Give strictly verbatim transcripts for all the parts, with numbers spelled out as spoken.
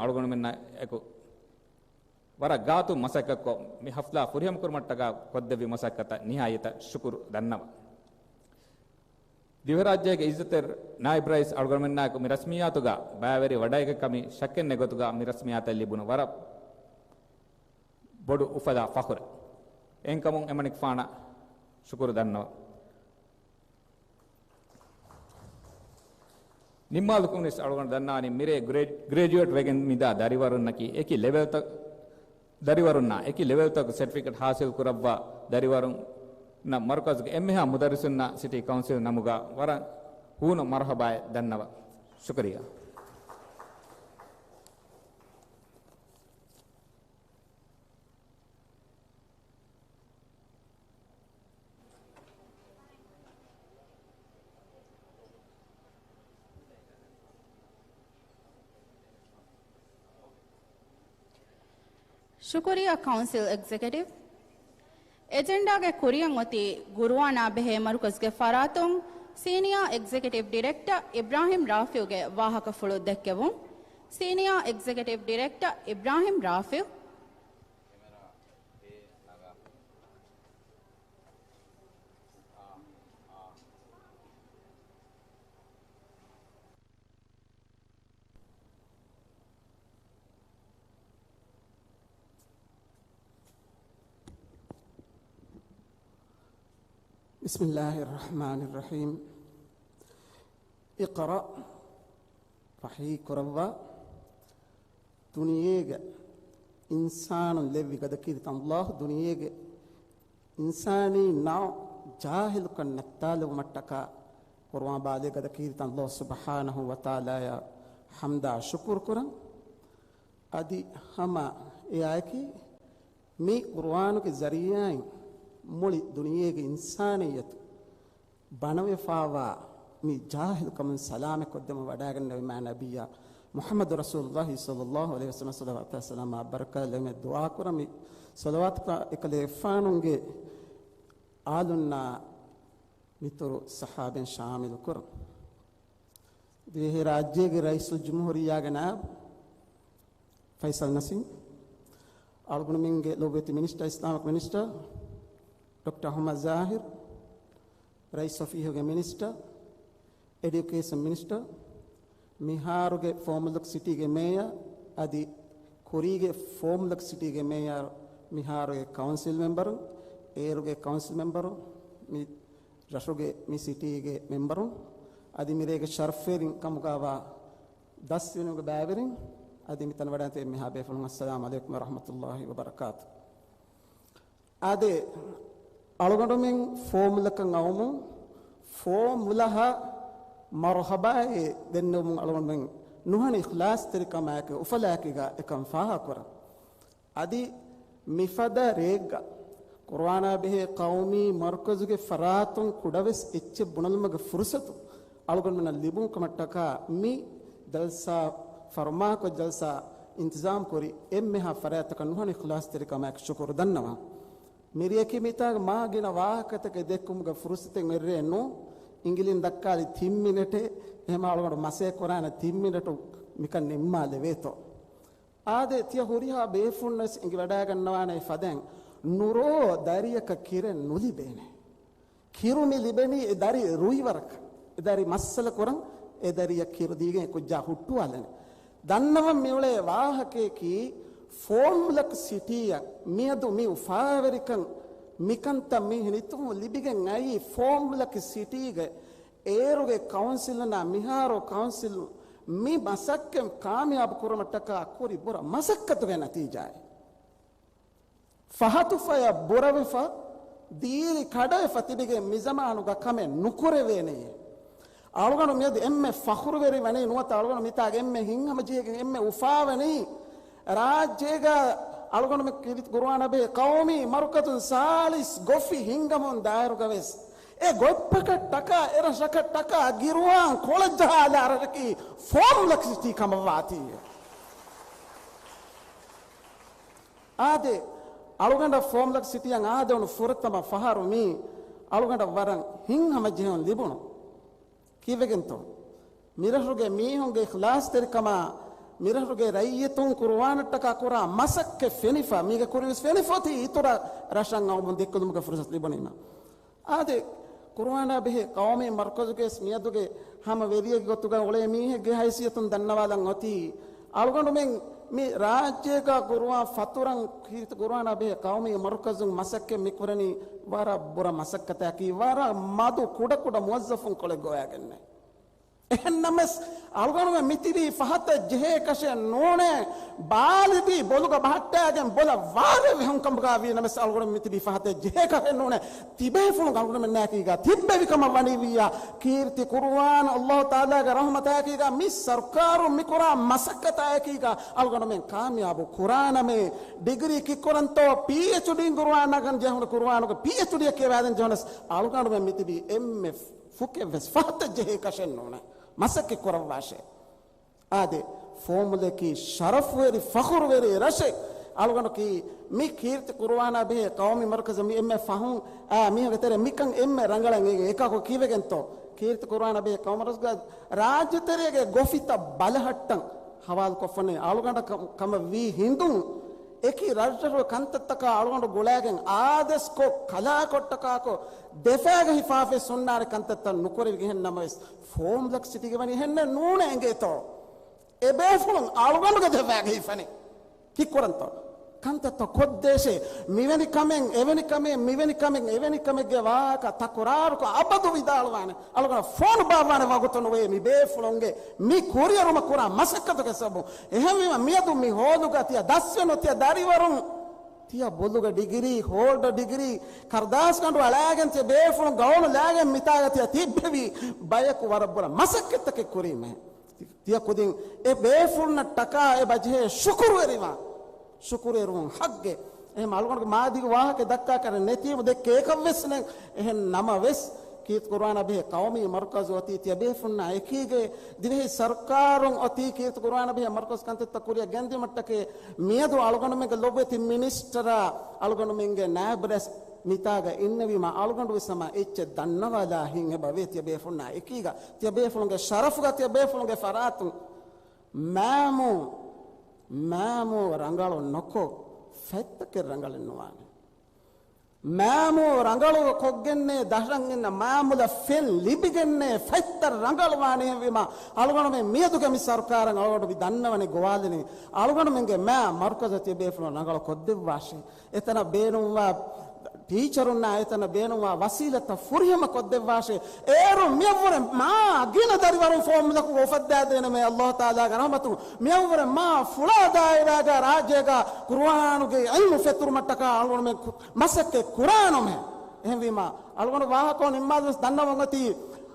އަޅުގަނޑުމެންނާ އެކު ވަރަށް ގާތު މަސައްކަތްކޮށް، މި ހަފްލާ ފުރިހަމަކުރުމަށްޓަކާ ކޮށްދެއްވި މަސައްކަތަށް ނިހާޔަތަށް ޝުކުރު ދަންނަވަން. ދިވެހިރާއްޖޭގެ އިއްޒަތްތެރި ނާއިބް ރައީސް އަޅުގަނޑުމެންނާއެކު މި ރަސްމިއްޔާތުގަ ބައިވެރިވަޑައިގަތް ކަމީ ޝައްކެއް ނެތް ގޮތުގަ މި ރަސްމިއްޔާތަށް ލިބުނު ވަރަށް ބޮޑު އުފަލާ ފަޚުރެއް. އެހެންކަމުން އެމަނިކުފާނަށް ޝުކުރު ދަންނަވަން. ނިންމާލުކަމުންވެސް އަޅުގަނޑު ދަންނާނީ މިރޭ ގްރޭ-، ގްރޭޖުއޭޓް ވެގެން މިދާ ދަރިވަރުންނަކީ އެކި ލެވެލްތައް، ދަރިވަރުންނާ އެކި ލެވެލްތަކުގެ ސެޓްފިކެޓް ހާސިލް ކުރައްވާ ދަރިވަރުންނަށް މަރުކަޒުގެ އެންމެހާ މުދައްރިސުންނާ ސިޓީ ކައުންސިލް ނަމުގަ ވަރަށް ހޫނު މަރުޙަބާއެއް ދަންނަވަން. ޝުކުރިއްޔާ. ޝުކުރިއްޔާ ކައުންސިލް އެގްޒެކެޓިވް. އެޖެންޑާގެ ކުރިއަށް އޮތީ ގުރުއާނާ ބެހޭ މަރުކަޒުގެ ފަރާތުން ސީނިއާ އެގްޒެކެޓިވް ޑިރެކްޓަރ އިބްރާހިމް ރާފިޢުގެ ވާހަކަފުޅު ދެއްކެވުން. ސީނިއާ އެގްޒެކެޓިވް ޑިރެކްޓަރ އިބްރާހިމް ރާފިޢު. بسم الله الرحمن الرحيم. اقرأ، ވަޙީ ކުރައްވާ، ދުނިޔޭގެ އިންސާނުން ލެއްވި ގަދަކީރިތައް އައްލާހު ދުނިޔޭގެ އިންސާނީ ނައު ޖާހިލުކަން ނައްތާލެވުމަށްޓަކާ ޤުރުއާން ބާލޭ ގަދަކީރިތައް އައްލާހު ސުބްޙާނަހޫ ވަތަޢާލާޔަށް ޙަމްދާ ޝުކުރު ކުރަން. އަދި ހަމަ އެއާއެކީ މި ޤުރުއާނުގެ ޒަރީޢާއިން މުޅި ދުނިޔޭގެ އިންސާނިއްޔަތު ބަނަވެފާވާ މި ޖާހިލުކަމުން ސަލާމަތްކޮށްދެމުން ވަޑައިގަންނެވި މާތް ނަބިއްޔާ މުޙައްމަދު ރަސޫލުއްލާހި ޞައްލައްލާހު ޢަލައިހި ވަސައްލަމަ ޞަލަވާތާ ސަލާމާ ބަރަކާތް ލެވެމޭ ދުޢާ ކުރަން. މި ޞަލަވާތުގަ އެކަލޭގެފާނުގެ އާލުންނާ މިތުރު ޞަޙާބީން ޝާމިލު ކުރަން. ދިވެހިރާއްޖޭގެ ރައީސުލްޖުމްހޫރިއްޔާގެ ނާއިބު ފައިސަލް ނަސީމް، އަޅުގަނޑުމެންގެ ލޮބުވެތި މިނިސްޓަރ، އިސްލާމިކް މިނިސްޓަރ ޑޮކްޓަރ އަޙްމަދު ޒާހިރު، ރައީސް އޮފީހުގެ މިނިސްޓަރ، އެޑިއުކޭޝަން މިނިސްޓަރ، މިހާރުގެ ފޯމުލަކް ސިޓީގެ މޭޔަރ، އަދި ކުރީގެ ފޯމުލަކް ސިޓީގެ މޭޔަރ، މިހާރުގެ ކައުންސިލް މެމްބަރުން، އޭރުގެ ކައުންސިލް މެމްބަރުން، މި ރަށުގެ މި ސިޓީގެ މެމްބަރުން، އަދި މިރޭގެ ޝަރަފްވެރިން ކަމުގައިވާ ދަސްވެރިންގެ ބައިވެރިން، އަދި މިތަނަށް ވަޑައިގަތް އެންމެހާ ބޭފުޅުން، އައްސަލާމު ޢަލައިކުމް ވަރަޙްމަތުﷲި ވަބަރަކާތު. އާދެ، އަޅުގަނޑުމެން ފޯމުލަކަށް އައުމުން، ފޯމުލަހަށް މަރުޙަބާއެއް ދެންނެވުމުން އަޅުގަނޑުމެން ނުހަނި އިޚްލާޞްތެރިކަމާއެކު އުފަލާއެކީގަ އެކަން ފާހަގަކުރަން. އަދި މިފަދަ ރެއެއްގަ ޤުރުއާނާ ބެހޭ ޤައުމީ މަރުކަޒުގެ ފަރާތުން ކުޑަވެސް އެއްޗެއް ބުނެލުމުގެ ފުރުޞަތު އަޅުގަނޑުމެންނަށް ލިބުން ކަމަށްޓަކާ މި ޖަލްސާ ފަރުމާކޮށް ޖަލްސާ އިންތިޒާމް ކުރި އެންމެހާ ފަރާތްތަކަށް ނުހަނި އިޚްލާޞްތެރިކަމާއެކު ޝުކުރު ދަންނަވަން. މިރެއަކީ މިތާގަ މާ ގިނަ ވާހަކަތަކެއް ދެއްކުމުގެ ފުރުޞަތެއް އެއްރެއެއް ނޫން. އިނގިލިން ދައްކާލި ތިން މިނެޓެއް، އެހެމަ އަޅުގަނޑު މަސައްކަތް ކުރާނެ ތިން މިނެޓު މިކަން ނިންމާލެވޭތޯ. އާދެ، ތިޔަ ހުރިހާ ބޭފުޅުންނަށް ވެސް އެނގިވަޑައިގަންނަވާނެ ފަދައިން، ނުރޯ ދަރިއަކަށް ކިރެއް ނުލިބޭނެ. ކިރު މި ލިބެނީ އެ ދަރި ރުއިވަރަކަށް. އެ ދަރި މައްސަލަ ކުރަން، އެ ދަރިއަށް ކިރު ދީގެން އެ ކުއްޖާ ހުއްޓުވާލަނެ. ދަންނަވަން މިއުޅޭ ވާހަކަޔަކީ، ފޯމްލަކް ސިޓީއަށް މިއަދު މި އުފާވެރިކަން، މިކަންތައް މި ހިނިތުންވުން ލިބިގެން އައީ ފޯމްލަކް ސިޓީގެ އޭރުގެ ކައުންސިލުންނާ މިހާރު ކައުންސިލުން މި މަސައްކަތް ކާމިޔާބު ކުރުމަށްޓަކާ ކުރި ބުރަ މަސައްކަތުގެ ނަތީޖާއެއް. ފަހަތު ފަޔަށް ބުރަވެފަ، ދީރި ކަޑަވެފަ ތިބިގެން މިޒަމާނުގަ ކަމެއް ނުކުރެވޭނެޔޭ. އަޅުގަނޑު މިއަދު އެންމެ ފަޚުރުވެރި ވަނީ ނުވަތަ އަޅުގަނޑު މިތާގެ އެންމެ ހިތްހަމަޖެހިގެން އެންމެ އުފާވަނީ ރާއްޖޭގަ އަޅުގަނޑު މި ކިރިތި ޤުރުއާނާ ބެހޭ ޤައުމީ މަރުކަޒުން ސާޅީސް ގޮފި ހިންގަމުން ދާއިރުގަވެސް އެ ގޮތްޕަކަށްޓަކާ، އެ ރަށަކަށްޓަކާ ގިރުއާން ކޮޅަށް ޖަހާލާ ރަށަކީ ފޯމްލަކް ސިޓީ ކަމަށްވާތީ. އާދެ، އަޅުގަނޑަށް ފޯމްލަކް ސިޓީއަށް އާދެވުނު ފުރަތަމަ ފަހަރު މީ އަޅުގަނޑަށް ވަރަށް ހިތްހަމަޖެހުން ލިބުނު. ކީއްވެގެންތޯ؟ މިރަށުގެ މީހުންގެ އިޚްލާޞްތެރިކަމާ މިރަށުގެ ރައްޔިތުން ޤުރުއާނަށްޓަކާ ކުރާ މަސައްކަތް ފެނިފަ، މީގެ ކުރިންވެސް ފެނިފަ އޮތީ އިތުރަށް ރަށަށް އައުމުން ދެއްކުލުމުގެ ފުރުސަތު ލިބުނީމަ. އާދެ، ޤުރުއާނާ ބެހޭ ޤައުމީ މަރުކަޒުގެ މިއަދުގެ ހަމަ ވެރިއެއްގެ ގޮތުގަ އުޅޭ މީހެއްގެ ހައިސިއްޔަތުން ދަންނަވާލަން އޮތީ، އަޅުގަނޑުމެން މި ރާއްޖޭގަ ޤުރުއާން ފަތުރަން ކީރިތި ޤުރުއާނާ ބެހޭ ޤައުމީ މަރުކަޒުން މަސައްކަތް މިކުރަނީ ވަރަށް ބުރަ މަސައްކަތަކީ، ވަރަށް މަދު ކުޑަކުޑަ މުވައްޒަފުންކޮޅެއް ގޮވައިގެންނޭ. އެހެންނަމަވެސް، އަޅުގަނޑުމެން މިތިބީ ފަހަތަށް ޖެހޭކަށެއް ނޫނޭ. ބާލިދީ ބޮލުގަ ބަހައްޓާގެން ބޮލަށް ވާރޭ ވެހުންކަމުގަ ވީނަމަވެސް، އަޅުގަނޑުމެން މިތިބީ ފަހަތަށް ޖެހޭކަށެއް ނޫނޭ. ތިބޭފުޅުން އަޅުގަނޑުމެންނާއެކީގަ ތިއްބެވިކަމަށް ވަނީވިއްޔާ، ކީރިތި ޤުރުއާން ﷲ ތަޢާލާގެ ރަޙުމަތާއެކީގަ މި ސަރުކާރުން މިކުރާ މަސައްކަތާއެކީގަ އަޅުގަނޑުމެން ކާމިޔާބު ކުރާނަމޭ. ޑިގްރީ ކިއްކުރަންތޯ؟ ޕީއެޗްޑީ ޤުރުއާން ނަގަން ޖެހުނު، ޤުރުއާނުގެ ޕީއެޗްޑީއެއް ކިޔަވާދޭން ޖެހުނަސް، އަޅުގަނޑުމެން މިތިބީ އެންމެ ފުކެއްވެސް ފަހަތަށް ޖެހޭކަށެއް ނޫނޭ. މަސައްކަތް ކުރައްވާށޭ. އާދެ، ފޯމުލަކީ ޝަރަފުވެރި، ފަޚުރުވެރި ރަށެއް. އަޅުގަނޑަކީ މި ކީރިތި ޤުރުއާނާ ބެހޭ ޤައުމީ މަރުކަޒު މި އެންމެ ފަހުން، އާ، މީހުންގެ ތެރެ މިކަން އެންމެ ރަނގަޅަށް އެނގޭ. އެކަކު ކީވެގެންތޯ؟ ކީރިތި ޤުރުއާނާ ބެހޭ ޤައުމީ މަރުކަޒުގަ ރާއްޖެތެރޭގެ ގޮފިތައް ބަލަހައްޓަން ހަވާލުކޮށްފަނޭ. އަޅުގަނޑަކަށް ކަމަށް ވީ ހިނދުން އެކި ރަށްރަށުގެ ކަންތައްތަކާ އަޅުގަނޑު ގުޅައިގެން އާދަސްކޮށް، ކަލާކޮށްޓަކާކޮށް، ދެފައިގަ ހިފާފައި ސުންނާނެ ކަންތައްތައް ނުކުރެވި. އެހެން ނަމަވެސް، ފޯމްލަކް ސިޓީގެ ވަނީ އެހެންނެއް ނޫނޭ އެނގޭތޯ؟ އެ ބޭފުޅުން އަޅުގަނޑުގެ ދެފައިގަ ހިފަނީ. ކިއްކުރަންތޯ؟ ކަންތައްތައް ކޮށްދޭށޭ. މިވެނި ކަމެއް، އެވެނި ކަމެއް، މިވެނި ކަމެއް، އެވެނި ކަމެއްގެ ވާހަކަ ތަކުރާރުކޮށް އަބަދު ވިދާޅުވާނެ. އަޅުގަނޑަށް ފޯނު ބާއްވާނެ ވަގުތު ނުވޭ މި ބޭފުޅުންގެ މި ކުރިއެރުމަށް ކުރާ މަސައްކަތުގެ ސަބަބުން. އެހެންވީމަ، މިއަދު މި ހޯލުގަ ތިޔަ ދަސްވެނު ތިޔަ ދަރިވަރުން، ތިޔަ ބޮލުގަ ޑިގްރީ، ހޯލްޑަ ޑިގްރީ، ކަރުދާސްގަނޑު އަޅާގެން ތިޔަ ބޭފުޅުން ގައުނު ލާގެން މިތާގަ ތިޔަ ތިއްބެވި ބަޔަކު ވަރަށް ބުރަ މަސައްކަތްތަކެއް ކުރީމޭ. ތިޔަ ކުދިން އެ ބޭފުޅުންނަށް ޓަކާ އެބަޖެހޭ ޝުކުރުވެރިވާން. ޝުކުރުވެރިވުން ހައްގެއް. އެހެން އަޅުގަނޑުގެ މާދީގެ ވާހަކަ ދައްކާކަށް ނެތީމު ދެއްކޭކަށްވެސް ނެތް. އެހެން ނަމަވެސް، ކީރިތި ޤުރުއާނާ ބެހޭ ޤައުމީ މަރުކަޒު އޮތީ ތިޔަބޭފުންނާ އެކީގައި. ދިވެހި ސަރުކާރުން އޮތީ ކީރިތި ޤުރުއާނާ ބެހޭ މަރުކަޒު ކަންތައްތައް ކުރިއަށް ގެންދިއުމަށްޓަކައި. މިއަދު އަޅުގަނޑުމެންގެ ލޮބުވެތި މިނިސްޓަރާ އަޅުގަނޑުމެންގެ ނާއިބު ރައީސް މިތާގަ އިންނެވީމަ، އަޅުގަނޑުވެސް ހަމަ އެއްޗެއް ދަންނަވާލާ ހިތް އެބަވޭ ތިޔަބޭފުންނާ އެކީގަ، ތިޔަބޭފުޅުންގެ ޝަރަފުގަ، ތިޔަބޭފުޅުންގެ ފަރާތުން މާމޫ، މާމޫ ރަނގަޅު ނުކޮށް، ފަތްތަކެއް ރަނގަޅެއް ނުވާނެ. މާމޫ ރަނގަޅު ކޮށްގެންނޭ ދަށްރަނގިންނަށް މާމުލަށް ފެން ލިބިގެންނޭ ފަތްތައް ރަނގަޅުވާނެ. އެހެންވީމަ، އަޅުގަނޑުމެން މިއަދުގެ މި ސަރުކާރަށް އަޅުގަނޑު މި ދަންނަވަނީ ގޮވާލަނީ. އަޅުގަނޑުމެންގެ މާ މަރުކަޒަށް ތިޔަބޭފުޅުން ރަނގަޅު ކޮށްދެއްވާށޭ. އެތަނަށް ބޭނުންވާ ޓީޗަރުންނާ އެތަނަށް ބޭނުންވާ ވަސީލަތްތައް ފުރިހަމަ ކޮށްދެއްވާށޭ. އޭރުން މިއަށްވުރެ މާ ގިނަ ދަރިވަރުން ފޯމުލަކުގަ އުފައްދާދޭނަމޭ ﷲ ތަޢާލާގެ ރަޙްމަތުން. މިއަށްވުރެ މާ ފުޅާ ދާއިރާގަ ރާއްޖޭގަ ޤުރުއާނުގެ ޢިލްމު ފެތުރުމަށްޓަކާ އަޅުގަނޑުމެން ކު-، މަސައްކަތް ކުރާނަމޭ. އެހެންވީމަ، އަޅުގަނޑު ވާހަކަ ނިންމާލުވެސް ދަންނަވަން އޮތީ،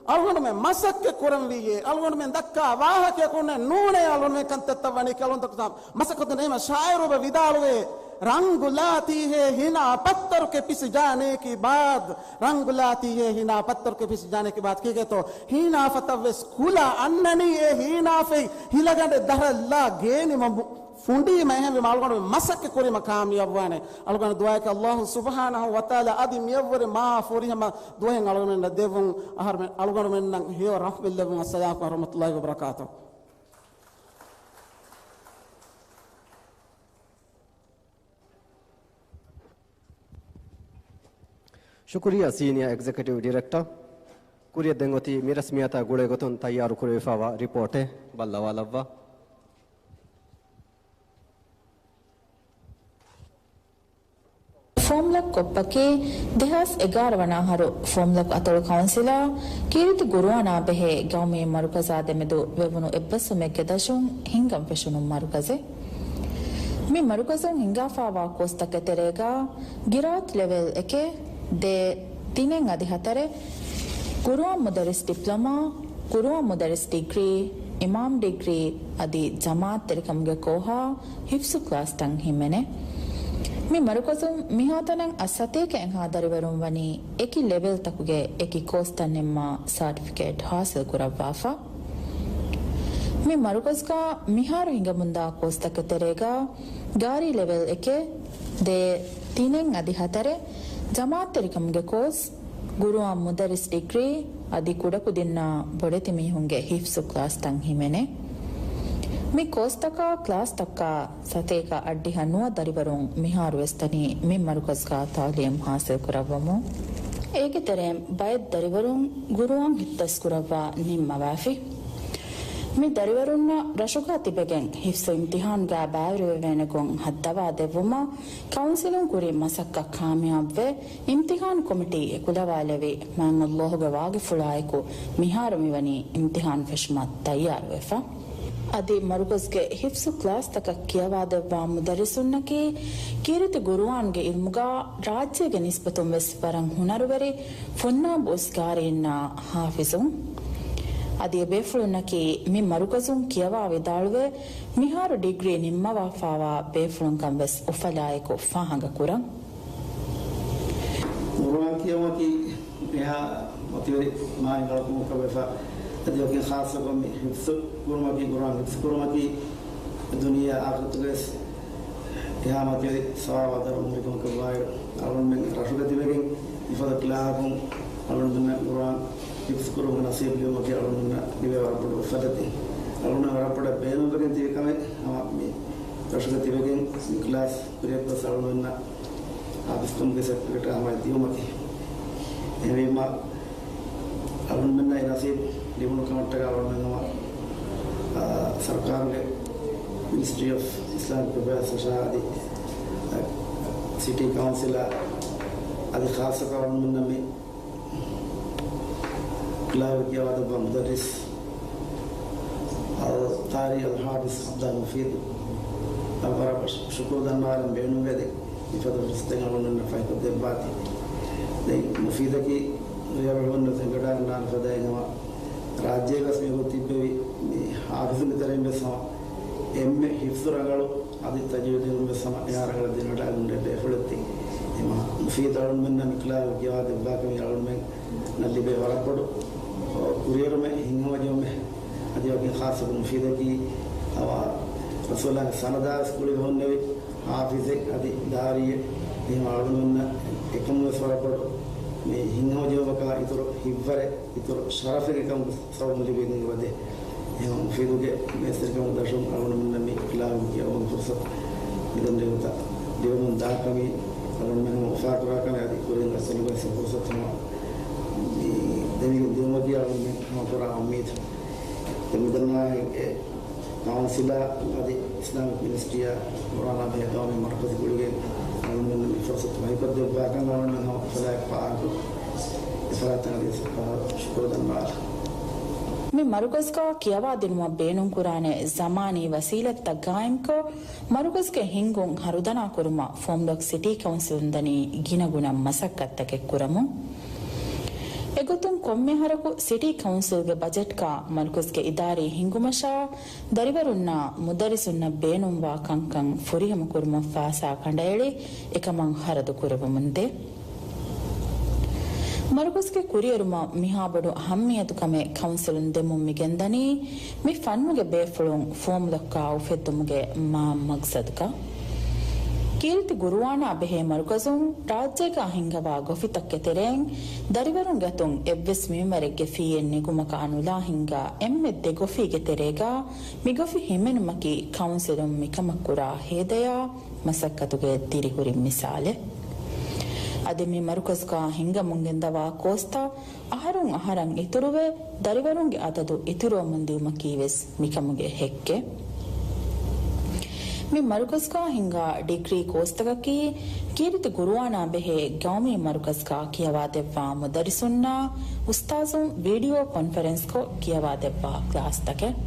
އަޅުގަނޑުމެން މަސައްކަތް ކުރަންވީއޭ، އަޅުގަނޑުމެން ދައްކާ ވާހަކައަކުންނެއް ނޫނޭ، އަޅުގަނޑުމެން ކަންތައްތައް ވަނީ ކަލުންތަކުތައް މަސައްކަތު ނޭމަ ޝާއިރު އެބަ ވިދާޅުވޭ، ރަންގުލާތީހޭ ހިނާ ޕައްތަރު ކެ ޕިސި ޖާނޭ ކި ބާދް، ރަންގުލާތީހޭ ހިނާ ޕައްތަރު ކެ ޕިސި ޖާނޭ ކި ބާދް. ކީގެތޯ؟ ހީނާފަތައްވެސް ކުލަ އަންނަނީ އެ ހީނާފަތް ހިލަގަނޑެއް ދަށަށްލާ ގޭނިމަ ފުނޑީމަ. އެހެންވީމަ އަޅުގަނޑު މަސައްކަތް ކުރީމަ ކާމިޔާބުވާނެ. އަޅުގަނޑު ދުޢާއަކީ ﷲ ސުބްޙާނަހޫ ވަތަޢާލާ އަދި މިއަށްވުރެ މާ ފުރިހަމަ ދުވަހެއް އަޅުގަނޑުމެންނަށް ދެއްވުން. އަހަރުމެން އަޅުގަނޑުމެންނަށް ހެޔޮ ރަޙްމަތް ލެއްވުން. އައްސަލާމު ޢަލައިކުމް ވަރަޙްމަތުﷲ ވަބަރަކާތުހު. ޝުކުރިއްޔާ ސީނިއާ އެގްޒެކެޓިވް ޑިރެކްޓަރ. ކުރިއަށް ދެން އޮތީ މި ރަސްމިއްޔާތާ ގުޅޭ ގޮތުން ތައްޔާރު ކުރެވިފައިވާ ރިޕޯޓެއް ބައްލަވާލައްވާ. ފޯމްލަކް ކޮށްޕަކީ، ދެހާސް އެގާރަ ވަނަ އަހަރު ފޯމްލަކް އަތޮޅު ކައުންސިލާ ކީރިތި ޤުރުއާނާ ބެހޭ ޤައުމީ މަރުކަޒާ ދެމެދު ވެވުނު އެއްބަސްވުމެއްގެ ދަށުން ހިންގަން ފެށުނު މަރުކަޒެއް. މި މަރުކަޒުން ހިންގާފައިވާ ކޯސްތަކެއް ތެރޭގަ، ގިރާތު ލެވެލް އެކެއް، ދޭއް، ތިނެއް އަދި ހަތަރެއް، ޤުރުއާން މުދައްރިސް ޑިޕްލޮމާ، ޤުރުއާން މުދައްރިސް ޑިގްރީ، އިމާމް ޑިގްރީ އަދި ޖަމާޢަތްތެރިކަމުގެ ކޯހާ ހިފްޒު ކްލާސްތައް ހިމެނޭ. މި މަރުކަޒުން މިހާތަނަށް އަށް ސަތޭކަ އެއްހާ ދަރިވަރުން ވަނީ އެކި ލެވެލްތަކުގެ އެކި ކޯސްތައް ނިންމާ ސާޓިފިކޭޓް ހާސިލް ކުރައްވާފަ. މި މަރުކަޒުގަ މިހާރު ހިނގަމުންދާ ކޯސްތަކެއް ތެރޭގަ، ގާރީ ލެވެލް އެކެއް، ދޭއް، ތިނެއް އަދި ހަތަރެއް، ޖަމާޢަތްތެރިކަމުގެ ކޯސް، ޤުރުއާން މުދައްރިސް ޑިގްރީ އަދި ކުޑަކުދިންނާ ބޮޑެތި މީހުންގެ ހިފްޒު ކްލާސްތައް ހިމެނޭ. މި ކޯސްތަކާ ކްލާސްތަކާ ސަތޭކަ އަށްޑިހަ ނުވަ ދަރިވަރުން މިހާރުވެސް ދަނީ މި މަރުކަޒުގަ ތައުލީމް ހާސިލްކުރައްވަމުން. އޭގެ ތެރެއިން ބައެއް ދަރިވަރުން ގުރުއާން ހިފްޒުކުރައްވާ ނިންމަވާފި. މި ދަރިވަރުންނަށް ރަށުގަ ތިބެގެން ހިފްޒު އިމްތިހާންގަ ބައިވެރިވެވޭނެ ގޮތް ހައްދަވާ ދެއްވުމަށް ކައުންސިލުން ކުރި މަސައްކަތް ކާމިޔާބުވެ، އިމްތިހާން ކޮމިޓީ އެކުލަވާލެވި، މާތް ﷲ ގެ ވާގިފުޅާއެކު މިހާރު މިވަނީ އިމްތިހާން ފެށުމަށް ތައްޔާރުވެފަ. އަދި މަރުކަޒުގެ ހިފްޒު ކްލާސްތަކަށް ކިޔަވާދެއްވާ މުދައްރިސުންނަކީ ކީރިތި ގުރުއާންގެ އިލްމުގަ ރާއްޖޭގެ ނިސްބަތުން ވެސް ވަރަށް ހުނަރުވެރި ފުންނާބު އިސްގާރީންނާ ހާފިޒުން. އަދި އެބޭފުޅުންނަކީ މި މަރުކަޒުން ކިޔަވާ ވިދާޅުވެ، މިހާރު ޑިގްރީ ނިންމަވާފާވާ ބޭފުޅުންކަން ވެސް އުފަލާއެކު ފާހަގަކުރަން. ގުރުއާން ކިޔެވުމަކީ އެހާ މަތިވެރި މާތް އަޅުކަމަކަށް ވެފަ. އަދި ވަކިން ޚާއްޞަކޮށް މި ހިފްޒު ކުރުމަކީ، ގުރުއާން ހިފްޒު ކުރުމަކީ ދުނިޔެ އާޚިރަތުގައި ވެސް އެހާ މަތިވެރި ސަވާބާ ދަރުމަ މިކަމަކަށް ވާއިރު، އަޅުގަނޑުމެން ރަށުގަ ތިބެގެން މިފަދަ ކްލާހަކުން އަޅުގަނޑުމެންނަށް ގުރުއާން ހިފްޒު ކުރުމުގެ ނަސީބު ލިބުމަކީ އަޅުގަނޑުމެންނަށް ލިބޭ ވަރަށް ބޮޑު އުފަލެއް. އަޅުގަނޑުމެން ވަރަށް ބޮޑަށް ބޭނުންވެގެން ތިބި ކަމެއް ހަމަ މި ރަށުގަ ތިބެގެން މި ކްލާސް ކުރިއަށް ގޮސް އަޅުގަނޑުމެންނަށް ހާފިޒުކަމުގެ ސެޓްފިކެޓް ހަމަޔަށް ދިއުމަކީ. އެހެންވީމަ، އަޅުގަނޑުމެންނަށް އެ ނަސީބު ލިބުނު ކަމަށްޓަކާ އަޅުގަނޑުމެން ހަމަ، އާ، ސަރުކާރުގެ މިނިސްޓްރީ އޮފް އިސްލާމިކް އެފެއާޒް އަށާ އަދި، އާ، ސިޓީ ކައުންސިލާ އަދި ޚާއްޞަކޮށް އަޅުގަނޑުމެންނަށް މި ކްލާހުގަ ކިޔަވާދެއްވާ މުދައްރިސް އަލް ޤާރީ އަލް ޙާފިޒް ޢަބްދާ މުފީދު އަށް ވަރަށް ޝު-، ޝުކުރު ދަންނަވާލަން ބޭނުންވޭ. މިފަދަ ފުރުޞަތެއް އަޅުގަނޑުމެންނަށް ފަހިކޮށްދެއްވާތީ. ދެން މުފީދަކީ ރޭވަޅުވަންނަ އެނގަޑާންނާނެ ފަދައިން ހަމަ ރާއްޖޭގަސް މިގޮތް ތިއްބެވި މި ޙާފިޒުންގެ ތެރެއިން ވެސް ހަމަ އެންމެ ޙިފްޒު ރަނގަޅު އަދި ތަޖްވީދުން ވެސް ހަމަ އެހާ ރަނގަޅަށް ދިނުން އަޅުގަނޑު ބޭފުޅެއް ތި. އެމަ މުފީދު އަޅުގަނޑުމެންނަށް މި ކްލާހު ކިޔަވާ ދެއްވާކަމީ އަޅުގަނޑުމެންނަށް ލިބޭ ވަރަށް ބޮޑު ކުރިއެރުމެއް، ހިތްހަމަޖެހުމެއް. އަދި ވަކިން ޚާއްޞަކޮށް މުފީދަކީ އަވަ ރަސޫލާގެ ސަނަދާ ވެސް ގުޅި ހުންނެވި ޙާފިޒެއް އަދި ޤާރީއެއް. އެހެން އަޅުގަނޑުމެންނަށް އެކަމުން ވެސް ވަރަށް ބޮޑު މި ހިތްހަމަޖެހުމަކާ އިތުރު ހިތްވަރެއް، އިތުރު ޝަރަފެއްގެ ކަމުގެ ސަބަބުން ލިބިގެން އެބަދޭ. އެހެން މުފީދުގެ މޭސްތެރިކަމުގެ ދަށުން އަޅުގަނޑުމެންނަށް މި ކްލާހު ކިޔަވުމުގެ ފުރުޞަތު މިދެންނެވި ގޮތަށް ލިބެމުން ދާ ކަމީ އަޅުގަނޑުމެން ހަމަ އުފާކުރާ ކަމެއް. އަދި ކުރިން ރަސްކަލުގައި ފުރުޞަތު ހަމަ މި ދެމިގެން ދިޔުމަކީ އަޅުގަނޑުމެން ހަމަ ކުރާ އުއްމީދު. ދެން މިދަންނަވާ އެ ކައުންސިލާ އަދި އިސްލާމިކް މިނިސްޓްރީއާ ގުރުއާނާ ބެހޭ ގައުމީ މަރުކަޒު ގުޅިގެން އަޅުގަނޑުމެން މި ފުރުޞަތު ފަހިކޮށްދެއްވާކަން އަޅުގަނޑުމެން ހަމަ އުފަލާއެކު ފާހަގަކޮށް، އެފަރާތަށް އަދިވެސް ފާހަގަ ޝުކުރު ދަންނަވާލަން. މި މަރުކަޒުގަ ކިޔަވާދިނުމަށް ބޭނުންކުރާނެ ޒަމާނީ ވަސީލަތްތައް ގާއިމްކޮށް، މަރުކަޒުގެ ހިންގުން ހަރުދަނާ ކުރުމަށް ފޯމްލޮކް ސިޓީ ކައުންސިލުން ދަނީ ގިނަގުނަ މަސައްކަތްތަކެއް ކުރަމުން. އެގޮތުން ކޮންމެ އަހަރަކު ސިޓީ ކައުންސިލްގެ ބަޖެޓްގަ މަރުކަޒުގެ އިދާރީ ހިންގުމަށާ، ދަރިވަރުންނާ މުދައްރިސުންނަށް ބޭނުންވާ ކަންކަން ފުރިހަމަކުރުމަށް ފައިސާ ކަނޑައެޅި، އެކަމަށް ހަރަދު ކުރެވެމުންދޭ. މަރުކަޒުގެ ކުރިއެރުމަށް މިހާބޮޑު އަހައްމިއްޔަތުކަމެއް ކައުންސިލުން ދެމުން މިގެންދަނީ، މި ފަންނުގެ ބޭފުޅުން ފޯމްލޮކްކާ އުފެއްދުމުގެ މާ މަގްސަދުގަ. ކީރިތި ގުރުއާނާ ބެހޭ މަރުކަޒުން ރާއްޖޭގަ ހިންގަވާ ގޮފިތަކުގެ ތެރެއިން ދަރިވަރުންގެ އަތުން އެއްވެސް މިންވަރެއްގެ ފީއެއް ނެގުމަކާ ނުލާ ހިންގާ އެންމެ ދެ ގޮފީގެ ތެރޭގަ މި ގޮފި ހިމެނުމަކީ ކައުންސިލުން މިކަމަށް ކުރާ ހޭދަޔާ މަސައްކަތުގެ ދިރިހުރި މިސާލެއް. އަދި މި މަރުކަޒުގަ ހިންގަމުން ގެންދަވާ ކޯސްތައް އަހަރުން އަހަރަށް އިތުރުވެ، ދަރިވަރުންގެ އަދަދު އިތުރުވަމުން ދިއުމަކީ ވެސް މިކަމުގެ ހެއްކެއް. މި މަރުކަޒުގަ ހިންގާ ޑިގްރީ ކޯސްތަކަކީ، ކީރިތި ގުރުއާނާ ބެހޭ ގައުމީ މަރުކަޒުގަ ކިޔަވާދެއްވާ މުދައްރިސުންނާ އުސްތާޒުން ވީޑިއޯ ކޮންފަރެންސްކޮށް ކިޔަވާދެއްވާ ކްލާސްތަކެއް.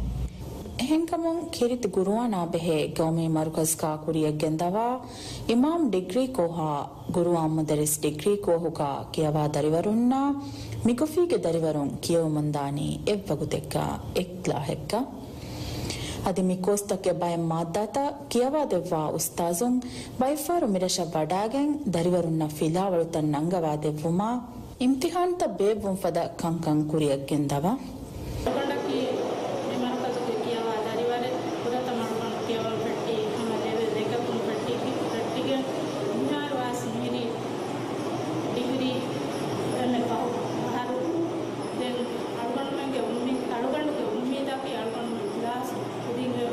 އެހެންކަމުން، ކީރިތި ގުރުއާނާ ބެހޭ ގައުމީ މަރުކަޒުގަ ކުރިއަށް ގެންދަވާ އިމާމް ޑިގްރީ ކޯހާ ގުރުއާން މުދައްރިސް ޑިގްރީ ކޯހުގަ ކިޔަވާ ދަރިވަރުންނާ މިގޮފީގެ ދަރިވަރުން ކިޔެވެމުންދާނީ އެއްވަގުތެއްގަ އެއް ކްލާހެއްގަ. އަދި މި ކޯސްތަކުގެ ބައެއް މާއްދާތައް ކިޔަވާދެއްވާ އުސްތާޒުން ބައެއްފަހަރު މިރަށަށް ވަޑާގެން ދަރިވަރުންނަށް ފިލާވަޅުތައް ނަންގަވާދެއްވުމާ، އިމްތިހާންތައް ބޭއްވުން ފަދަ ކަންކަން ކުރިއަށް ގެންދަވާ. އަޅުގަނޑަކީ މި މަރުކަޒުގެ ކިޔަވާ ދަރިވަރެއް. ފުރަތަމަ އަޅުގަނޑު ކިޔަވަން ފެއްޓީ ހަމަ ލެވެލް އެކަކުން ފެއްޓި، ފެއްޓިގެން މިހާރު ވާސް މިހިރީ ޑިގްރީ އެންމެ ފަހު އަހަރު. ދެން އަޅުގަނޑުމެންގެ އުއްމީ-، އަޅުގަނޑުގެ އުއްމީދަކީ އަޅުގަނޑުމެން ކްލާސް ކުދިންގެ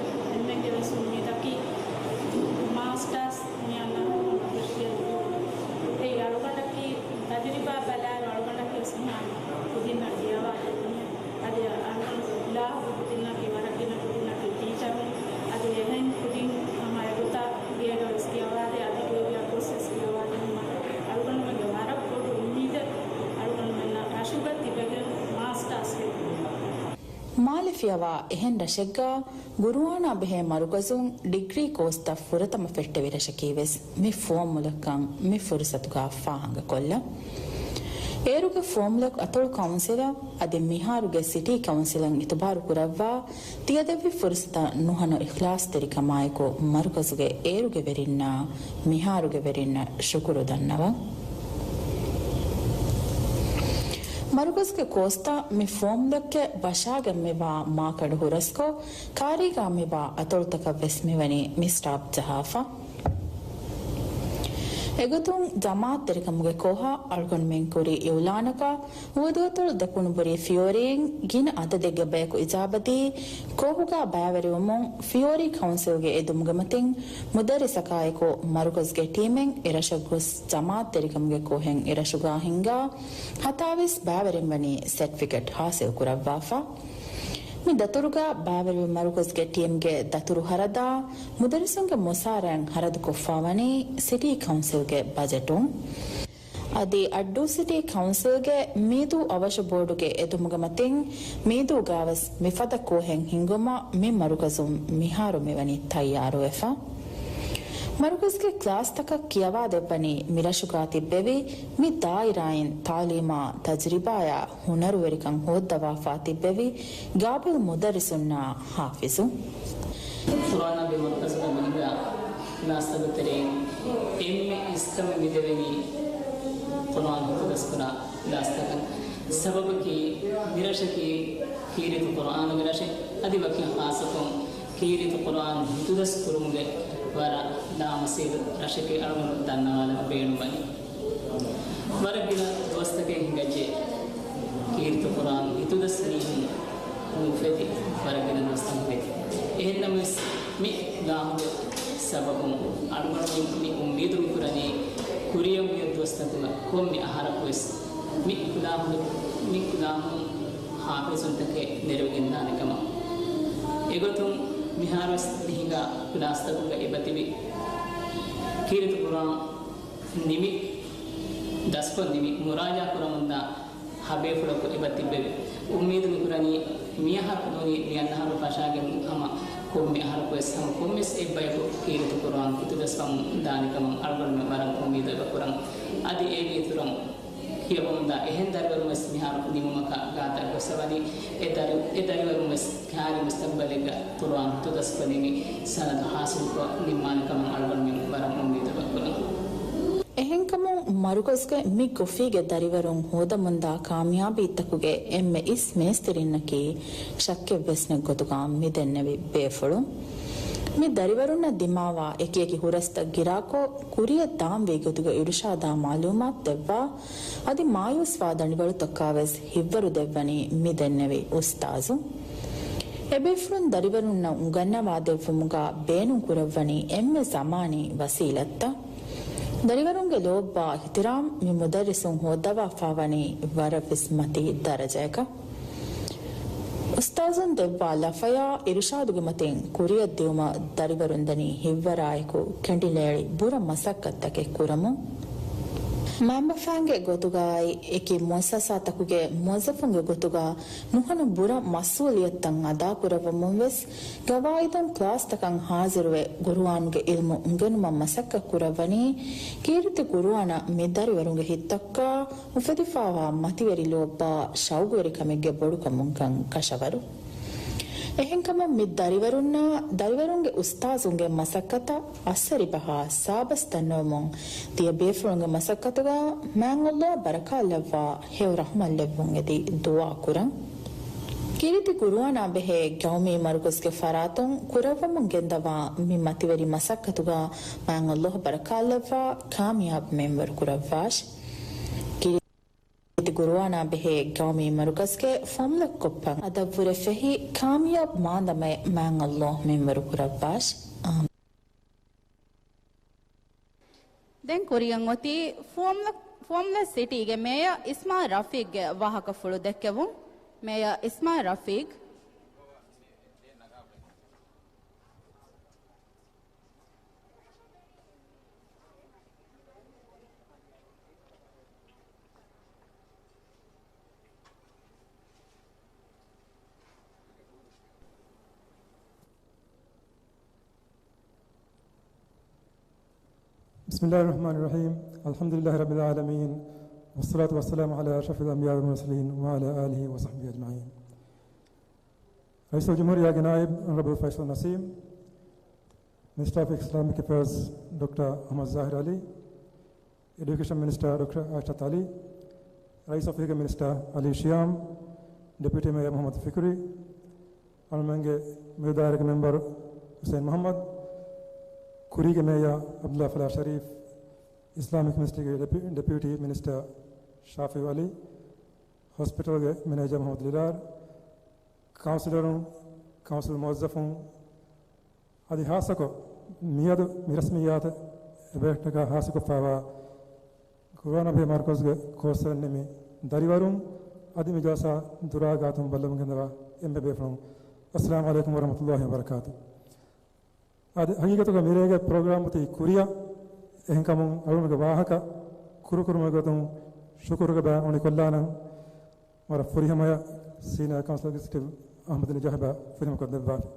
ފިޔަވާ އެހެން ރަށެއްގަ ގުރުއާނާ ބެހޭ މަރުކަޒުން ޑިގްރީ ކޯސްތައް ފުރަތަމަ ފެއްޓެވި ރަށަކީވެސް މި ފުވައްމުލަކަށް މި ފުރުސަތުގަ ފާހަގަކޮށްލަން. އޭރުގެ ފުވައްމުލަކު އަތޮޅު ކައުންސިލަށް އަދި މިހާރުގެ ސިޓީ ކައުންސިލަށް އިތުބާރު ކުރައްވާ ތިޔަދެއްވި ފުރުސަތަށް ނުހަނު އިޚްލާޞްތެރިކަމާއެކު މަރުކަޒުގެ އޭރުގެ ވެރިންނާ މިހާރުގެ ވެރިންނަށް ޝުކުރު ދަންނަވަން. މަރުކަޒުގެ ކޯސްތައް މި ފުވައްމުލަކަށް ވަށާގެން މިވާ މާކަނޑު ހުރަސްކޮށް، ކާރީގާ މިވާ އަތޮޅުތަކަށް ވެސް މިވަނީ މި ސްޓާމްޕް ޖަހާފަ. އެގޮތުން ޖަމާއަތްތެރިކަމުގެ ކޯހަށް އަޅުގަނޑުމެން ކުރި އިއުލާނަކަށް އުވަދުއަތޮޅު ދެކުނުބުރީ ފިޔޯރީން ގިނަ އަދަދެއްގެ ބަޔަކު އިޖާބަދީ، ކޯހުގާ ބައިވެރިވުމުން ފިޔޯރީ ކައުންސިލްގެ އެދުމުގެ މަތިން މުދައްރިސަކާއެކު މަރުކަޒުގެ ޓީމެއް އެރަށަށް ގޮސް ޖަމާއަތްތެރިކަމުގެ ކޯހެއް އެރަށުގާ ހިންގާ ހަތާވީސް ބައިވެރިން ވަނީ ސެޓްފިކެޓް ހާސިލް ކުރައްވާފަ. މި ދަތުރުގަ ބައިވެރިވި މަރުކަޒުގެ ޓީމްގެ ދަތުރު ހަރަދާ، މުދައްރިސުންގެ މުސާރައިން ހަރަދުކޮށްފާވަނީ ސިޓީ ކައުންސިލްގެ ބަޖެޓުން. އަދި އައްޑޫ ސިޓީ ކައުންސިލްގެ މީދޫ އަވަށު ބޯޑުގެ އެދުމުގެ މަތިން މީދޫގާވެސް މިފަދަ ކޯހެއް ހިންގުމަށް މި މަރުކަޒުން މިހާރު މިވަނީ ތައްޔާރުވެފަ. މަރުކަޒުގެ ކްލާސްތަކަށް ކިޔަވާދެއްވަނީ މިރަށުގާ ތިއްބެވި މި ދާއިރާއިން ތާލީމާ ތަޖުރިބާޔާ ހުނަރުވެރިކަން ހޯއްދަވާފާ ތިއްބެވި ގާބިލް މުދައްރިސުންނާ ޙާފިޒުން. ޤުރުއާނާ ބެހޭ މަރުކަޒުގަ މިހިނގާ ކްލާސްތަކުގެ ތެރެއިން އެންމެ އިސްކަމެއް މިދެވެނީ ޤުރުއާން ހިތުދަސްކުރާ ކްލާސްތަކަށް. ސަބަބަކީ މިރަށަކީ ކީރިތި ޤުރުއާނުގެ ރަށެއް. އަދި ވަކި ޚާއްޞަކޮށް ކީރިތި ޤުރުއާން ހިތުދަސް ކުރުމުގެ ވަރަށް ލާމަސީދު ރަށެކޭ އަޅުގަނޑު ދަންނަވާލަން ބޭނުންވަނީ. ވަރަށް ގިނަ ދުވަސްތަކެއް ހިނގައްޖެ ކީރިތި ޤުރުއާން ހިތުދަސް މީހުން ނުއުފެދި ވަރަށް ގިނަ ދުވަސްތައް ހިނގައްޖެ. އެހެންނަމަވެސް މި ލާހުގެ ސަބަބުން އަޅުގަނޑުމެން މި އުއްމީދު މިކުރަނީ ކުރިޔަށް މިއޮތް ދުވަސްތަކުގަ ކޮންމެ އަހަރަކުވެސް މި ކުލާހުން، މި ކުލާހުން ހާފިޒުންތަކެއް ނެރެވިގެންދާނެ ކަމަށް. އެގޮތުން މިހާރުވެސް މިހިނގާ ކްލާސްތަކުގަ އެބަތިބި ކީރިތި ޤުރުއާން ނިމި، ދަސްކޮށް ނިމި، މުރާޖާ ކުރަމުންދާ ހަބޭފުޅަކު އެބަ ތިއްބެވި. އުއްމީދު މިކުރަނީ މިއަހަރު ނޫނީ މިއަންނަ އަހަރު ފަށާގެން ހަމަ ކޮންމެ އަހަރަކުވެސް ހަމަ ކޮންމެސް އެއްބަޔަކު ކީރިތި ޤުރުއާން ހިތުދަސްވަމުން ދާނެ ކަމަށް އަޅުގަނޑުމެން ވަރަށް އުއްމީދު އެބަ ކުރަން. އަދި އޭގެ އިތުރަށް ކިޔަވަމުންދާ އެހެން ދަރިވަރުން ވެސް މިހާރު ނިމުމަކަށް ގާތަށް ގޮސްފަވަނީ. އެ ދަރި، އެ ދަރިވަރުން ވެސް ކާރި މުސްތަޤްބަލެއްގަ ޤުރުއާން ހިތުދަސްކޮށް ނިމި ސަނަދު ޙާޞިލުކޮށް ނިންމާނެ ކަމަށް އަޅުގަނޑުމެން ވަރަށް އުއްމީދު ކުރަން. އެހެންކަމުން މަރުކަޒުގެ މި ގޮފީގެ ދަރިވަރުން ހޯދަމުންދާ ކާމިޔާބީތަކުގެ އެންމެ އިސް މޭސްތިރިންނަކީ ޝައްކެއްވެސް ނެތް ގޮތުގަ މި ދެންނެވި ބޭފުޅުން. މި ދަރިވަރުންނަށް ދިމާވާ އެކިއެކި ހުރަސްތައް ގިރާކޮށް، ކުރިއަށް ދާންވީ ގޮތުގެ އިރުޝާދާ މަޢުލޫމާތު ދެއްވާ، އަދި މާޔޫސްވާ ދަނޑިވަޅުތަކާވެސް ހިތްވަރު ދެއްވަނީ މި ދެންނެވި އުސްތާޒުން. އެބޭފުޅުން ދަރިވަރުންނަށް އުނގަންނަވާ ދެއްވުމުގަ ބޭނުން ކުރައްވަނީ އެންމެ ޒަމާނީ ވަސީލަތްތައް. ދަރިވަރުންގެ ލޯބިވާ އިޙްތިރާމް މި މުދައްރިސުން ހޯއްދަވާފާވަނީ ވަރަށްވެސް މަތީ ދަރަޖައަކަށް. އުސްތާޒުން ދެއްވާ ލަފަޔާ އިރުޝާދުގެ މަތިން ކުރިއަށް ދިއުމަށް ދަރިވަރުން ދަނީ ހިތްވަރާއެކު ކެނޑިލޭޅި ބުރަ މަސައްކަތްތަކެއް ކުރަމުން. މައިންބަފައިންގެ ގޮތުގައި އެކި މުއައްސަސާތަކުގެ މުވައްޒަފުންގެ ގޮތުގަ ނުހަނު ބުރަ މަސްއޫލިއްޔަތުތައް އަދާކުރައްވަމުން ވެސް، ގަވާއިދުން ކްލާސްތަކަށް ހާޒިރުވެ، ޤުރުއާނުގެ ޢިލްމު އުނގެނުމަށް މަސައްކަތް ކުރައްވަނީ، ކީރިތި ޤުރުއާނަށް މި ދަރިވަރުންގެ ހިތްތަކުގަ އުފެދިފާވާ މަތިވެރި ލޯބިވާ ޝައުގުވެރިކަމެއްގެ ބޮޑުކަމުންކަން ކަށަވަރު. އެހެންކަމުން މި ދަރިވަރުންނާ ދަރިވަރުންގެ އުސްތާޒުންގެ މަސައްކަތަށް އަސަރިބަހާ ސާބަސް ދަންނަވަމުން ތިޔަ ބޭފުޅުންގެ މަސައްކަތުގަ މާތް ﷲ ބަރަކާތްލައްވާ ހެޔޮ ރަޙުމަތްލެއްވުން އެދި ދުޢާ ކުރަން. ކީރިތި ޤުރުއާނާ ބެހޭ ގައުމީ މަރުކަޒުގެ ފަރާތުން ކުރައްވަމުން ގެންދަވާ މި މަތިވެރި މަސައްކަތުގަ މާތް ﷲ ބަރަކާތްލައްވާ ކާމިޔާބު މެންވަރު ކުރައްވާށި. ކީރިތި ޤުރުއާނާ ބެހޭ ގައުމީ މަރުކަޒުގެ ފޮމުލަކު ކޮށްފަ އަދަށްވުރެ ފެހި ކާމިޔާބު މާނދަމައެއް މާތް ﷲ މެންވަރު ކުރައްވާށި. އާމީން. ދެން ކުރިއަށް އޮތީ ފުވައްމުލަ، ފުވައްމުލަ ސިޓީގެ މޭޔަރ އިސްމާއިލް ރަފީޤްގެ ވާހަކަފުޅު ދެއްކެވުން. މޭޔަރ އިސްމާއިލް ރަފީޤް. بسم الله الرحمن الرحيم. الحمد لله رب العالمين. والصلاة والسلام على أشرف الأنبياء والمرسلين وعلى آله وصحبه أجمعين. ރައީސުލްޖުމްހޫރިއްޔާ ގެ ނާއިބު އޮނަރަބަލް ފައިސަލް ނަސީމް، މިނިސްޓަރ އޮފް އިސްލާމިކް އެފެއާޒް ޑޮކްޓަރ އަޙްމަދު ޒާހިރު އަލީ، އެޑިއުކޭޝަން މިނިސްޓަރ ޑޮކްޓަރ އާއިޝަތު އަލީ، ރައީސް އޮފީހުގެ މިނިސްޓަރ އަލީ ޝިޔާމް، ޑެޕިއުޓީ މޭޔަރ މުޙައްމަދު ފިކުރީ، އަޅުމެންގެ މިލް ދާއިރާގެ މެމްބަރު ޙުސައިން މުޙައްމަދު، ކުރީގެ މޭޔަރ ޢަބްދުﷲ ފަލާޙް ޝަރީފް، އިސްލާމިކް މިނިސްޓްރީގެ ޑެޕި-، ޑެޕިއުޓީ މިނިސްޓަރ ޝާފިޢު އަލީ، ހޮސްޕިޓަލްގެ މެނޭޖަރ މުޙައްމަދު ލިރާރު، ކައުންސިލަރުން، ކައުންސިލް މުވައްޒަފުން، އަދި ހާއްސަކޮށް މިއަދު މި ރަސްމިއްޔާތު އެބައެއްޓަކާ ހާއްސަކޮށްފައިވާ ޤުރުއާނާ ބެހޭ މަރުކަޒުގެ ކޯސްތައް ނިމި ދަރިވަރުން، އަދި މި ޖަލްސާ ދުރާ ގާތުން ބައްލަވަމުން ގެންދަވާ އެންމެ ބޭފުޅުން، އައްސަލާމު ޢަލައިކުމް ވަރަޙްމަތުﷲ ވަބަރަކާތު. އަދި ހަގީގަތުގަ މިރޭގެ ޕްރޮގްރާމް އޮތީ ކުރިއަށް، އެހެންކަމުން އަޅުގަނޑުގެ ވާހަކަ ކުރުކުރުމުގެ ގޮތުން ޝުކުރުގެ ބަޔާން އުނިކޮށްލާނަން. ވަރަށް ފުރިހަމަޔަށް ސީނިއާ ކައުންސިލް އެގްޒެކެޓިވް އަޙްމަދު ނިޖާހިބާ ފުރިހަމަކޮށް ދެއްވާފި.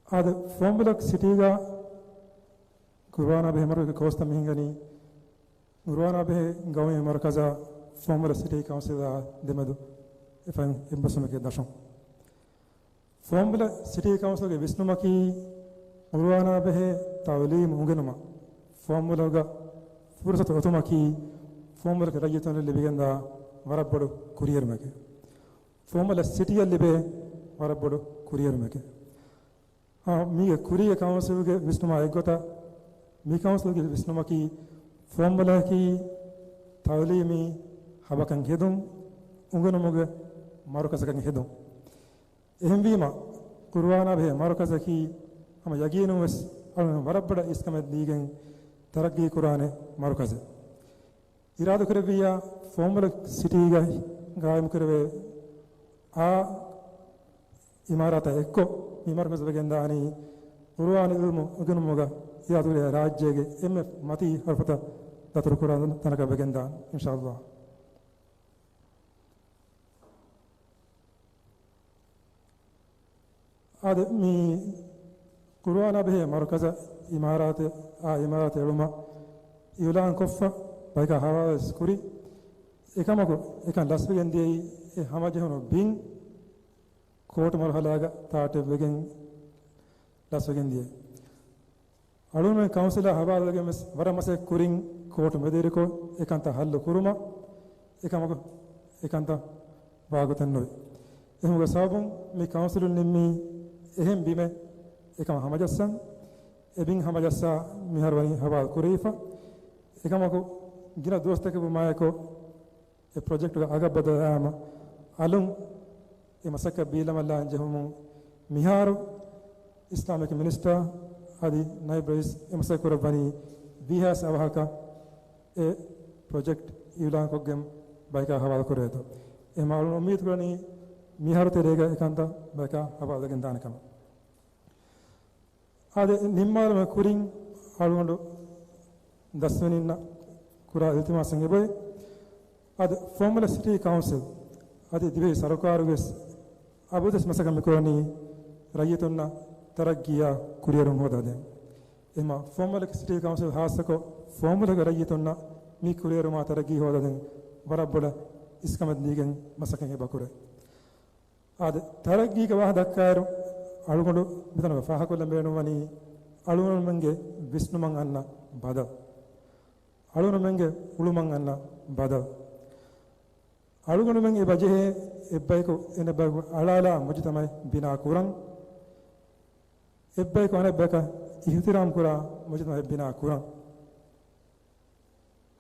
އާދެ، ފުވައްމުލައް ސިޓީގަ ޤުރުއާނާ ބެހޭ މަރުކަޒުގެ ކޯސްތައް މި ހިނގަނީ، ޤުރުއާނާ ބެހޭ ޤައުމީ މަރުކަޒާ ފުވައްމުލައް ސިޓީ ކައުންސިލާ ދެމެދު އެފަދަ އެއްބަސްވުމެއްގެ ދަށުން. ފުވައްމުލައް ސިޓީ ކައުންސިލްގެ ވިސްނުމަކީ، ޤުރުއާނާ ބެހޭ ތަޢުލީމު އުނގެނުމަށް ފުވައްމުލައުގަ ފުރުޞަތު އޮތުމަކީ، ފުވައްމުލަކަށް ރައްޔިތުން ލިބިގެންދާ ވަރަށް ބޮޑު ކުރިއެރުމެކެވެ. ފުވައްމުލައް ސިޓީއަށް ލިބޭ ވަރަށް ބޮޑު ކުރިއެރުމެކެވެ. އާ، މީގެ ކުރީގެ ކައުންސިލްގެ ވިސްނުމާ އެއްގޮތަށް، މި ކައުންސިލްގެ ވިސްނުމަކީ، ފުވައްމުލައަކީ ތަޢުލީމީ ހަބަކަށް ހެދުން، އުނގެނުމުގެ މަރުކަޒަކަށް ހެދުން. އެހެންވީމަ، ޤުރުއާނާ ބެހޭ މަރުކަޒަކީ ހަމަ ޔަގީނުން ވެސް އަޅުގަނޑު ވަރަށް ބޮޑަށް އިސްކަމެއް ދީގެން ތަރައްގީ ކުރާނެ މަރުކަޒެއް. އިރާދަކުރެއްވިއްޔާ، ފުވައްމުލައް ސިޓީގައި ގާއިމުކުރެވޭ އާ އިމާރާތާ އެއްކޮށް، މި މަރުކަޒު ވެގެންދާނީ ޤުރުއާން އިލްމު އުނގެނުމުގަ އިރާދަކުރެއްވިއްޔާ ރާއްޖޭގެ އެންމެ މަތީ ހަރުފަތައް ދަތުރުކުރާ ތަނަކަށް ވެގެންދާނެ، އިންޝާﷲ. އާދެ، މި ޤުރުއާނާ ބެހޭ މަރުކަޒަށް އިމާރާތެއް، އާ އިމާރާތެއް އެޅުމަށް އިޢުލާން ކޮށްފަ، ބަޔަކާ ހަވާލުވެސް ކުރި. އެކަމަކު، އެކަން ލަސްވެގެން ދިޔައީ އެ ހަމަޖެހުނު ބިން ކޯޓު މަރުހަލާގަ ތާއްޓެއްވެގެން ލަސްވެގެން ދިޔައީ. އަޅުގަނޑުމެން ކައުންސިލާ ހަވާލުވެގެން ވެސް ވަރަށް މަސައްކަތް ކުރިން، ކޯޓު މެދުވެރިކޮށް އެކަންތައް ހައްލު ކުރުމަށް، އެކަމަކު އެކަންތައް ވާގޮތެއް ނުވި. އެހެންވުމުގެ ސަބަބުން މި ކައުންސިލުން ނިންމީ އެހެން ބިމެއް އެކަމަށް ހަމަޖައްސަން. އެ ބިން ހަމަޖައްސާ މިހާރު ވަނީ ހަވާލު ކުރެވިފަ. އެކަމަކު ގިނަ ދުވަސްތަކެއް ވުމާއެކު، އެ ޕްރޮޖެކްޓުގެ އަގަށް ބަދަލުވާމަ އަލުން އެ މަސައްކަތް ބީލަމަށްލާން ޖެހުމުން މިހާރު އިސްލާމިކް މިނިސްޓަރ އަދި ނައިބް ރައީސް އެ މަސައްކަތް ކުރައްވަނީ ވީހާވެސް އަވަހަކަށް އެ ޕްރޮޖެކްޓް އިޢުލާންކޮށްގެން ބަޔަކާ ހަވާލު ކުރޭތޯ. އެހެންމަ އަޅުން އުއްމީދު ކުރަނީ މިހާރު ތެރޭގަ އެކަންތައް ބަޔަކާ ހަވާލުވެގެން ދާނެ ކަމަށް. އާދެ، ނިންމާލުމުގެ ކުރިން އަޅުގަނޑު ދަސްވެރިންނަށް ކުރާ އިލްތިމާސެއް އެބައޮތް. އަދި ފުވައްމުލައް ސިޓީ ކައުންސިލް އަދި ދިވެހި ސަރުކާރުގެ އަބަދުވެސް މަސައްކަތް މިކުރަނީ ރައްޔިތުންނަށް ތަރައްގީއާ ކުރިއެރުން ހޯދާދޭން. އެހެންމަ ފުވައްމުލައް ސިޓީ ކައުންސިލް ހާއްސަކޮށް ފުވައްމުލައްގެ ރައްޔިތުންނަށް މި ކުރިއެރުމާ ތަރައްގީ ހޯދާދޭން ވަރަށް ބޮޑަށް އިސްކަމެއް ދީގެން މަސައްކަތް އެބަ ކުރޭ. އާދެ، ތަރައްގީގެ ވާހަކަ ދައްކާއިރު، އަޅުގަނޑު މިތަނުގަ ފާހަގަކޮށްލަން ބޭނުންވަނީ، އަޅުގަނޑުމެންގެ ވިސްނުމަށް އަންނަ ބަދަލު، އަޅުގަނޑުމެންގެ އުޅުމަށް އަންނަ ބަދަލު. އަޅުގަނޑުމެން އެބަ ޖެހޭ އެއްބަޔަކު އެނެއްބަޔަކު އަޅާލާ މުޖުތަމަޢެއް ބިނާ ކުރަން، އެއްބަޔަކު އަނެއްބަޔަކަށް އިޙްތިރާމް ކުރާ މުޖުތަމަޢެއް ބިނާ ކުރަން.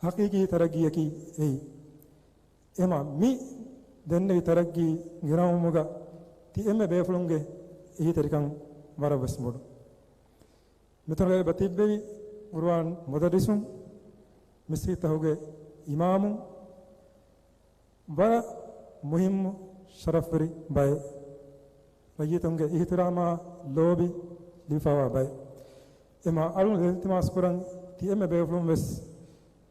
ޙަޤީޤީ ތަރައްގީއަކީ އެއީ. އެހެންމަ މި ދެންނެވި ތަރައްގީ ގެނައުމުގަ ތި އެންމެ ބޭފުޅުންގެ އެހީތެރިކަން ވަރަށް ވެސް ބޮޑު. މިތަނުގަ އެބަ ތިއްބެވި ޤުރުއާން މުދައްރިސުން، މިސްކިތްތަކުގެ އިމާމުން، ވަރަށް މުހިއްމު ޝަރަފްވެރި ބައެއް، ރައްޔިތުންގެ އިޙްތިރާމާ ލޯބި ލިބިފައިވާ ބައެއް. އެހެންމަ އަޅުގަނޑު އިލްތިމާސް ކުރަން ތި އެންމެ ބޭފުޅުން ވެސް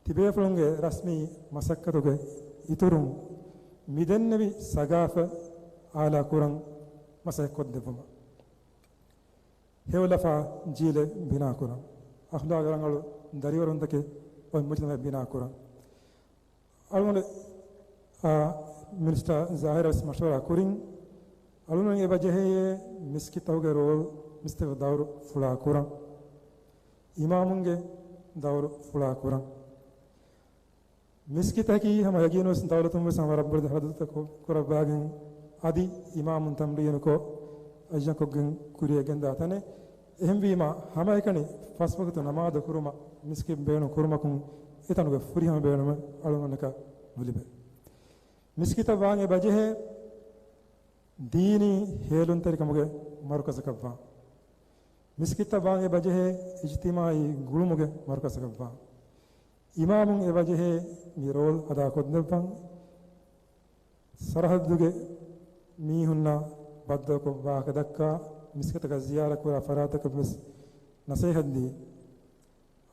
ތި ބޭފުޅުންގެ ރަސްމީ މަސައްކަތުގެ އިތުރުން މި ދެންނެވި ސަގާފަތް އާލާ ކުރަން މަސައްކަތް ކޮށްދެއްވުމަށް. ހެޔޮލަފާ ޖީލެއް ބިނާކުރަން، އަޚްލާގު ރަނގަޅު ދަރިވަރުންތަކެއް އޮތް މުޖްތަމަޢެއް ބިނާކުރަން. އަޅުގަނޑު، އާ، މިނިސްޓަރ ޒާހިރަށް ވެސް މަޝްވަރާ ކުރިން، އަޅުގަނޑު އެބަ ޖެހެޔޭ މިސްކިތްތަކުގެ ރޯލް، މިސްކިތްތަކުގެ ދައުރު ފުޅާ ކުރަން، އިމާމުންގެ ދައުރު ފުޅާ ކުރަން. މިސްކިތަކީ ހަމަ ޔަގީނުވެސް ދައުލަތުން ވެސް ހަމަ ރައްބު ހަދަދުތަކު ކުރައްވާގެން އަދި އިމާމުން ތަމްރީނުކޮށް، އައްޔަންކޮށްގެން ކުރިއަށް ގެންދާ ތަނެއް. އެހެންވީމާ، ހަމައެކަނި ފަސް ވަގުތު ނަމާދު ކުރުމަށް މިސްކިތް ބޭނުން ކުރުމަކުން، އެތަނުގެ ފުރިހަމަ ބޭނުމެއް އަޅުގަނޑަކަށް ނުލިބޭ. މިސްކިތަށް ވާން އެބަ ޖެހޭ ދީނީ ހޭލުންތެރިކަމުގެ މަރުކަޒަކަށްވާން. މިސްކިތަށް ވާން އެބަ ޖެހޭ އިޖްތިމާޢީ ގުޅުމުގެ މަރުކަޒަކަށްވާން. އިމާމުން އެބަ ޖެހޭ މި ރޯލް އަދާކޮށްދެއްވަން. ސަރަހައްދުގެ މީހުންނާ ބައްދަލުކޮށް ވާހަކަ ދައްކާ، މިސްކިތަކަށް ޒިޔާރަތްކުރާ ފަރާތަކަށް ވެސް ނަސޭހަތްދީ،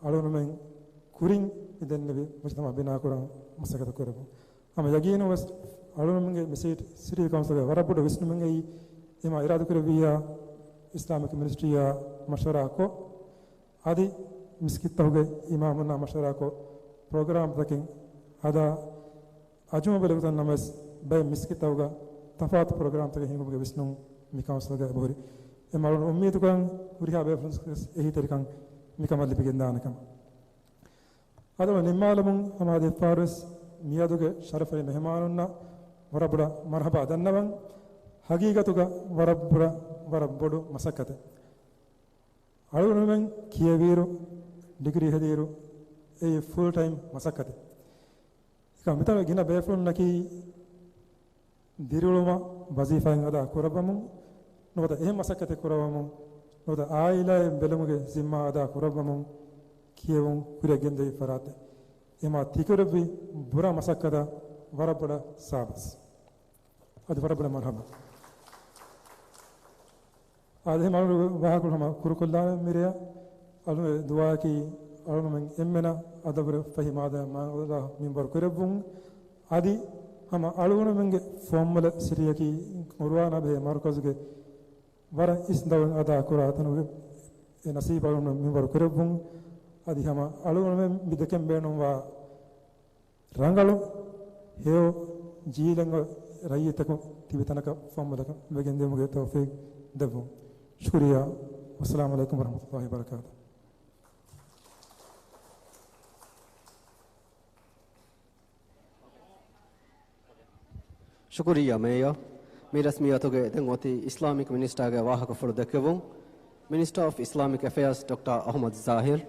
އަޅުގަނޑުމެން ކުރިން މި ދެންނެވި މުޖްތަމަޢު ބިނާކުރަން މަސައްކަތު ކުރަމުން. ހަމަ ޔަގީނުން ވެސް އަޅުގަނޑުމެންގެ މި ސީޓް ސިޓީ ކައުންސިލްގެ ވަރަށް ބޮޑު ވިސްނުމެއް އެއީ. އެމާ އިރާދަކުރެއްވިއްޔާ އިސްލާމިކް މިނިސްޓްރީއާ މަޝްވަރާކޮށް، އަދި މިސްކިތްތަކުގެ އިމާމުންނާ މަޝްވަރާކޮށް، ޕްރޮގްރާމްތަކެއް ހަދާ، އަޖުމަ ބެލެގޮތަށް ނަމަވެސް، ބައެއް މިސްކިތްތަކުގަ ތަފާތު ޕްރޮގްރާމްތަކެއް ހިނގުމުގެ ވިސްނުން މި ކައުންސިލްގަ އެބަހުރި. އެމަ އަޅުގަނޑު އުއްމީދުކުރަން ހުރިހާ ބޭފުޅުންވެސް އެހީތެރިކަން މިކަމަށް ލިބިގެންދާނެ ކަމަށް. އަދި ނިންމާލަމުން ހަމަ އަދި އެއްފަހަރުވެސް މިއަދުގެ ޝަރަފުވެރި މެހެމާނުންނަށް ވަރަށް ބޮޑަށް މަރުޙަބާ ދަންނަވަން. ހަގީގަތުގަ ވަރަށް ބުރަ، ވަރަށް ބޮޑު މަސައްކަތެއް. އަޅުގަނޑުމެން ކިޔެވިއިރު، ޑިގްރީ ހެދިއިރު، އެއީ ފުލް ޓައިމް މަސައްކަތެއް. އެކަމް މިތަނުގެ ގިނަ ބޭފުޅުންނަކީ ދިރިއުޅުމަށް ވަޒީފާއެއް އަދާ ކުރައްވަމުން ނުވަތަ އެހެން މަސައްކަތެއް ކުރައްވަމުން ނުވަތަ އާއިލާއެއް ބެލުމުގެ ޒިންމާ އަދާ ކުރައްވަމުން ކިޔެވުން ކުރިއަށް ގެންދެވި ފަރާތެއް. އެމާ ތިކުރެއްވި ބުރަ މަސައްކަތަށް ވަރަށް ބޮޑަށް ސާބަސް. އަދި ވަރަށް ބޮޑަށް މަރުޙަބާ. އާދެ، އަޅުގަނޑު ވާހަކަ ހަމަ ކުރުކޮށްލާނަން މިރެޔަށް. އަޅުގަނޑުގެ ދުޢާއަކީ އަޅުގަނޑުމެން އެންމެނަށް އަދަބުވެރި ފަހި މާދަމާ މިންވަރު ކުރެއްވުން. އަދި ހަމަ އަޅުގަނޑުމެންގެ ފޯމުލަ ސިޓީއަކީ ޤުރުއާނާ ބެހޭ މަރުކަޒުގެ ވަރަށް އިސް ދައުރެއް އަދާ ކުރާ ތަނުގެ އެ ނަސީބު އަޅުގަނޑު މިންވަރު ކުރެއްވުން. އަދި ހަމަ އަޅުގަނޑުމެން މި ދެކެން ބޭނުންވާ ރަނގަޅު ހެޔޮ ޖީލެއް ރައްޔިތަކު ތިބި ތަނަކަށް ފަހުމަތަކަށް ވެގެންދިއުމުގެ ތައުފީޤް ދެއްވުން. ޝުކުރިއްޔާ. ވައްސަލާމު ޢަލައިކުމް ވަރަޙްމަތުﷲި ވަބަރަކާތުހު. ޝުކުރިއްޔާ މޭޔަރ. މި ރަސްމިއްޔާތުގައި ދެން އޮތީ އިސްލާމިކް މިނިސްޓާގެ ވާހަކަފުޅު ދެއްކެވުން. މިނިސްޓަރ އޮފް އިސްލާމިކް އެފެއާޒް ޑޮކްޓަރ އަޙްމަދު ޒާހިރު.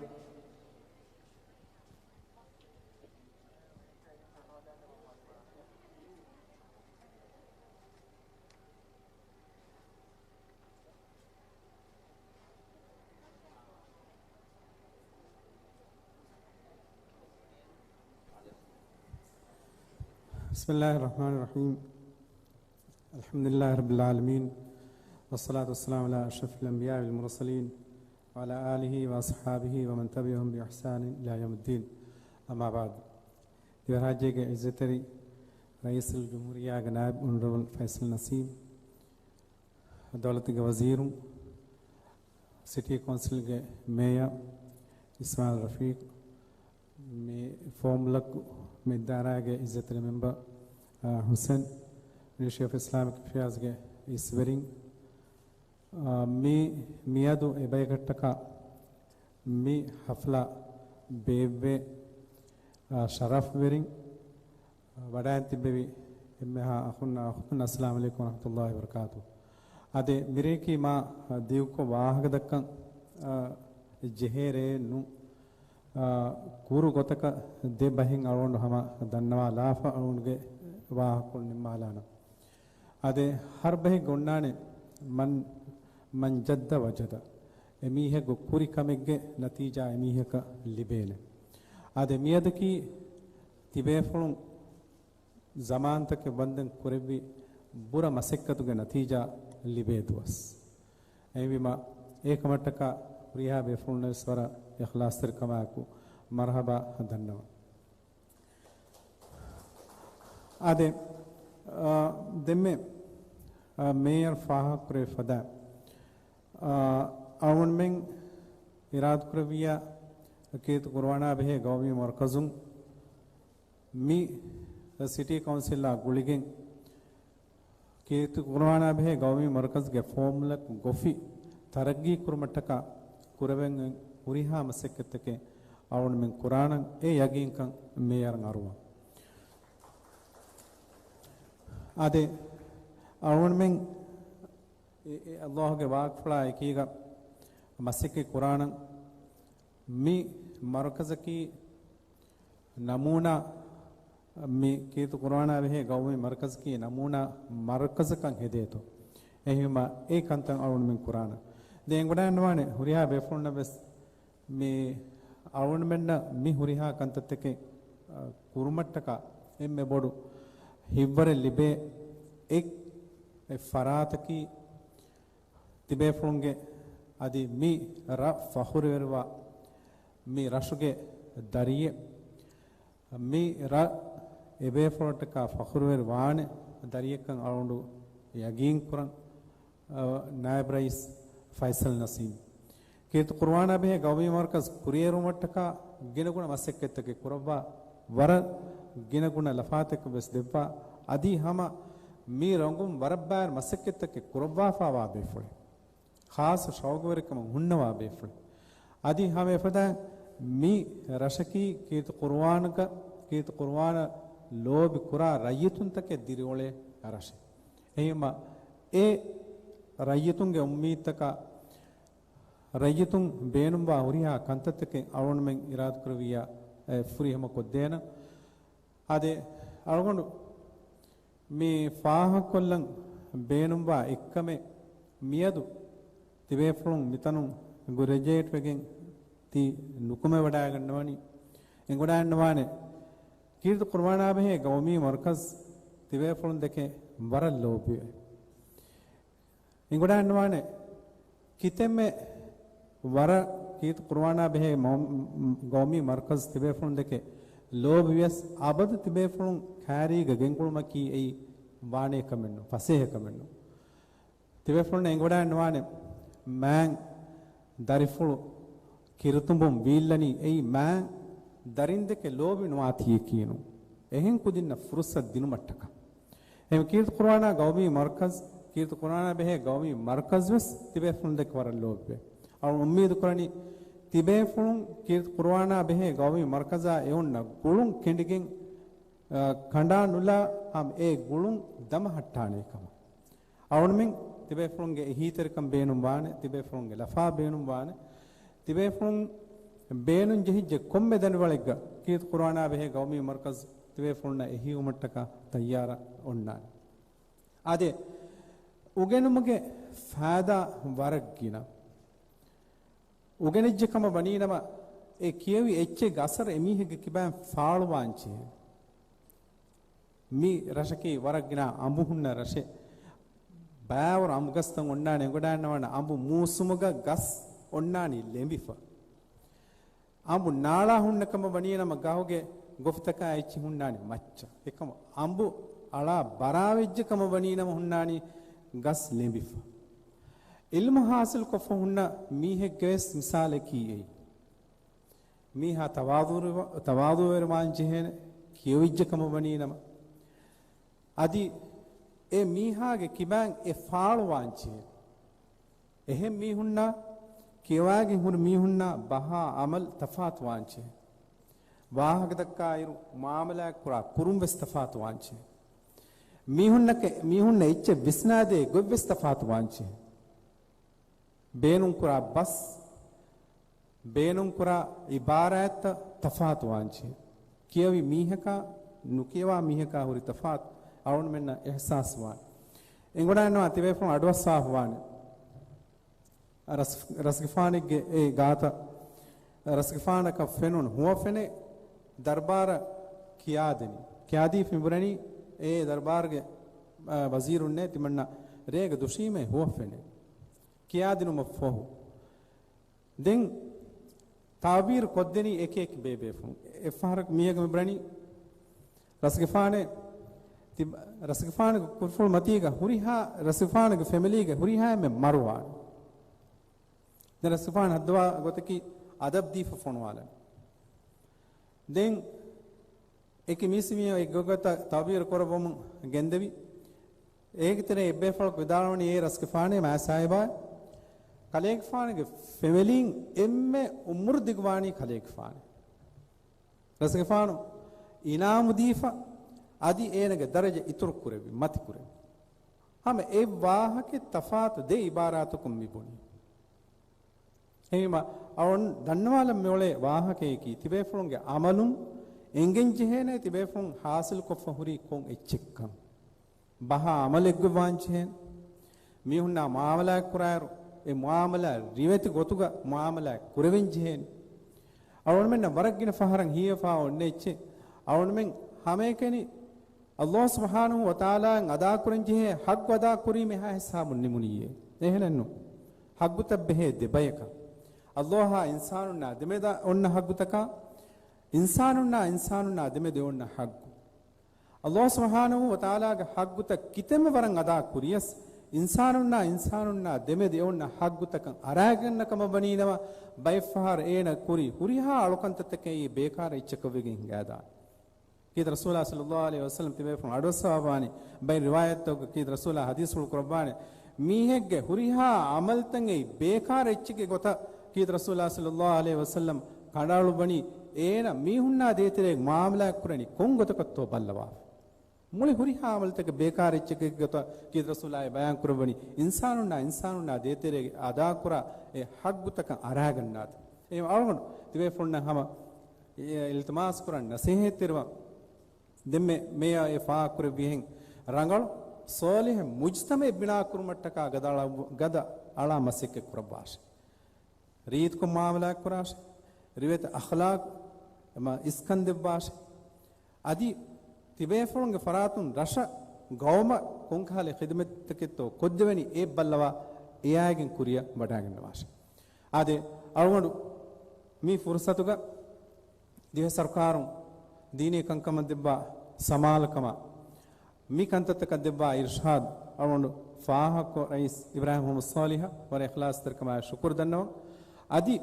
بسم الله الرحمن الرحيم. الحمد لله رب العالمين، والصلاة والسلام على أشرف الأنبياء والمرسلين، وعلى آله وأصحابه ومن تبعهم بإحسان إلى يوم الدين. أما بعد. ދިވެހިރާއްޖޭގެ އިއްޒަތްތެރި ރައީސުލްޖުމްހޫރިއްޔާގެ ނާއިބު އޮނަރަބަލް ފައިސަލް ނަސީމް، ދައުލަތުގެ ވަޒީރުން، ސިޓީ ކައުންސިލްގެ މޭޔަރ އިސްމާޢީލް ރަފީޤް، މި ފޯމުލަކު މި އިދާރާގެ އިއްޒަތްތެރި މެމްބަރ، އާ، ހުސެން، މިނިސްޓްރީ އޮފް އިސްލާމިކް އެފެއާޒްގެ އިސްވެރިން، އާ، މި، މިއަދު އެބަޔަކަށްޓަކާ މި ޙަފްލާ ބޭއްވޭ، އާ، ޝަރަފްވެރިން، ވަޑައިން ތިއްބެވި އެންމެހާ އަޚުންނާ އުޚްތުން، އައްސަލާމު ޢަލައިކުމް ވަރަޙްމަތުﷲި ވަބަރަކާތުހު. އާދެ، މިރޭކީ މާ ދިގުކޮށް ވާހަކަ ދައްކަން، އާ، ޖެހޭ ރެއެއް ނޫން. އާ، ކުރު ގޮތަކަށް ދެ ބަހެއް އަޅުގަނޑު ހަމަ ދަންނަވާލާފަ އަޅުގަނޑުގެ ވާހަކަކޮޅު ނިންމާލާނަން. އާދެ، ހަރު ބަހެއްގަ އޮންނާނެ މަން، މަން ޖައްދަ ވަޖަދަ. އެމީހެއްގެ ކުރި ކަމެއްގެ ނަތީޖާ އެމީހަކަށް ލިބޭނެ. އާދެ، މިއަދަކީ ތިބޭފުޅުން ޒަމާންތަކެއް ވަންދެން ކުރެއްވި ބުރަ މަސައްކަތުގެ ނަތީޖާ ލިބޭ ދުވަސް. އެހެންވީމަ، އެކަމަށްޓަކާ ހުރިހާ ބޭފުޅުންނަށް ވެސް ވަރަށް އިޚްލާޞްތެރިކަމާއެކު މަރުޙަބާ ދަންނަވަން. އާދެ، އާ، ދެންމެ، އާ، މޭޔަރ ފާހަގަކުރެއްވި ފަދަ، އާ، އަޅުގަނޑުމެން އިރާދަކުރެއްވިއްޔާ، ކީރިތި ޤުރުއާނާ ބެހޭ ގައުމީ މަރުކަޒުން މި ސިޓީ ކައުންސިލާ ގުޅިގެން، ކީރިތި ޤުރުއާނާ ބެހޭ ގައުމީ މަރުކަޒުގެ ފޯމުލަކު ގޮފި ތަރައްގީ ކުރުމަށްޓަކާ ކުރެވެން ހުރިހާ މަސައްކަތްތަކެއް އަޅުގަނޑުމެން ކުރާނަން. އެ ޔަގީންކަން މޭޔަރަށް އަރުވާ. އާދެ، އަޅުގަނޑުމެން އެ، އެ ﷲ ގެ ވާގިފުޅާ އެކީގަ މަސައްކަތް ކުރާނަން. މި މަރުކަޒަކީ ނަމޫނާ، މި ކީރިތި ޤުރުއާނާ ބެހޭ ގައުމީ މަރުކަޒަކީ ނަމޫނާ މަރުކަޒަކަށް ހެދޭތޯ. އެހެންވީމާ އެ ކަންތައް އަޅުގަނޑުމެން ކުރާނަން. ދެން އެނގިވަޑައިގަންނަވާނެ ހުރިހާ ބޭފުޅުންނަށް ވެސް މި އަޅުގަނޑުމެންނަށް މި ހުރިހާ ކަންތައްތަކެއް، އަ، ކުރުމަށްޓަކާ އެންމެ ބޮޑު ހިތްވަރެއް ލިބޭ އެއް، އެއް ފަރާތަކީ ތިބޭފުޅުންގެ އަދި މި ރަށް ފަޚުރުވެރިވާ މި ރަށުގެ ދަރިއެއް. މި ރަށް އެބޭފުޅަށްޓަކާ ފަޚުރުވެރި ވާނެ ދަރިއެއްކަން އަޅުގަނޑު ޔަގީންކުރަން، އަ، ނާއިބް ރައީސް ފައިސަލް ނަސީމް. ކީރިތި ޤުރުއާނާ ބެހޭ ގައުމީ މަރުކަޒު ކުރިއެރުމަށްޓަކާ ގިނަގުނަ މަސައްކަތްތަކެއް ކުރައްވާ، ވަރަށް ގިނަގުނަ ލަފާތަކެއް ވެސް ދެއްވާ، އަދި ހަމަ މި ރޮނގުން ވަރަށް ބާރު މަސައްކަތްތަކެއް ކުރައްވާފާވާ ބޭފުޅެއް. ޚާއްޞަ ޝައުގުވެރިކަމުން ހުންނަވާ ބޭފުޅެއް. އަދި ހަމަ އެފަދައިން މި ރަށަކީ ކީރިތި ޤުރުއާނަކަށް، ކީރިތި ޤުރުއާނަށް ލޯބި ކުރާ ރައްޔިތުންތަކެއް ދިރިއުޅޭ ރަށެއް. އެހެންވީމާ އެ ރައްޔިތުންގެ އުއްމީދުތަކާ ރައްޔިތުން ބޭނުންވާ ހުރިހާ ކަންތައްތަކެއް އަޅުގަނޑުމެން އިރާދަކުރެއްވިއްޔާ، އެ، ފުރިހަމަ ކޮށްދޭނަން. އާދެ، އަޅުގަނޑު މި ފާހަގަކޮށްލަން ބޭނުންވާ އެއްކަމެއް، މިއަދު ތިބޭފުޅުން މިތަނުން ގްރެޖުއޭޓްވެގެން ތި ނުކުމެވަޑައިގަންނަވަނީ، އެނގިވަޑައިގަންނަވާނެ ކީރިތި ޤުރުއާނާ ބެހޭ ގައުމީ މަރުކަޒު ތިބޭފުޅުން ދެކެ ވަރަށް ލޯބިވޭ. އެނގިވަޑައިގަންނަވާނެ ކިތަންމެ ވަރަށް ކީރިތި ޤުރުއާނާ ބެހޭ މަ-، ގައުމީ މަރުކަޒު ތިބޭފުޅުން ދެކެ ލޯބިވިޔަސް، އަބަދު ތިބޭފުޅުން ކައިރީގަ ގެންގުޅުމަކީ އެއީ ވާނޭ ކަމެއް ނޫން، ފަސޭހަ ކަމެއް ނޫން. ތިބޭފުޅުންނަށް އެނގިވަޑައިގަންނަވާނެ މާތް ދަރިފުޅު ކިރުތުނބުން ވީއްލަނީ އެއީ މާތް ދަރިން ދެކެ ލޯބި ނުވާތީއެކީ ނޫން. އެހެން ކުދިންނަށް ފުރުޞަތު ދިނުމަށްޓަކާ. އެހެން ކީރިތި ޤުރުއާނާ ގައުމީ މަރުކަޒު، ކީރިތި ޤުރުއާނާ ބެހޭ ގައުމީ މަރުކަޒު ވެސް ތިބޭފުޅުން ދެކެ ވަރަށް ލޯބިވޭ. އަޅު އުއްމީދު ކުރަނީ ތިބޭފުޅުން ކީރިތި ޤުރުއާނާ ބެހޭ ގައުމީ މަރުކަޒާ އެ އޮންނަ ގުޅުން ކެނޑިގެން، އަ، ކަނޑާ ނުލާ ހަމަ އެ ގުޅުން ދަމަހައްޓާނޭ ކަމަށް. އަޅުގަނޑުމެން ތިބޭފުޅުންގެ އެހީތެރިކަން ބޭނުންވާނެ، ތިބޭފުޅުންގެ ލަފާ ބޭނުންވާނެ. ތިބޭފުޅުން ބޭނުން ޖެހިއްޖެ ކޮންމެ ދަނޑިވަޅެއްގަ ކީރިތި ޤުރުއާނާ ބެހޭ ގައުމީ މަރުކަޒު ތިބޭފުޅުންނަށް އެހީވުމަށްޓަކާ ތައްޔާރަށް އޮންނާނެ. އާދެ، އުގެނުމުގެ ފައިދާ ވަރަށް ގިނަ. އުގެނިއްޖެ ކަމަށް ވަނީނަމަ، އެ ކިޔެވި އެއްޗެއްގެ އަސަރު އެމީހެއްގެ ކިބައިން ފާޅުވާންޖެހޭ. މި ރަށަކީ ވަރަށް ގިނަ އަނބު ހުންނަ ރަށެއް. ބައިވަރު އަނބު ގަސްތައް އޮންނާނެ. އެނގިވަޑައިގަންނަވާނެ އަނބު މޫސުމުގަ ގަސް އޮންނާނީ ލެނބިފަ. އަނބު ނާޅާ ހުންނަ ކަމަށް ވަނީނަމަ ގަހުގެ ގޮފުތަކާ އެއްޗެއް ހުންނާނީ މައްޗަށް. އެކަމަ އަނބު އަޅާ ބަރާވެއްޖެ ކަމަށް ވަނީނަމަ ހުންނާނީ ގަސް ލެނބިފަ. އިލްމު ހާސިލްކޮށްފަ ހުންނަ މީހެއްގެ ވެސް މިސާލަކީ އެއީ. މީހާ ތަވާޟު، ތަވާޟުވެރިވާން ޖެހޭނެ، ކިޔެވިއްޖެ ކަމަށް ވަނީނަމަ. އަދި އެ މީހާގެ ކިބައިން އެ ފާޅުވާން ޖެހޭ. އެހެން މީހުންނާ ކިޔަވާގެން ހުރި މީހުންނާ ބަހާ އަމަލު ތަފާތުވާން ޖެހޭ. ވާހަކަ ދައްކާއިރު މުއާމަލާތް ކުރާ ކުރުން ވެސް ތަފާތުވާން ޖެހޭ. މީހުންނަކަށް، މީހުންނަށް އެއްޗެއް ވިސްނާދޭ ގޮތް ވެސް ތަފާތުވާން ޖެހޭ. ބޭނުންކުރާ ބަސް، ބޭނުންކުރާ އިބާރާތްތައް ތަފާތުވާންޖެހޭ. ކިޔަވި މީހަކާ، ނުކިޔަވާ މީހަކާ ހުރި ތަފާތު އަޅުގަނޑުމެންނަށް އިޙްސާސްވާނެ. އެނގިވަޑައިގަންނަވާ ތިބޭފުޅުން އަޑުއައްސާފަވާނެ. ރަސް-، ރަސްގެފާނެއްގެ އެ ގާތަށް ރަސްގެފާނަކަށް ފެނުނު ހުވަފެނެއް ދަރުބާރަށް ކިޔާދެނީ. ކިޔާދީފަ މިބުނަނީ އެ ދަރުބާރުގެ، އަ، ވަޒީރުންނޭ ތިމަންނަ ރޭގަ ދުށީމޭ ހުވަފެނެއް. ކިޔާދިނުމަށްފަހު ދެން ތަޢުބީރު ކޮށްދެނީ އެކި އެކި ބޭބޭފުޅުން. އެއްފަހަރަކު މީހަކަށް މިބުނަނީ ރަސްގެފާނެ، ތި-، ރަސްގެފާނުގެ ކުރިފުޅު މަތީގަ ހުރިހާ، ރަސްގެފާނުގެ ފެމިލީގެ ހުރިހާ އެންމެ މަރުވާނެ. ދެން ރަސްގެފާނު ހައްދަވާ ގޮތަކީ އަދަބް ދީފަ ފޮނުވާލަން. ދެން އެކި މީސްމީހުން އެއްގޮތަށް ތަޢުބީރު ކުރައްވަމުން ގެންދެވި. އޭގެ ތެރޭ އެއްބޭފުޅަކު ވިދާޅުވަނީ އޭ ރަސްގެފާނޭ މާތްސާހިބާ، ކަލޭގެފާނުގެ ފެމެލީން އެންމެ އުމުރު ދިގުވާނީ ކަލޭގެފާނޭ. ރަސްގެފާނު އިނާމު ދީފަ، އަދި އޭނަގެ ދަރަޖަ އިތުރު ކުރެއްވި، މަތި ކުރެއްވި. ހަމަ އެއް ވާހަކަ ތަފާތު ދެ އިބާރާތަކުން މި ބުނީ. އެހެންވީމަ، އަޅުން ދަންނަވާލަން މިއުޅޭ ވާހަކަޔަކީ، ތިބޭފުޅުންގެ އަމަލުން އެނގެން ޖެހޭނެ ތިބޭފުޅުން ހާސިލްކޮށްފަ ހުރީ ކޮން އެއްޗެއްކަން. ބަހާ އަމަލެއްގެ ވާން ޖެހޭނެ. މީހުންނާ މުއާމަލާތް ކުރާއިރު، އެ މުއާމަލާ ރިވެތި ގޮތުގަ މުއާމަލާތް ކުރެވެން ޖެހޭނެ. އަޅުގަނޑުމެންނަށް ވަރަށް ގިނަ ފަހަރަށް ހީވެފާ އޮންނަ އެއްޗެއް، އަޅުގަނޑުމެން ހަމައެކަނި އައްލާހު ސުބްޙާނަހު ވަތަޢާލާއަށް އަދާކުރަން ޖެހޭ ހައްގު އަދާކުރީމަ އެހާ ހިސާބުން ނިމުނީއޭ. އެހެނެއްނު. ހައްގުތައް ބެހޭ ދެ ބަޔަކަށް. އައްލާހާ އިންސާނުންނާ ދެމެދަށް އޮންނަ ހައްގުތަކާ، އިންސާނުންނާ އިންސާނުންނާ ދެމެދެ އޮންނަ ހައްގު. އައްލާހު ސުބްޙާނަހު ވަތަޢާލާގެ ހައްގުތައް ކިތަންމެ ވަރަށް އަދާ ކުރިޔަސް، އިންސާނުންނާ އިންސާނުންނާ ދެމެދެ އޮންނަ ހައްގުތަކަށް އަރާގަންނަ ކަމަށް ވަނީނަމަ، ބައެއްފަހަރު އޭނަ ކުރި ހުރިހާ އަޅުކަންތައްތަކައި ބޭކާރު އެއްޗަކަށް ވެގެން ހިނގާދާނެ. ކީރިތި ރަސޫލާ ޞައްލައްލާހު ޢަލައިހި ވަސައްލަމަ ތިބޭފުޅުން އަޑުއައްސަވާވާނެ. ބައެއް ރިވާޔަތްތަކުގަ ކީރިތި ރަސޫލާ ޙަދީޘްފުޅު ކުރައްވާނެ، މީހެއްގެ ހުރިހާ ޢަމަލުތައް އެއީ ބޭކާރު އެއްޗެއްގެ ގޮތަށް ކީރިތި ރަސޫލާ ޞައްލައްލާހު ޢަލައިހި ވަސައްލަމަ ކަނޑައަޅުއްވަނީ، އޭނަ މީހުންނާ ދޭތެރޭގަ މުއާމަލާތް ކުރަނީ ކޮން ގޮތަކަށްތޯ ބައްލަވާފަ. މުޅި ހުރިހާ ޢަމަލުތަކެއް ބޭކާރު އެއްޗެއްގެ ގޮތަށް ކީރިތި ރަސޫލާ ބަޔާން ކުރައްވަނީ، އިންސާނުންނާ އިންސާނުންނާ ދޭތެރޭގަ އަދާކުރާ އެ ޙައްޤުތަކަށް އަރާގަންނާތި. އެ އަޅުގަނޑު ތިބޭފުޅުންނަށް ހަމަ އިލްތިމާސް ކުރަން ނަސޭހަތްތެރިވަން. ދެންމެ މޭޔަރ އެ ފާހަގަކުރެއްވިހެން ރަނގަޅު ޞާލިޙު މުޖްތަމަޢެއް ބިނާކުރުމަށްޓަކާ ގަދަ އަޅާ، ގަދަ އަޅާ މަސައްކަތް ކުރައްވާށެ. ރީތިކޮށް މުއާމަލާތް ކުރާށެ. ރިވެތި އަޚްލާޤު އެމަ އިސްކަން ދެއްވާށެ. އަދި ތިބޭފުޅުންގެ ފަރާތުން ރަށަށް ގައުމަށް ކޮންކަހަލަ ޚިދުމަތްތަކެއްތޯ ކޮށްދެވެނީ އެ ބައްލަވާ އެއާގެން ކުރިއަށް ވަޑާގަންނަވާށެ. އާދެ، އަޅުގަނޑު މި ފުރުޞަތުގަ ދިވެހި ސަރުކާރުން ދީނީ ކަންކަމަށް ދެއްވާ ސަމާލުކަމާ، މި ކަންތައްތަކަށް ދެއްވާ އިރުޝާދު، އަޅުގަނޑު ފާހަގަކޮށް ރައީސް އިބްރާހިމް މުޙައްމަދު ޞާލިޙަށް ވަރަށް އިޚްލާޞްތެރިކަމާއި ޝުކުރު ދަންނަވަން. އަދި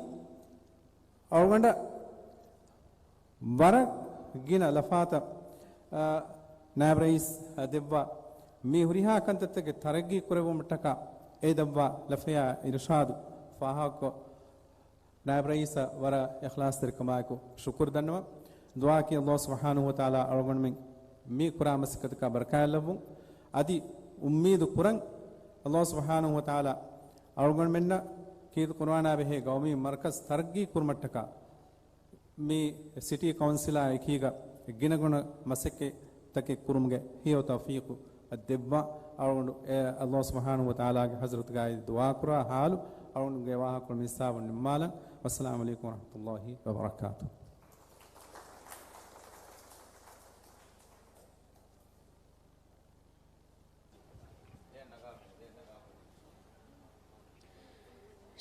އަޅުގަނޑަށް ވަރަށް ގިނަ ލަފާތައް، އާ، ނާއިބް ރައީސް ދެއްވާ މި ހުރިހާ ކަންތައްތަކެއް ތަރައްގީ ކުރެއްވުމަށްޓަކާ އެ ދައްވާ ލަފަޔާ އިރުޝާދު ފާހަގަކޮށް، ނާއިބް ރައީސަށް ވަރަށް އިޚްލާޞްތެރިކަމާއެކު ޝުކުރު ދަންނަވަން. ދުޢާއަކީ އައްލާހު ސުބްޙާނަހު ވަތަޢާލާ އަޅުގަނޑުމެން މި ކުރާ މަސައްކަތަކާ ބަރަކާތްލައްވުން. އަދި އުއްމީދު ކުރަން އައްލާހު ސުބްޙާނަހު ވަތަޢާލާ އަޅުގަނޑުމެންނަށް ކީރިތި ޤުރުއާނާ ބެހޭ ގައުމީ މަރުކަޒު ތަރައްގީ ކުރުމަށްޓަކާ މި ސިޓީ ކައުންސިލާ އެކީގަ ގިނަގުނަ މަސައްކަތްތަކެއް ކުރުމުގެ ހެޔޮ ތައުފީޤު ދެއްވާ. އަޅުގަނޑު އެ އައްލާހު ސުބްޙާނަހު ވަތަޢާލާގެ ޙަޟްރަތުގައި ދުޢާ ކުރާ ޙާލު އަޅުގަނޑުގެ ވާހަކަކޮޅު މި ހިސާބުން ނިންމާލަން. ވައްސަލާމު ޢަލައިކުމް ވަރަޙްމަތުﷲ ވަބަރަކާތުހު.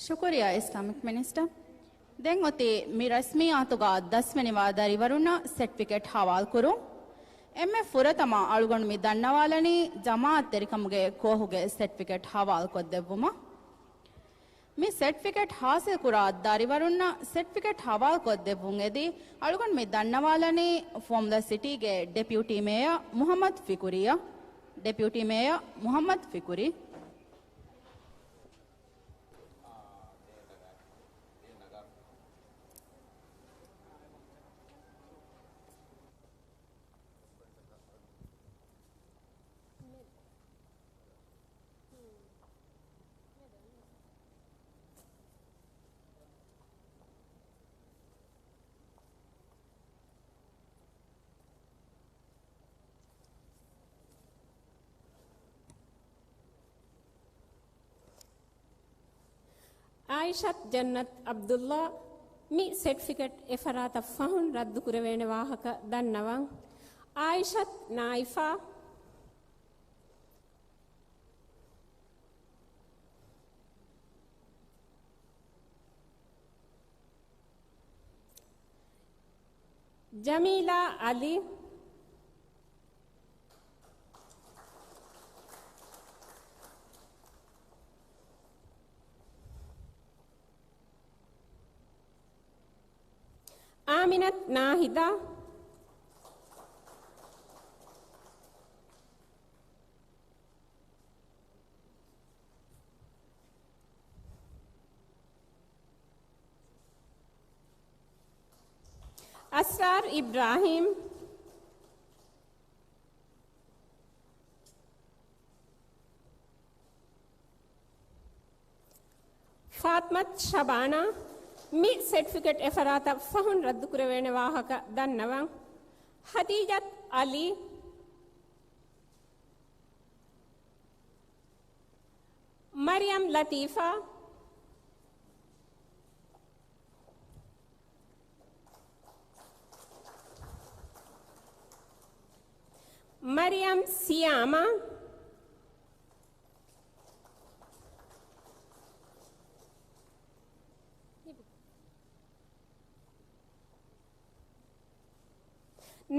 ޝުކުރިއްޔާ އިސްލާމިކް މިނިސްޓަރ. ދެން އޮތީ މި ރަސްމިއްޔާތުގަ ދަސްވެނިވާ ދަރިވަރުންނަށް ސެޓްފިކެޓް ހަވާލުކުރުން. އެންމެ ފުރަތަމަ އަޅުގަނޑު މި ދަންނަވާލަނީ ޖަމާޢަތްތެރިކަމުގެ ކޯހުގެ ސެޓްފިކެޓް ހަވާލުކޮށްދެއްވުމަށް. މި ސެޓްފިކެޓް ހާސިލްކުރާ ދަރިވަރުންނަށް ސެޓްފިކެޓް ހަވާލުކޮށްދެއްވުން އެދި، އަޅުގަނޑު މި ދަންނަވާލަނީ ފޯމުލަ ސިޓީގެ ޑެޕިއުޓީ މޭޔަރ މުޙައްމަދު ފިކުރީއަށް. ޑެޕިއުޓީ މޭޔަރ މުޙައްމަދު ފިކުރީ. އާއިޝަތު ޖަންނަތު ޢަބްދުﷲ މި ސެޓްފިކެޓް އެފަރާތަށް ފަހުން ރައްދުކުރެވޭނެ ވާހަކަ ދަންނަވަން. އާއިޝަތު ނާއިފާ. ޖަމީލާ ޢަލީ. އާމިނަތު ނާހިދާ. އަސްރާރު އިބްރާހީމް. ފާތްމަތު ޝަބާނާ. މި ސެޓްފިކެޓް އެފަރާތަށް ފަހުން ރައްދުކުރެވޭނެ ވާހަކަ ދަންނަވަން. ހަދީޖަތު އަލީ. މަރިޔަމް ލަތީފާ. މަރިޔަމް ސިޔާމާ.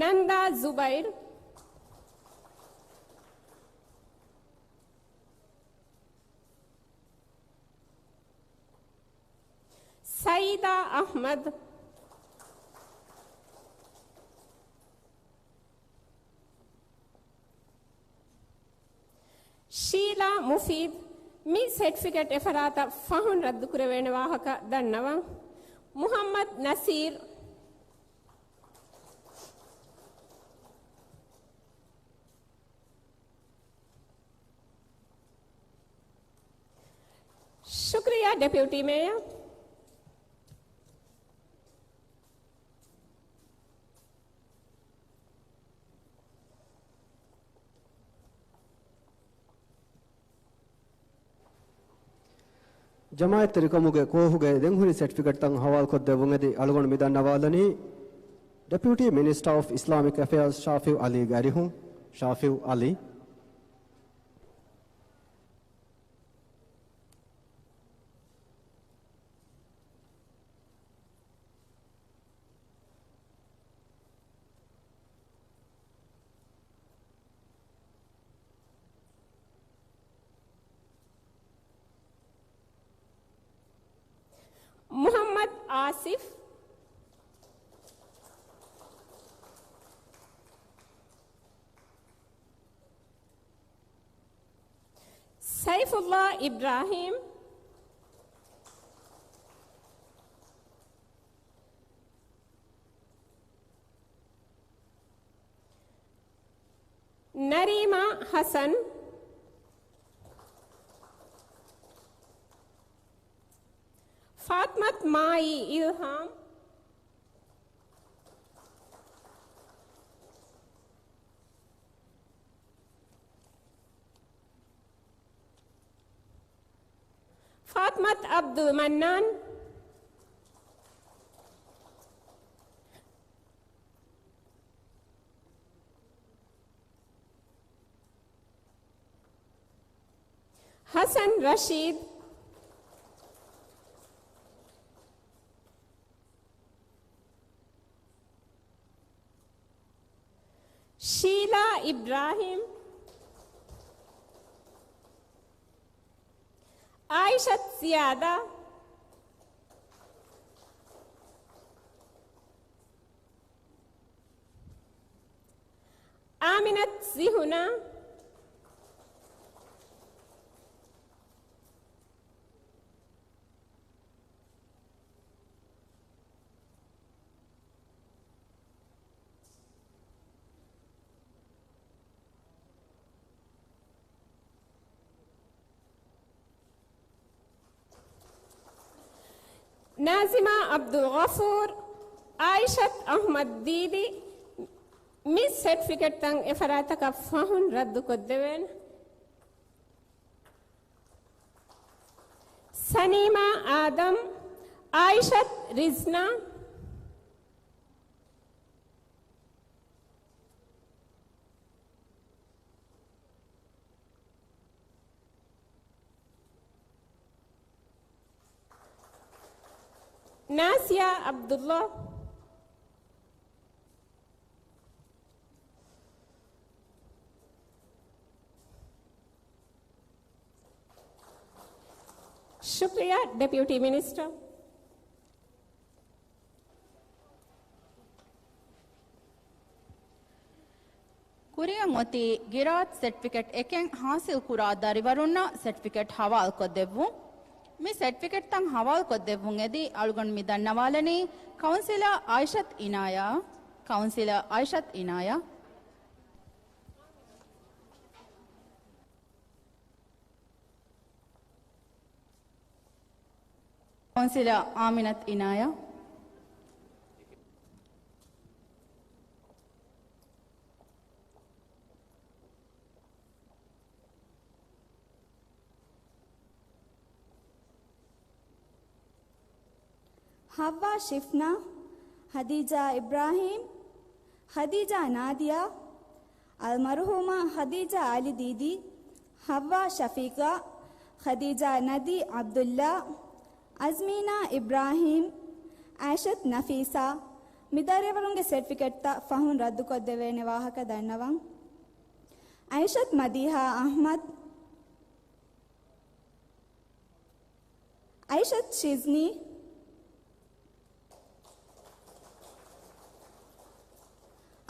ނަންދާ ޒުބައިރު. ސައީދާ އަޙްމަދު. ޝީލާ މުފީދު. މި ސެޓްފިކެޓް އެފަރާތަށް ފަހުން ރައްދުކުރެވޭނެ ވާހަކަ ދަންނަވަން. މުޙައްމަދު ނަސީރު. ޝުކުރިއްޔާ ޑެޕިއުޓީ މޭޔަރ. ޖަމާއަތްތެރިކަމުގެ ކޯހުގައި ދެންހުރި ސެޓްފިކެޓްތައް ހަވާލުކޮށްދެއްވުން އެދި އަޅުގަނޑު މި ދަންނަވާލަނީ ޑެޕިއުޓީ މިނިސްޓަރ އޮފް އިސްލާމިކް އެފެއާޒް ޝާފިއު އަލީގެ އަރިހުން. ޝާފިއު އަލީ. މުޙައްމަދު އާސިފް. ސައިފުﷲ އިބްރާހީމް. ނަރީމާ ޙަސަން. ފާތްމަތު މާއީ އިލްހާމް. ފާތްމަތު ޢަބްދުލް މަންނާން. ޙަސަން ރަޝީދު. ޝީލާ އިބްރާހީމް. އާއިޝަތު ޒިޔާދާ. އާމިނަތު ޒިހުނާ. ނާޒިމާ ޢަބްދުލްޣަފޫރު، އާއިޝަތު އަޙްމަދު ދީދީ، މި ސެޓްފިކެޓްތައް އެފަރާތަކަށް ފަހުން ރައްދުކޮށްދެވޭނެ. ސަނީމާ އާދަމް، އާއިޝަތު ރިޒްނާ. ނާސިޔާ ޢަބްދުﷲ. ޝުކްރިޔާ ޑެޕިއުޓީ މިނިސްޓަރ. ކުރިއަށް އޮތީ ގިރާތް ސެޓްފިކެޓް އެކެއް ހާސިލް ކުރާ ދަރިވަރުންނަށް ސެޓްފިކެޓް ހަވާލުކޮށްދެއްވުން. މި ސެޓްފިކެޓްތައް ހަވާލުކޮށްދެއްވުން އެދި އަޅުގަނޑު މި ދަންނަވާލަނީ ކައުންސިލަރ އައިޝަތް އިނާޔާ. ކައުންސިލަރ އައިޝަތް އިނާޔާ. ކައުންސިލަރ އާމިނަތު އިނާޔާ. ހައްވާ ޝިފްނާ، ހަދީޖާ އިބްރާހީމް، ހަދީޖާ ނާދިޔާ، އަލްމަރުހޫމާ ހަދީޖާ އަލި ދީދީ، ހައްވާ ޝަފީޤާ، ޚަދީޖާ ނަދީ ޢަބްދުﷲ، އަޒްމީނާ އިބްރާހީމް، އައިޝަތު ނަފީސާ، މި ދަރިވަރުންގެ ސެޓްފިކެޓްތައް ފަހުން ރައްދުކޮށްދެވޭނެ ވާހަކަ ދަންނަވަން. އައިޝަތު މަދީޙާ އަޙްމަދު، އައިޝަތު ޝިޒްނީ،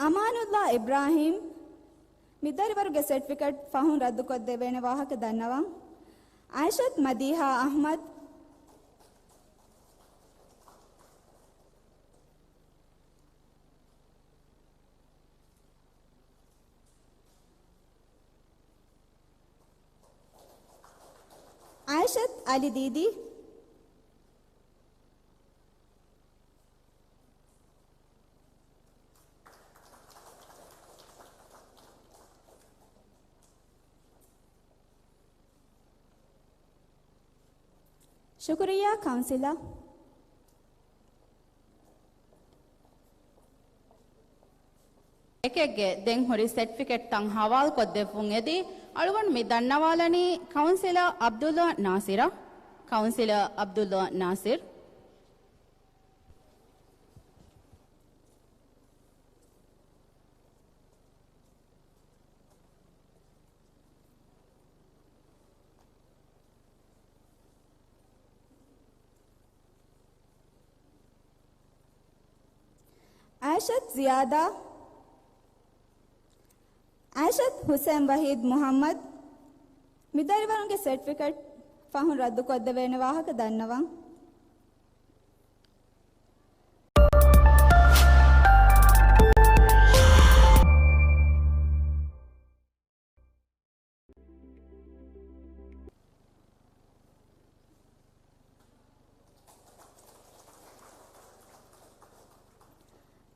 އަމާނުﷲ އިބްރާހީމް، މި ދަރިވަރުގެ ސެޓްފިކެޓް ފަހުން ރައްދުކޮށްދެވޭނެ ވާހަކަ ދަންނަވަން. އައިޝަތު މަދީޙާ އަޙްމަދު، އައިޝަތު އަލި ދީދީ. ޝުކުރިއްޔާ ކައުންސިލަރ. އެކެއްގެ ދެން ހުރި ސެޓްފިކެޓްތައް ހަވާލުކޮށްދެއްވުން އެދި، އަޅުގަނޑު މި ދަންނަވާލަނީ ކައުންސިލަރ ޢަބްދުﷲ ނާސިރަށް. ކައުންސިލަރ ޢަބްދުﷲ ނާސިރު. އައިޝަތު ޒިޔާދާ، އައިޝަތު ޙުސައިން ވަޙީދު މުޙައްމަދު، މި ދަރިވަރުންގެ ސެޓްފިކެޓް ފަހުން ރައްދުކޮށްދެވޭނެ ވާހަކަ ދަންނަވަން.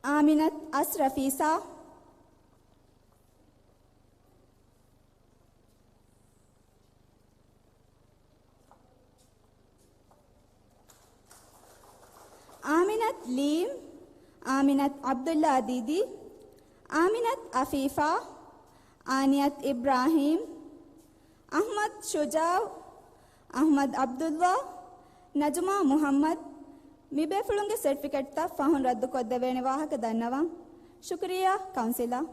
އާމިނަތު އަސްރަފީސާ، އާމިނަތު ލީމް، އާމިނަތު ޢަބްދުﷲ ދީދީ، އާމިނަތު އަފީފާ، އާނިޔަތު އިބްރާހީމް، އަޙްމަދު ޝުޖާޢު، އަޙްމަދު ޢަބްދުﷲ، ނަޖުމާ މުޙައްމަދު، މިބޭފުޅުންގެ ސެޓްފިކެޓްތައް ފަހުން ރައްދުކޮށްދެވޭނެ ވާހަކަ ދަންނަވަން. ޝުކުރިއްޔާ ކައުންސިލަރ.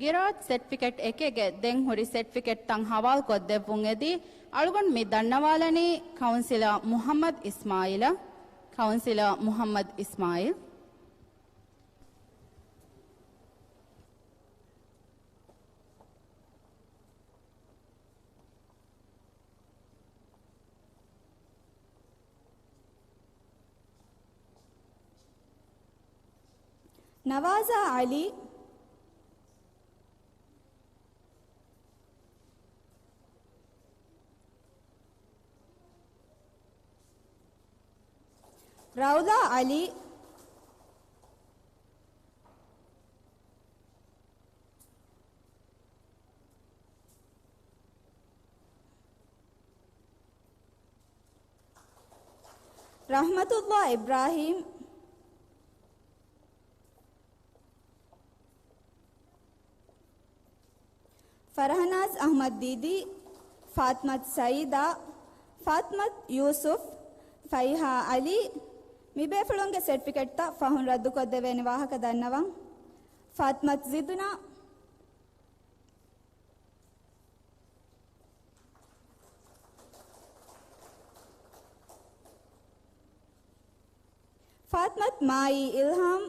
ގިރާތް ސެޓްފިކެޓް އެކެއްގެ ދެން ހުރި ސެޓްފިކެޓްތައް ހަވާލުކޮށްދެއްވުން އެދި، އަޅުގަނޑު މި ދަންނަވާލަނީ ކައުންސިލަރ މުޙައްމަދު އިސްމާޢީލަށް. ކައުންސިލަރ މުޙައްމަދު އިސްމާޢީލް. ނަވާޒާ ޢަލީ، ރައުލާ ޢަލީ، ރަޙްމަތުﷲ އިބްރާހީމް، ފަރަހްނާޒް އަޙްމަދު ދީދީ، ފާތްމަތު ސައީދާ، ފާތްމަތު ޔޫސުފް، ފައިހާ ޢަލީ، މިބޭފުޅުންގެ ސެޓްފިކެޓްތައް ފަހުން ރައްދުކޮށްދެވޭނެ ވާހަކަ ދަންނަވަން. ފާތްމަތު ޒިދުނާ، މާއީ އިލްހާމް.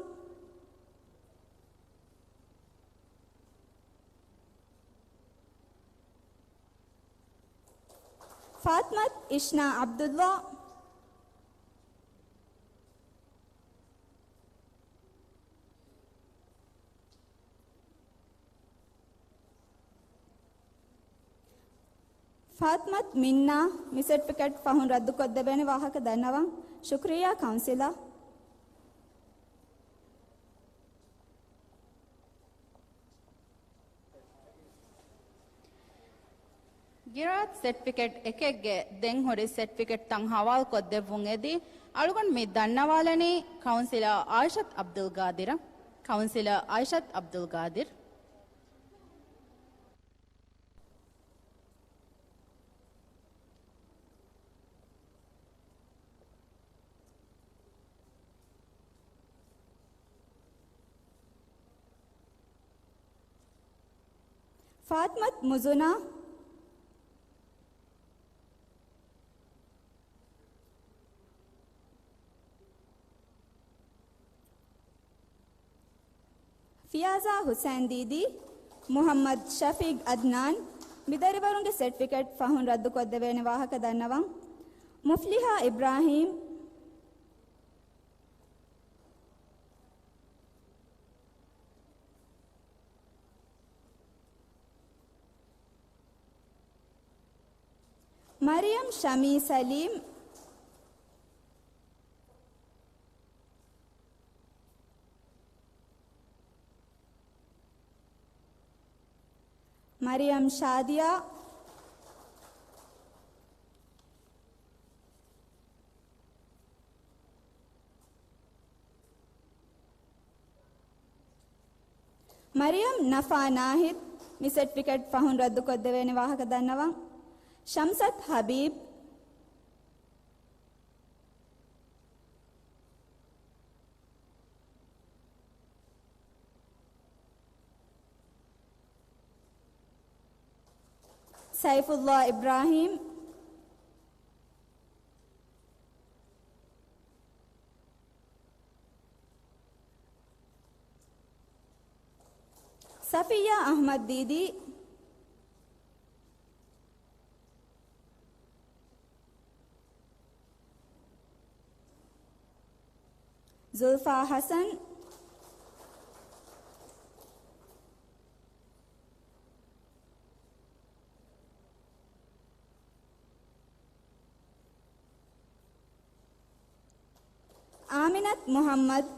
ފާތްމަތު އިޝްނާ ޢަބްދުﷲ. ފާތްމަތު މިންނާ، މި ސެޓްފިކެޓް ފަހުން ރައްދުކޮށްދެވޭނެ ވާހަކަ ދަންނަވަން. ޝުކްރިއްޔާ ކައުންސިލަރ. ގިރާތް ސެޓްފިކެޓް އެކެއްގެ ދެން ހުރި ސެޓްފިކެޓްތައް ހަވާލުކޮށްދެއްވުން އެދި، އަޅުގަނޑު މި ދަންނަވާލަނީ ކައުންސިލަރ އާއިޝަތު ޢަބްދުލްގާދިރަށް. ކައުންސިލަރ އާއިޝަތު ޢަބްދުލްގާދިރު. ފާތްމަތު މުޒުނާ. ފިޔާޒާ ހުސައިން ދީދީ، މުޙައްމަދު ޝަފީޤް އަދްނާން، މި ދަރިވަރުންގެ ސެޓްފިކެޓް ފަހުން ރައްދުކޮށްދެވޭނެ ވާހަކަ ދަންނަވަން. މުފްލިޙާ އިބްރާހީމް. މަރިޔަމް ޝަމީ ސަލީމް. މަރިޔަމް ޝާދިޔާ. މަރިޔަމް ނަފާ ނާހިދް. މި ސެޓްފިކެޓް ފަހުން ރައްދުކޮށްދެވޭނެ ވާހަކަ ދަންނަވަން. ޝަމްސަތު ހަބީބް. ސައިފުﷲ އިބްރާހީމް. ސަފިއްޔާ އަޙްމަދު ދީދީ. ޒުލްފާ ޙަސަން. އާމިނަތު މުޙައްމަދު.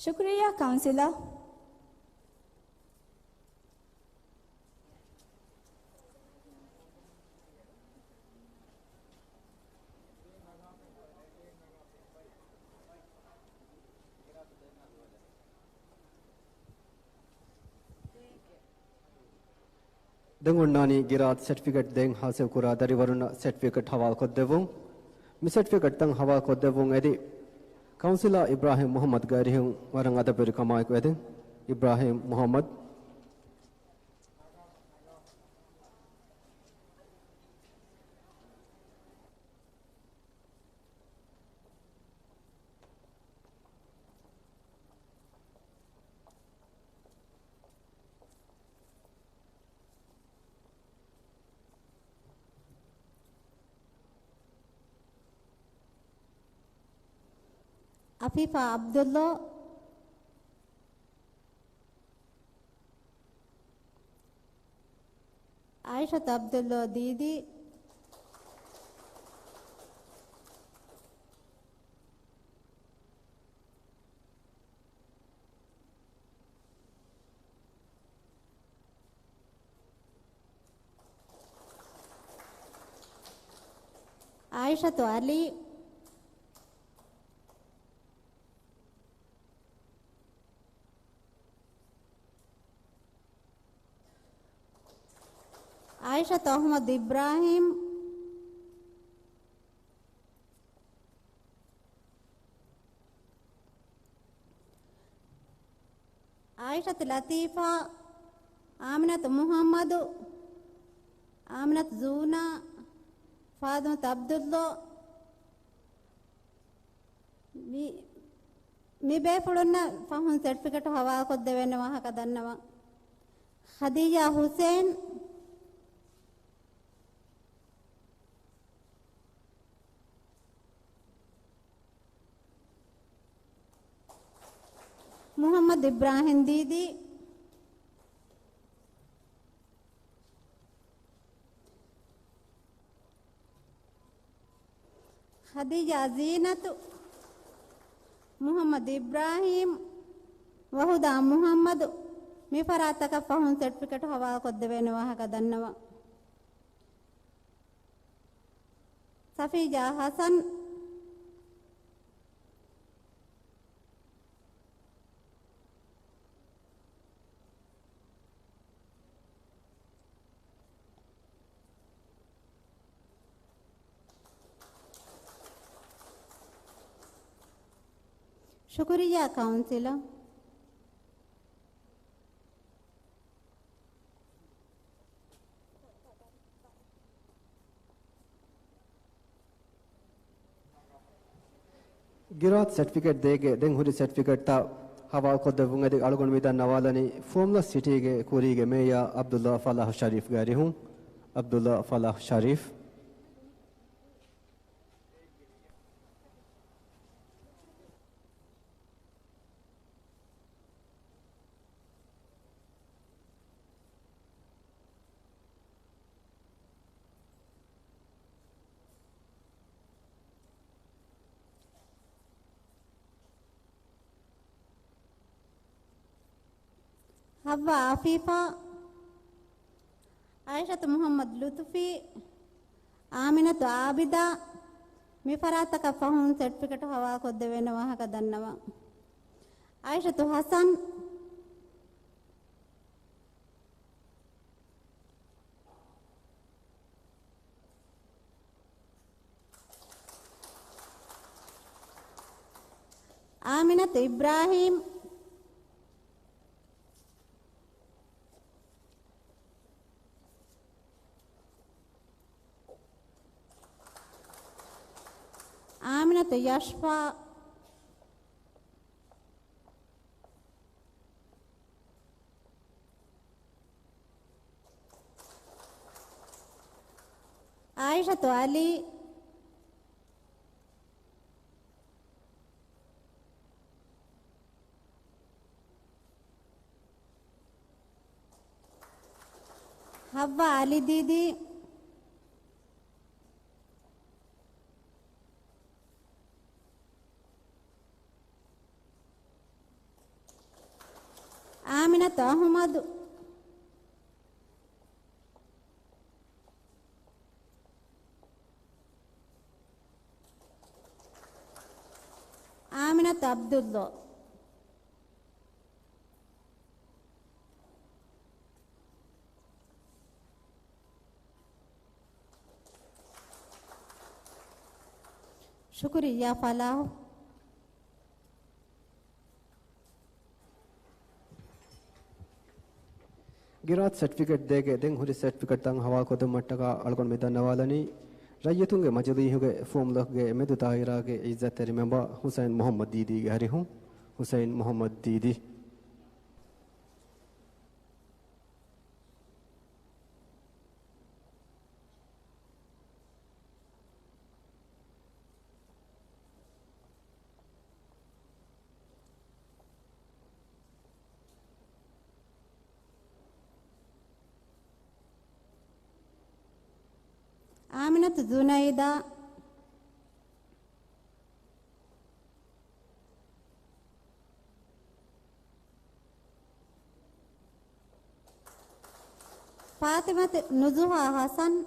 ޝުކުރިއްޔާ ކައުންސިލަރ. ދެން އޮންނާނީ ގިރާތް ސެޓްފިކެޓް ދޭން ހާސިލްކުރާ ދަރިވަރުންނަށް ސެޓްފިކެޓް ހަވާލުކޮށްދެއްވުން. މި ސެޓްފިކެޓްތައް ހަވާލުކޮށްދެއްވުން އެދި، ކައުންސިލަރ އިބްރާހިމް މުޙައްމަދު ގައިރިހުން ވަރަށް އަދަބުވެރިކަމާއެކު އެދެން. އިބްރާހިމް މުޙައްމަދު. އަފީފާ ޢަބްދުﷲ. ޢާއިޝަތު ޢަބްދުﷲ ދީދީ. ޢާއިޝަތު ޢަލީ. ޢާއިޝަތު އަޙްމަދު އިބްރާހީމް. އާއިޝަތު ލަތީފާ، އާމިނަތު މުޙައްމަދު، އާމިނަތު ޒޫނާ، ފާޠިމަތު ޢަބްދުﷲ، މި، މި ބޭފުޅުންނަށް ފަހުން ސެޓްފިކެޓު ހަވާލުކޮށްދެވޭނެ ވާހަކަ ދަންނަވަން. ޚަދީޖާ ޙުސެއިން، މުޙައްމަދު އިބްރާހިމް ދީދީ، ޚަދީޖާ ޒީނަތު، މުޙައްމަދު އިބްރާހީމް، ވަޙުދާ މުޙައްމަދު، މި ފަރާތްތަކަށް ފަހުން ސެޓްފިކެޓު ހަވާލުކޮށްދެވޭނެ ވާހަކަ ދަންނަވަން. ސަފީޒާ ޙަސަން، ޝުކުރިއްޔާ ކައުންސިލަރ. ގިރާތް ސެޓްފިކެޓް ދޭގެ ދެން ހުރި ސެޓްފިކެޓްތައް ހަވާލުކޮށްދެއްވުން އެދި އަޅުގަނޑު މިދަންނަވާލަނީ ފޯމްލަސް ސިޓީގެ ކުރީގެ މޭޔާ ޢަބްދުﷲ ފަލާޙު ޝަރީފްގެ އަރިހުން. ޢަބްދުﷲ ފަލާޙު ޝަރީފް. ޙައްވާ ޢަފީފާ، ޢާއިޝަތު މުޙައްމަދު ލުޠުފީ، އާމިނަތު ޢާބިދާ، މި ފަރާތަކަށް ފަހުން ސެޓްފިކެޓު ހަވާލުކޮށްދެވޭނެ ވާހަކަ ދަންނަވަން. ޢާއިޝަތު ޙަސަން، އާމިނަތު އިބްރާހީމް، އާމިނަތު ޔަޝްފާ، އާއިޝަތު ޢަލީ، ޙައްވާ ޢަލީ ދީދީ، އާމިނަތު އަޙުމަދު، އާމިނަތު ޢަބްދުﷲ. ޝުކުރިއްޔާ ފަލާޙު. ގިރާތް ސެޓްފިކެޓް ދޭގެ ދެން ހުރި ސެޓްފިކެޓްތައް ހަވާލުކޮށްދެއްވުމަށްޓަކާ އަޅުގަނޑު މި ދަންނަވާލަނީ، ރައްޔިތުންގެ މަޖިލީހުގެ ފޯމްލަކުގެ މެދު ދާއިރާގެ ޢިއްޒަތްތެރި މެމްބަރ ޙުސައިން މުޙައްމަދު ދީދީގެ އަރިހުން. ޙުސައިން މުޙައްމަދު ދީދީ. އާމިނަތު ޒުނައިދާ، ފާޠިމަތު ނުޒުހާ ޙަސަން،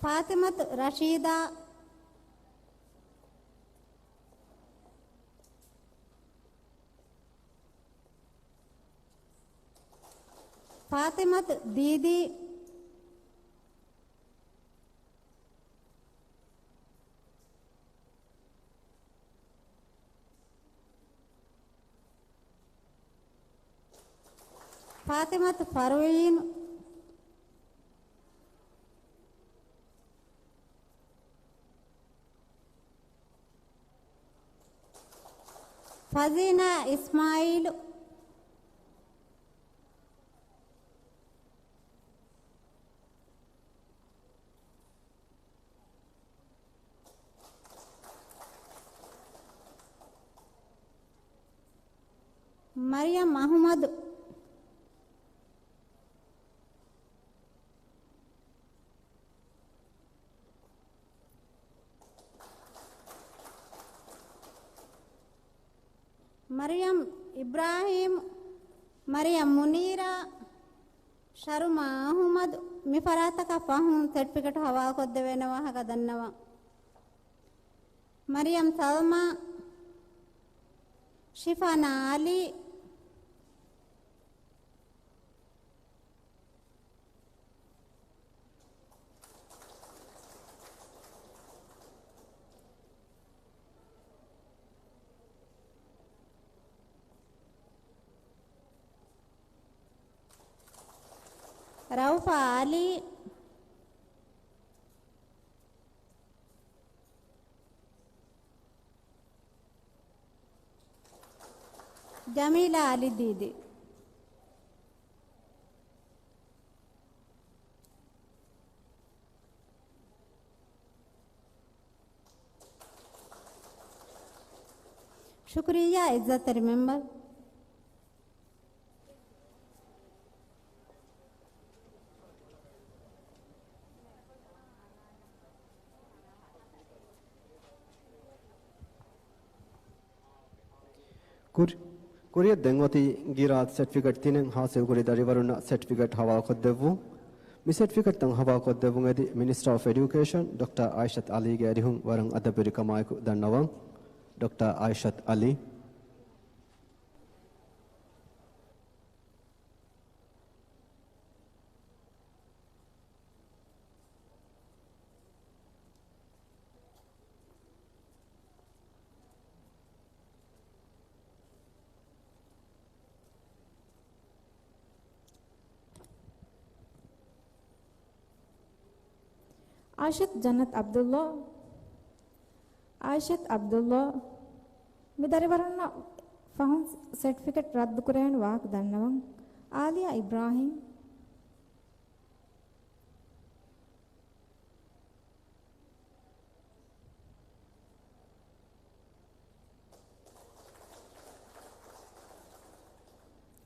ފާޠިމަތު ރަޝީދާ، ފާޠިމަތު ދީދީ، ފާތިމަތު ފަރުވީން، ފަޒީނާ އިސްމާއީލު، މަރިޔަމް އަހުމަދު، މަރިޔަމް އިބްރާހީމް، މަރިޔަމް މުނީރާ، ޝަރުމާ އަހުމަދު، މި ފަރާތަކަށް ފަހުން ސެޓްފިކެޓް ހަވާލުކޮށްދެވޭނެ ވާހަކަ ދަންނަވަން. މަރިޔަމް ސަލްމާ، ޝިފާނާ އަލީ، ރައުފާ އަލީ، ޖަމީލާ އަލި ދީދީ. ޝުކުރިއްޔާ އިއްޒަތްތެރި މެމްބަރު. ކުރި-، ކުރިއަށް ދެން އޮތީ ގިރާ ސެޓްފިކެޓް ތިނެއް ހާސިލްކުރި ދަރިވަރުންނަށް ސެޓްފިކެޓް ހަވާލުކޮށްދެއްވުން. މި ސެޓްފިކެޓްތައް ހަވާލުކޮށްދެއްވުން އެދި މިނިސްޓަރ އޮފް އެޑިއުކޭޝަން ޑޮކްޓަރ އާއިޝަތް އަލީގެ އެރިހުން ވަރަށް އަދަބުވެރިކަމާއެކު ދަންނަވަން. ޑޮކްޓަރ އާއިޝަތް އަލީ. އާއިޝަތް ޖަންނަތް ޢަބްދުﷲ، އާއިޝަތް ޢަބްދުﷲ، މި ދަރިވަރުންނަށް ފަހުން ސެޓްފިކެޓް ރައްދުކުރެވޭނެ ވާހަކަ ދަންނަވަން. އާލިޔާ އިބްރާހީމް،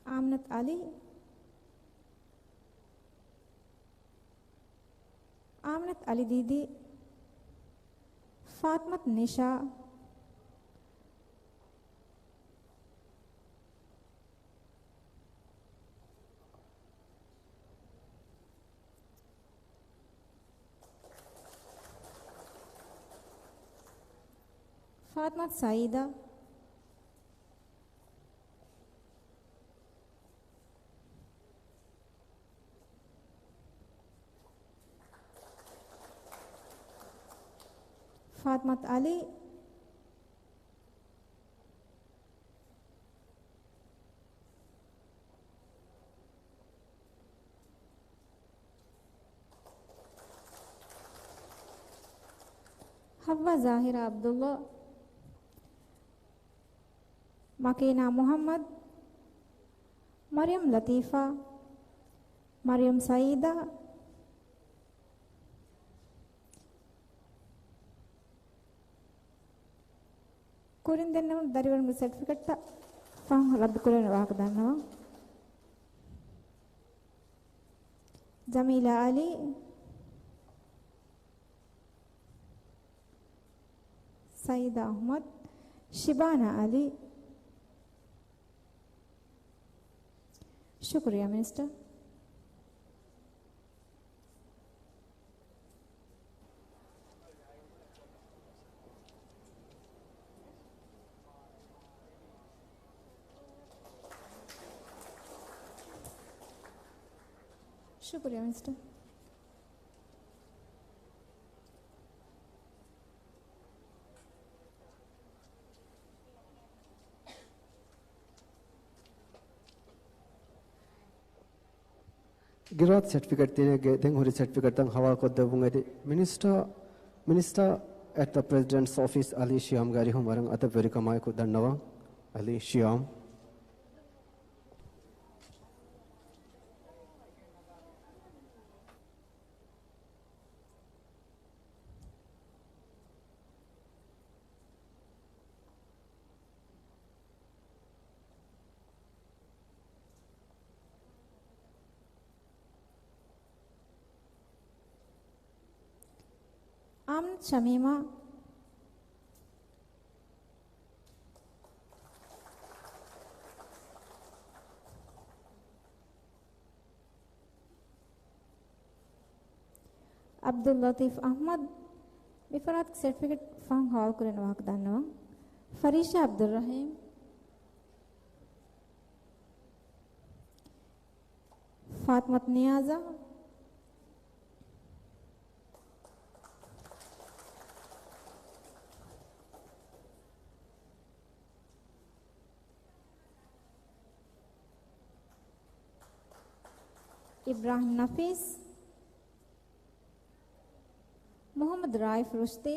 އާމިނަތު އަލީ، އާމިނަތު އަލި ދީދީ، ފާތިމަތު ނިޝާ، ފާތިމަތު ސައީދާ، ފާތިމަތު އަލީ، ހައްވާ ޒާހިރާ ޢަބްދުﷲ، މަކީނާ މުޙައްމަދު، މަރިޔަމް ލަތީފާ، މަރިޔަމް ސައީދާ، ކުރިން ދެންނެވުނު ދަރިވަރުންގެ ސެޓްފިކެޓްތައް ފަހުން ރައްދުކުރެވޭނެ ވާހަކަ ދަންނަވަން. ޖަމީލާ އަލީ، ސައީދާ އަޙްމަދު، ޝިބާނާ އަލީ. ޝުކުރިއްޔާ މިނިސްޓަރ. ޝުކުރިއްޔާ މިނިސްޓަރ. ގިރާތް ސެޓްފިކެޓް ތިނެއްގެ ދެން ހުރި ސެޓްފިކެޓްތައް ހަވާލުކޮށްދެއްވުން އެދި މިނިސްޓާ، މިނިސްޓާ އެޓް ދަ ޕްރެޒިޑެންޓްސް އޮފީސް އަލީ ޝިޔާމްގެ އަރިހުން ވަރަށް އަދަބުވެރިކަމާއެކު ދަންނަވަން. އަލީ ޝިޔާމް. އާމްނަތް ޝަމީމާ. އަބްދުއްލަތީފް އަޙްމަދު. މިފަރާތުގެ ސެޓްފިކެޓް ފަހުން ހަވާލުކުރެވޭނެ ވާހަކަ ދަންނަވަން. ފަރީޝާ އަބްދުއްރަޙީމް. ފާތިމަތު ނިޔާޒާ. އިބްރާހިމް ނަފީސް. މުޙައްމަދު ރައީފް ރުޝްދީ.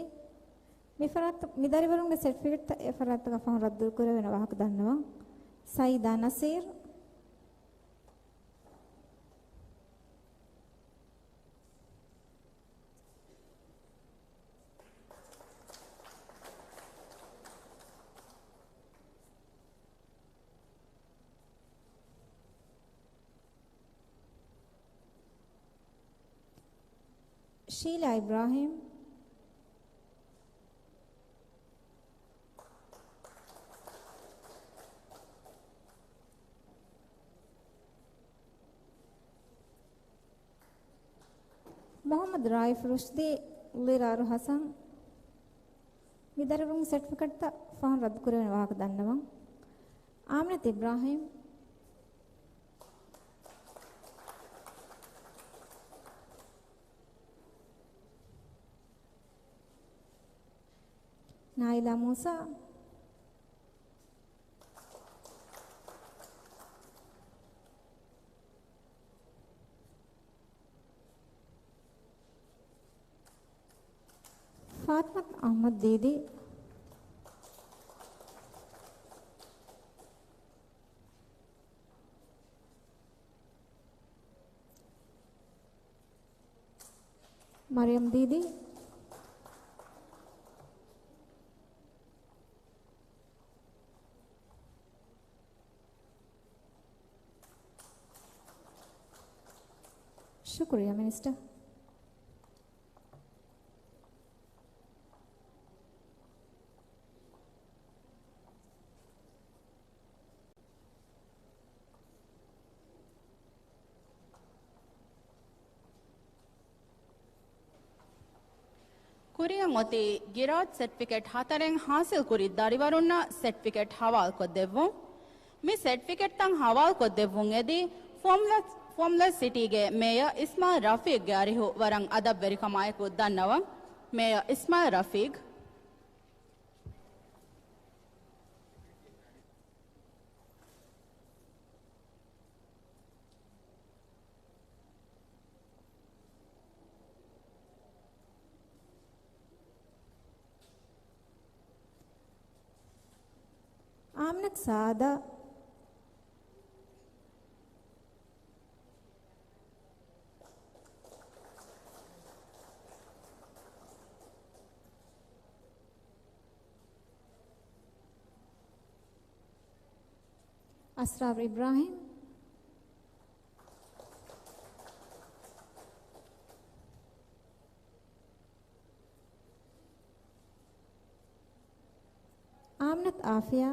މިފަރާތު، މި ދަރިވަރުންގެ ސެޓްފިކެޓްތައް އެ ފަރާތުގަ ފަހުން ރައްދުކުރެވޭނެ ވާހަކަ ދަންނަވަން. ސައީދާ ނަސީރު. ޝީލާ އިބްރާހިމް. މުޙައްމަދު ރައީފް ރުޝްދީ، ޟިރާރު ޙަސަން. މި ދަރިވަރުން ސެޓްފިކެޓްތައް ފަހުން ރައްދުކުރެވޭނެ ވާހަކަ ދަންނަވަން. އާމިނަތު އިބްރާހިމް. ނާއިލާ މޫސާ. ފާތިމަތު އަޙްމަދު ދީދީ. މަރިޔަމް ދީދީ. ޝުކުރިއްޔާ މިނިސްޓަރ. ކުރިއަށް އޮތީ ގިރާޖް ސެޓްފިކެޓް ހަތަރެއް ހާސިލް ކުރި ދަރިވަރުންނަށް ސެޓްފިކެޓް ހަވާލުކޮށްދެއްވުން. މި ސެޓްފިކެޓްތައް ހަވާލުކޮށްދެއްވުން އެދި ފޯމްލަސް، ފޯމްލަސް ސިޓީގެ މޭޔަރ އިސްމާއިލް ރަފީގްގެ އަރިހު ވަރަށް އަދަބުވެރިކަމާއެކު ދަންނަވަން. މޭޔަރ އިސްމާއިލް ރަފީގް. އާމިނަތު ސާދާ. އަސްރާރު އިބްރާހިމް. އާމިނަތު އާފިޔާ.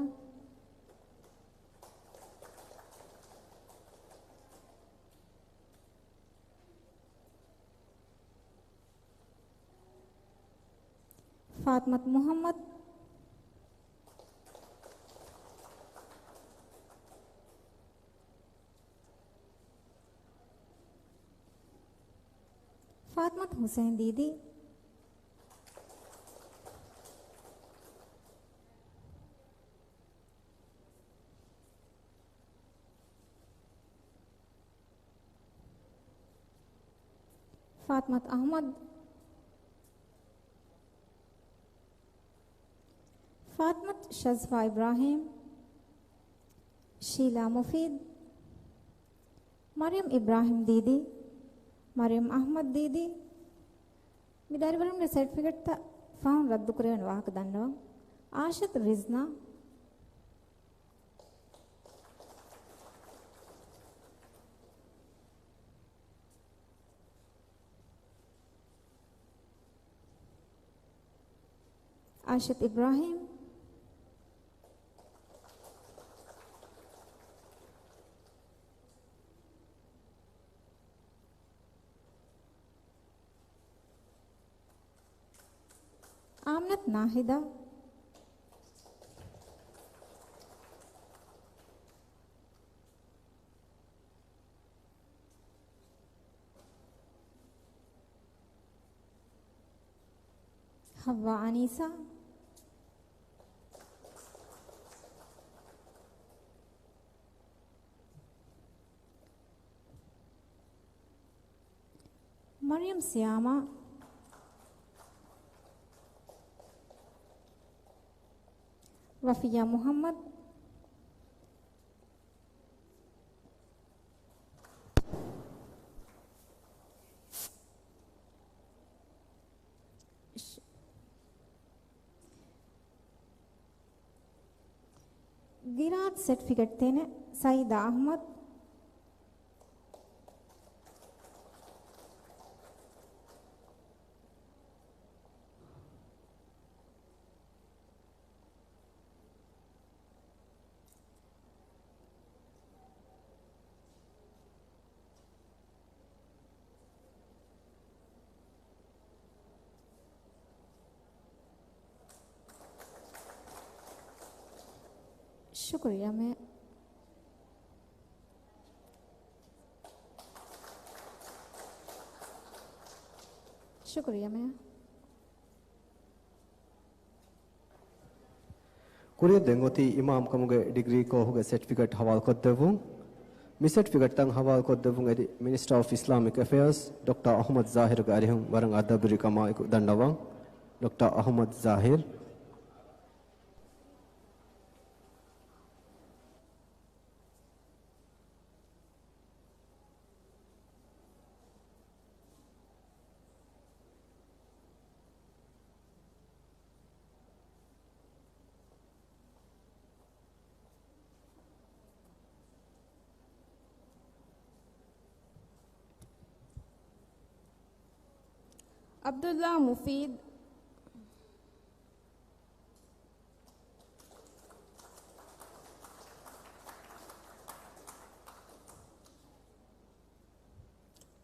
ފާތިމަތު މުޙައްމަދު. ފާތިމަތު ޙުސައިން ދީދީ. ފާތިމަތު އަޙްމަދު، ފާތިމަތު ޝަޒްފާ އިބްރާހީމް، ޝީލާ މުފީދު، މަރިޔަމް އިބްރާހީމް ދީދީ، މަރިޔަމް އަޙްމަދު ދީދީ، މި ދަރިވަރުންގެ ސެޓްފިކެޓްތައް ފަހުން ރައްދުކުރެވޭނެ ވާހަކަ ދަންނަވަން. އާޝަތު ރިޒްނާ، އާޝަތު އިބްރާހީމް، އާމިނަތު ނާހިދާ، ހައްވާ އަނީސާ، މަރިޔަމް ސިޔާމާ، ވަފިއްޔާ މުޙައްމަދު، ގިރާދު ސެޓްފިކެޓް ތިނެއް، ސައީދާ އަޙްމަދު، ޝުކުރިއްޔާ މޭ. ޝުކުރިއްޔާ މޭ. ކުރިއަށް ދެން އޮތީ އިމާމްކަމުގެ ޑިގްރީ ކޯހުގެ ސެޓްފިކެޓް ހަވާލުކޮށްދެއްވުން. މި ސެޓްފިކެޓްތައް ހަވާލުކޮށްދެއްވުން އެދި މިނިސްޓަރ އޮފް އިސްލާމިކް އެފެއާސް ޑޮކްޓަރ އަޙްމަދު ޒާހިރުގެ އަރިހުން ވަރަށް އަދަބުވެރިކަމާއެކު ދަންނަވަން. ޑޮކްޓަރ އަޙްމަދު ޒާހިރު. ޢަބްދުﷲ މުފީދު.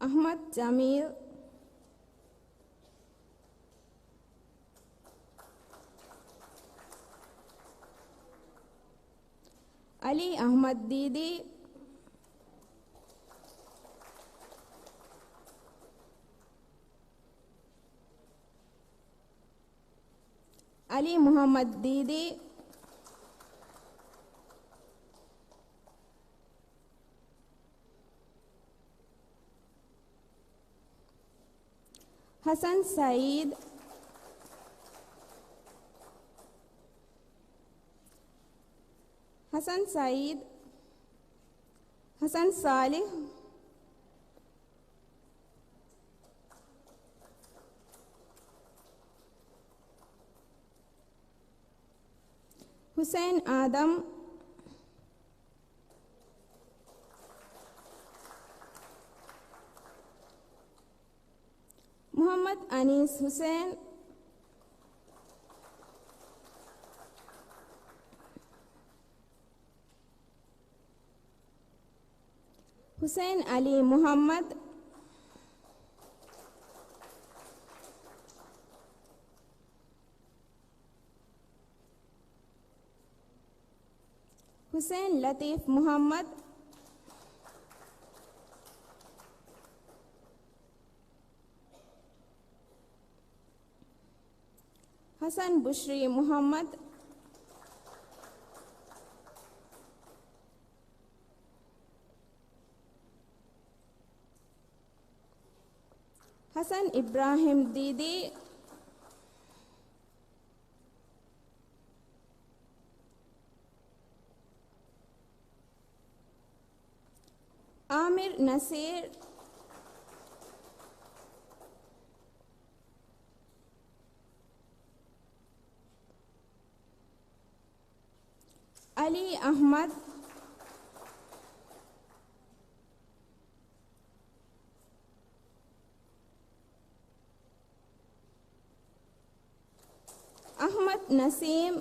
އަޙްމަދު ޖަމީލް. ޢަލީ އަޙްމަދު ދީދީ. ޢަލީ މުޙައްމަދު ދީދީ. ޙަސަން ސަޢީދު. ޙަސަން ސަޢީދު. ޙަސަން ޞާލިޙު. ޙުސައިން އާދަމް. މުޙައްމަދު އަނީސް ޙުސައިން. ޙުސައިން ޢަލީ މުޙައްމަދު. ޙުސައިން ލަތީފް މުޙައްމަދު. ޙަސަން ބުޝްރީ މުޙައްމަދު. ޙަސަން އިބްރާހިމް ދީދީ، އާމިރު ނަސީރު، އަލީ އަޙްމަދު، އަޙްމަދު ނަސީމް،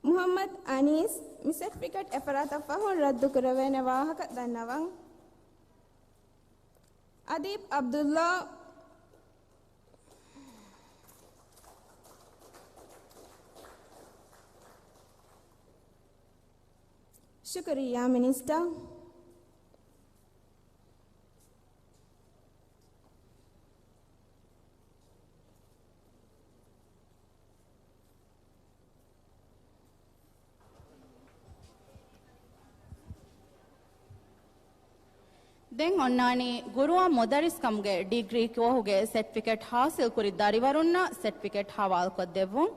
މުޙައްމަދު އަނީސް. މި ސެޓްފިކެޓް އެފަރާތަށް ފަހުން ރައްދުކުރެވޭނެ ވާހަކަ ދަންނަވަން. އަދީބް ޢަބްދުﷲ. ޝުކުރިއްޔާ މިނިސްޓަރ. ދެން އޮންނާނީ ގުރުއާން މުދައްރިސްކަމުގެ ޑިގްރީ ކޯހުގެ ސެޓްފިކެޓް ޙާޞިލް ކުރި ދަރިވަރުންނަށް ސެޓްފިކެޓް ޙަވާލުކޮށްދެއްވުން.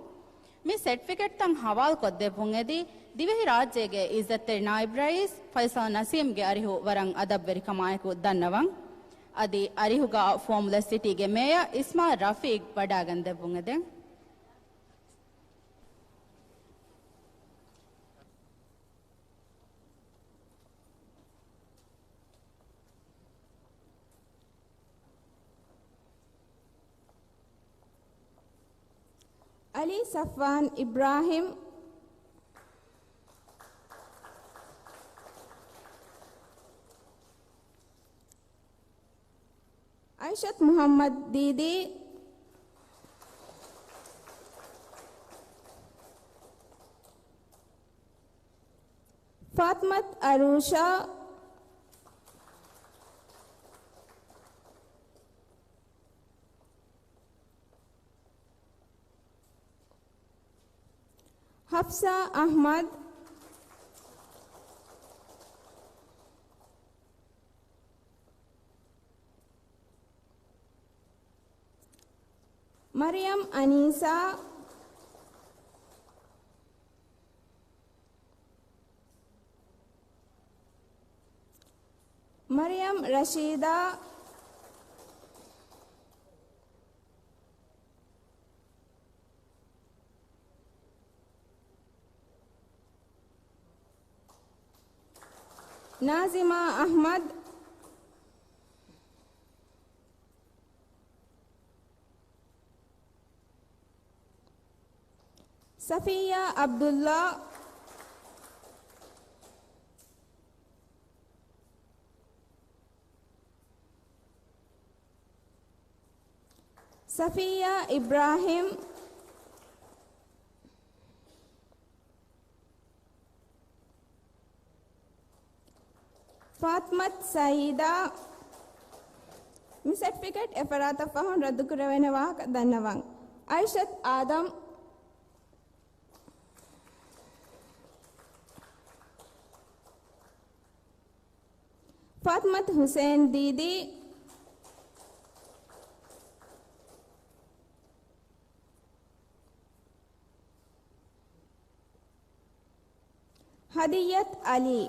މި ސެޓްފިކެޓްތައް ޙަވާލުކޮށްދެއްވުން އެދި، ދިވެހި ރާއްޖޭގެ އިއްޒަތްތެރި ނާއިބް ރައީސް ފައިސަލް ނަސީމްގެ އަރިހު ވަރަށް އަދަބުވެރިކަމާއެކު ދަންނަވަން. އަދި އަރިހުގަ ފޯމުލަ ސިޓީގެ މޭޔަރ އިސްމާއިލް ރަފީގް ވަޑާގަންދެއްވުން އެދެން. އަލީ ޞަފްވާން އިބްރާހިމް، އައިޝަތު މުޙައްމަދު ދީދީ، ފާތިމަތު އަރޫޝާ، ޙަފްޞާ އަޙްމަދު، މަރިޔަމް އަނީސާ، މަރިޔަމް ރަޝީދާ، ނާޒިމާ އަޙްމަދު، ޞަފިއްޔާ ޢަބްދުﷲ، ޞަފިއްޔާ އިބްރާހިމް، ފާތިމަތު ސައީދާ. މި ސެޓްފިކެޓް އެފަރާތަށް ފަހުން ރައްދުކުރެވޭނެ ވާހަކަ ދަންނަވަން. އައިޝަތު އާދަމް، ފާތިމަތު ޙުސެއިން ދީދީ، ހަދިއްޔަތު ޢަލީ.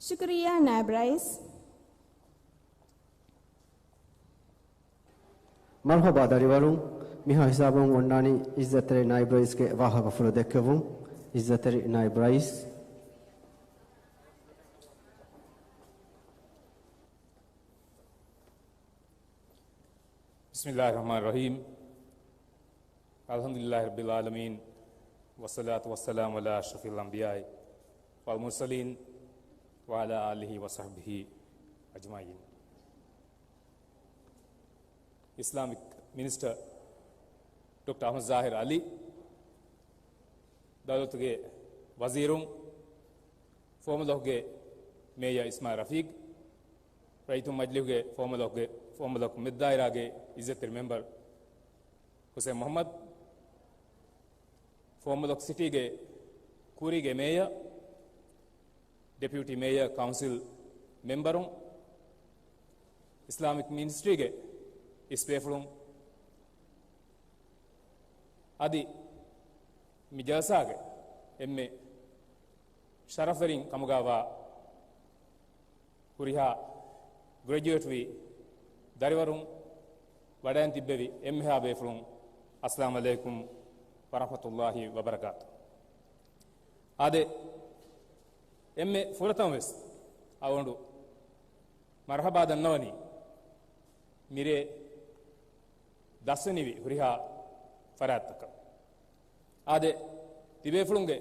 ޝުކުރިއްޔާ ނާއިބް ރައީސް. މަރުޙަބާ ދަރިވަރުން، މިހާ ހިސާބުން އޮންނާނީ އިއްޒަތްތެރި ނާއިބް ރައީސްގެ ވާހަކަފުޅު ދެއްކެވުން. އިއްޒަތްތެރި ނާއިބް ރައީސް. بسم الله الرحمن الرحيم. الحمد لله رب العالمين. والصلاة والسلام على أشرف الأنبياء والمرسلين وعلى آله وصحبه أجمعين. އިސްލާމިކް މިނިސްޓަރ ޑޮކްޓަރ އަޙްމަދު ޒާހިރު ޢަލީ، ދައުލަތުގެ ވަޒީރުން، ފޯމުލަކުގެ މޭޔަރ އިސްމާއިލް ރަފީޤް، ރައްޔިތުން މަޖިލީހުގެ ފޯމަލޮކުގެ، ފޯމަލޮކު މެދުދާއިރާގެ އިއްޒަތްތެރި މެމްބަރު ހުސެން މުޙައްމަދު، ފޯމަލޮކު ސިޓީގެ ކުރީގެ މޭޔަރ، ޑެޕިއުޓީ މޭޔަރ، ކައުންސިލް މެމްބަރުން، އިސްލާމިކް މިނިސްޓްރީގެ އިސް ބޭފުޅުން، އަދި މި ޖަލްސާގެ އެންމެ ޝަރަފްވެރިން ކަމުގައިވާ ހުރިހާ ގްރެޖުއޭޓްވި ދަރިވަރުން، ވަޑައިން ތިއްބެވި އެންމެހާ ބޭފުޅުން، އައްސަލާމު ޢަލައިކުމް ވަރަޙްމަތުﷲި ވަބަރަކާތު. އާދެ، އެންމެ ފުރަތަމަވެސް އަޅުގަނޑު މަރްޙަބާ ދަންނަވަނީ މިރޭ ދަސްވެނިވި ހުރިހާ ފަރާތްތަކަށް. އާދެ، ތިބޭފުޅުންގެ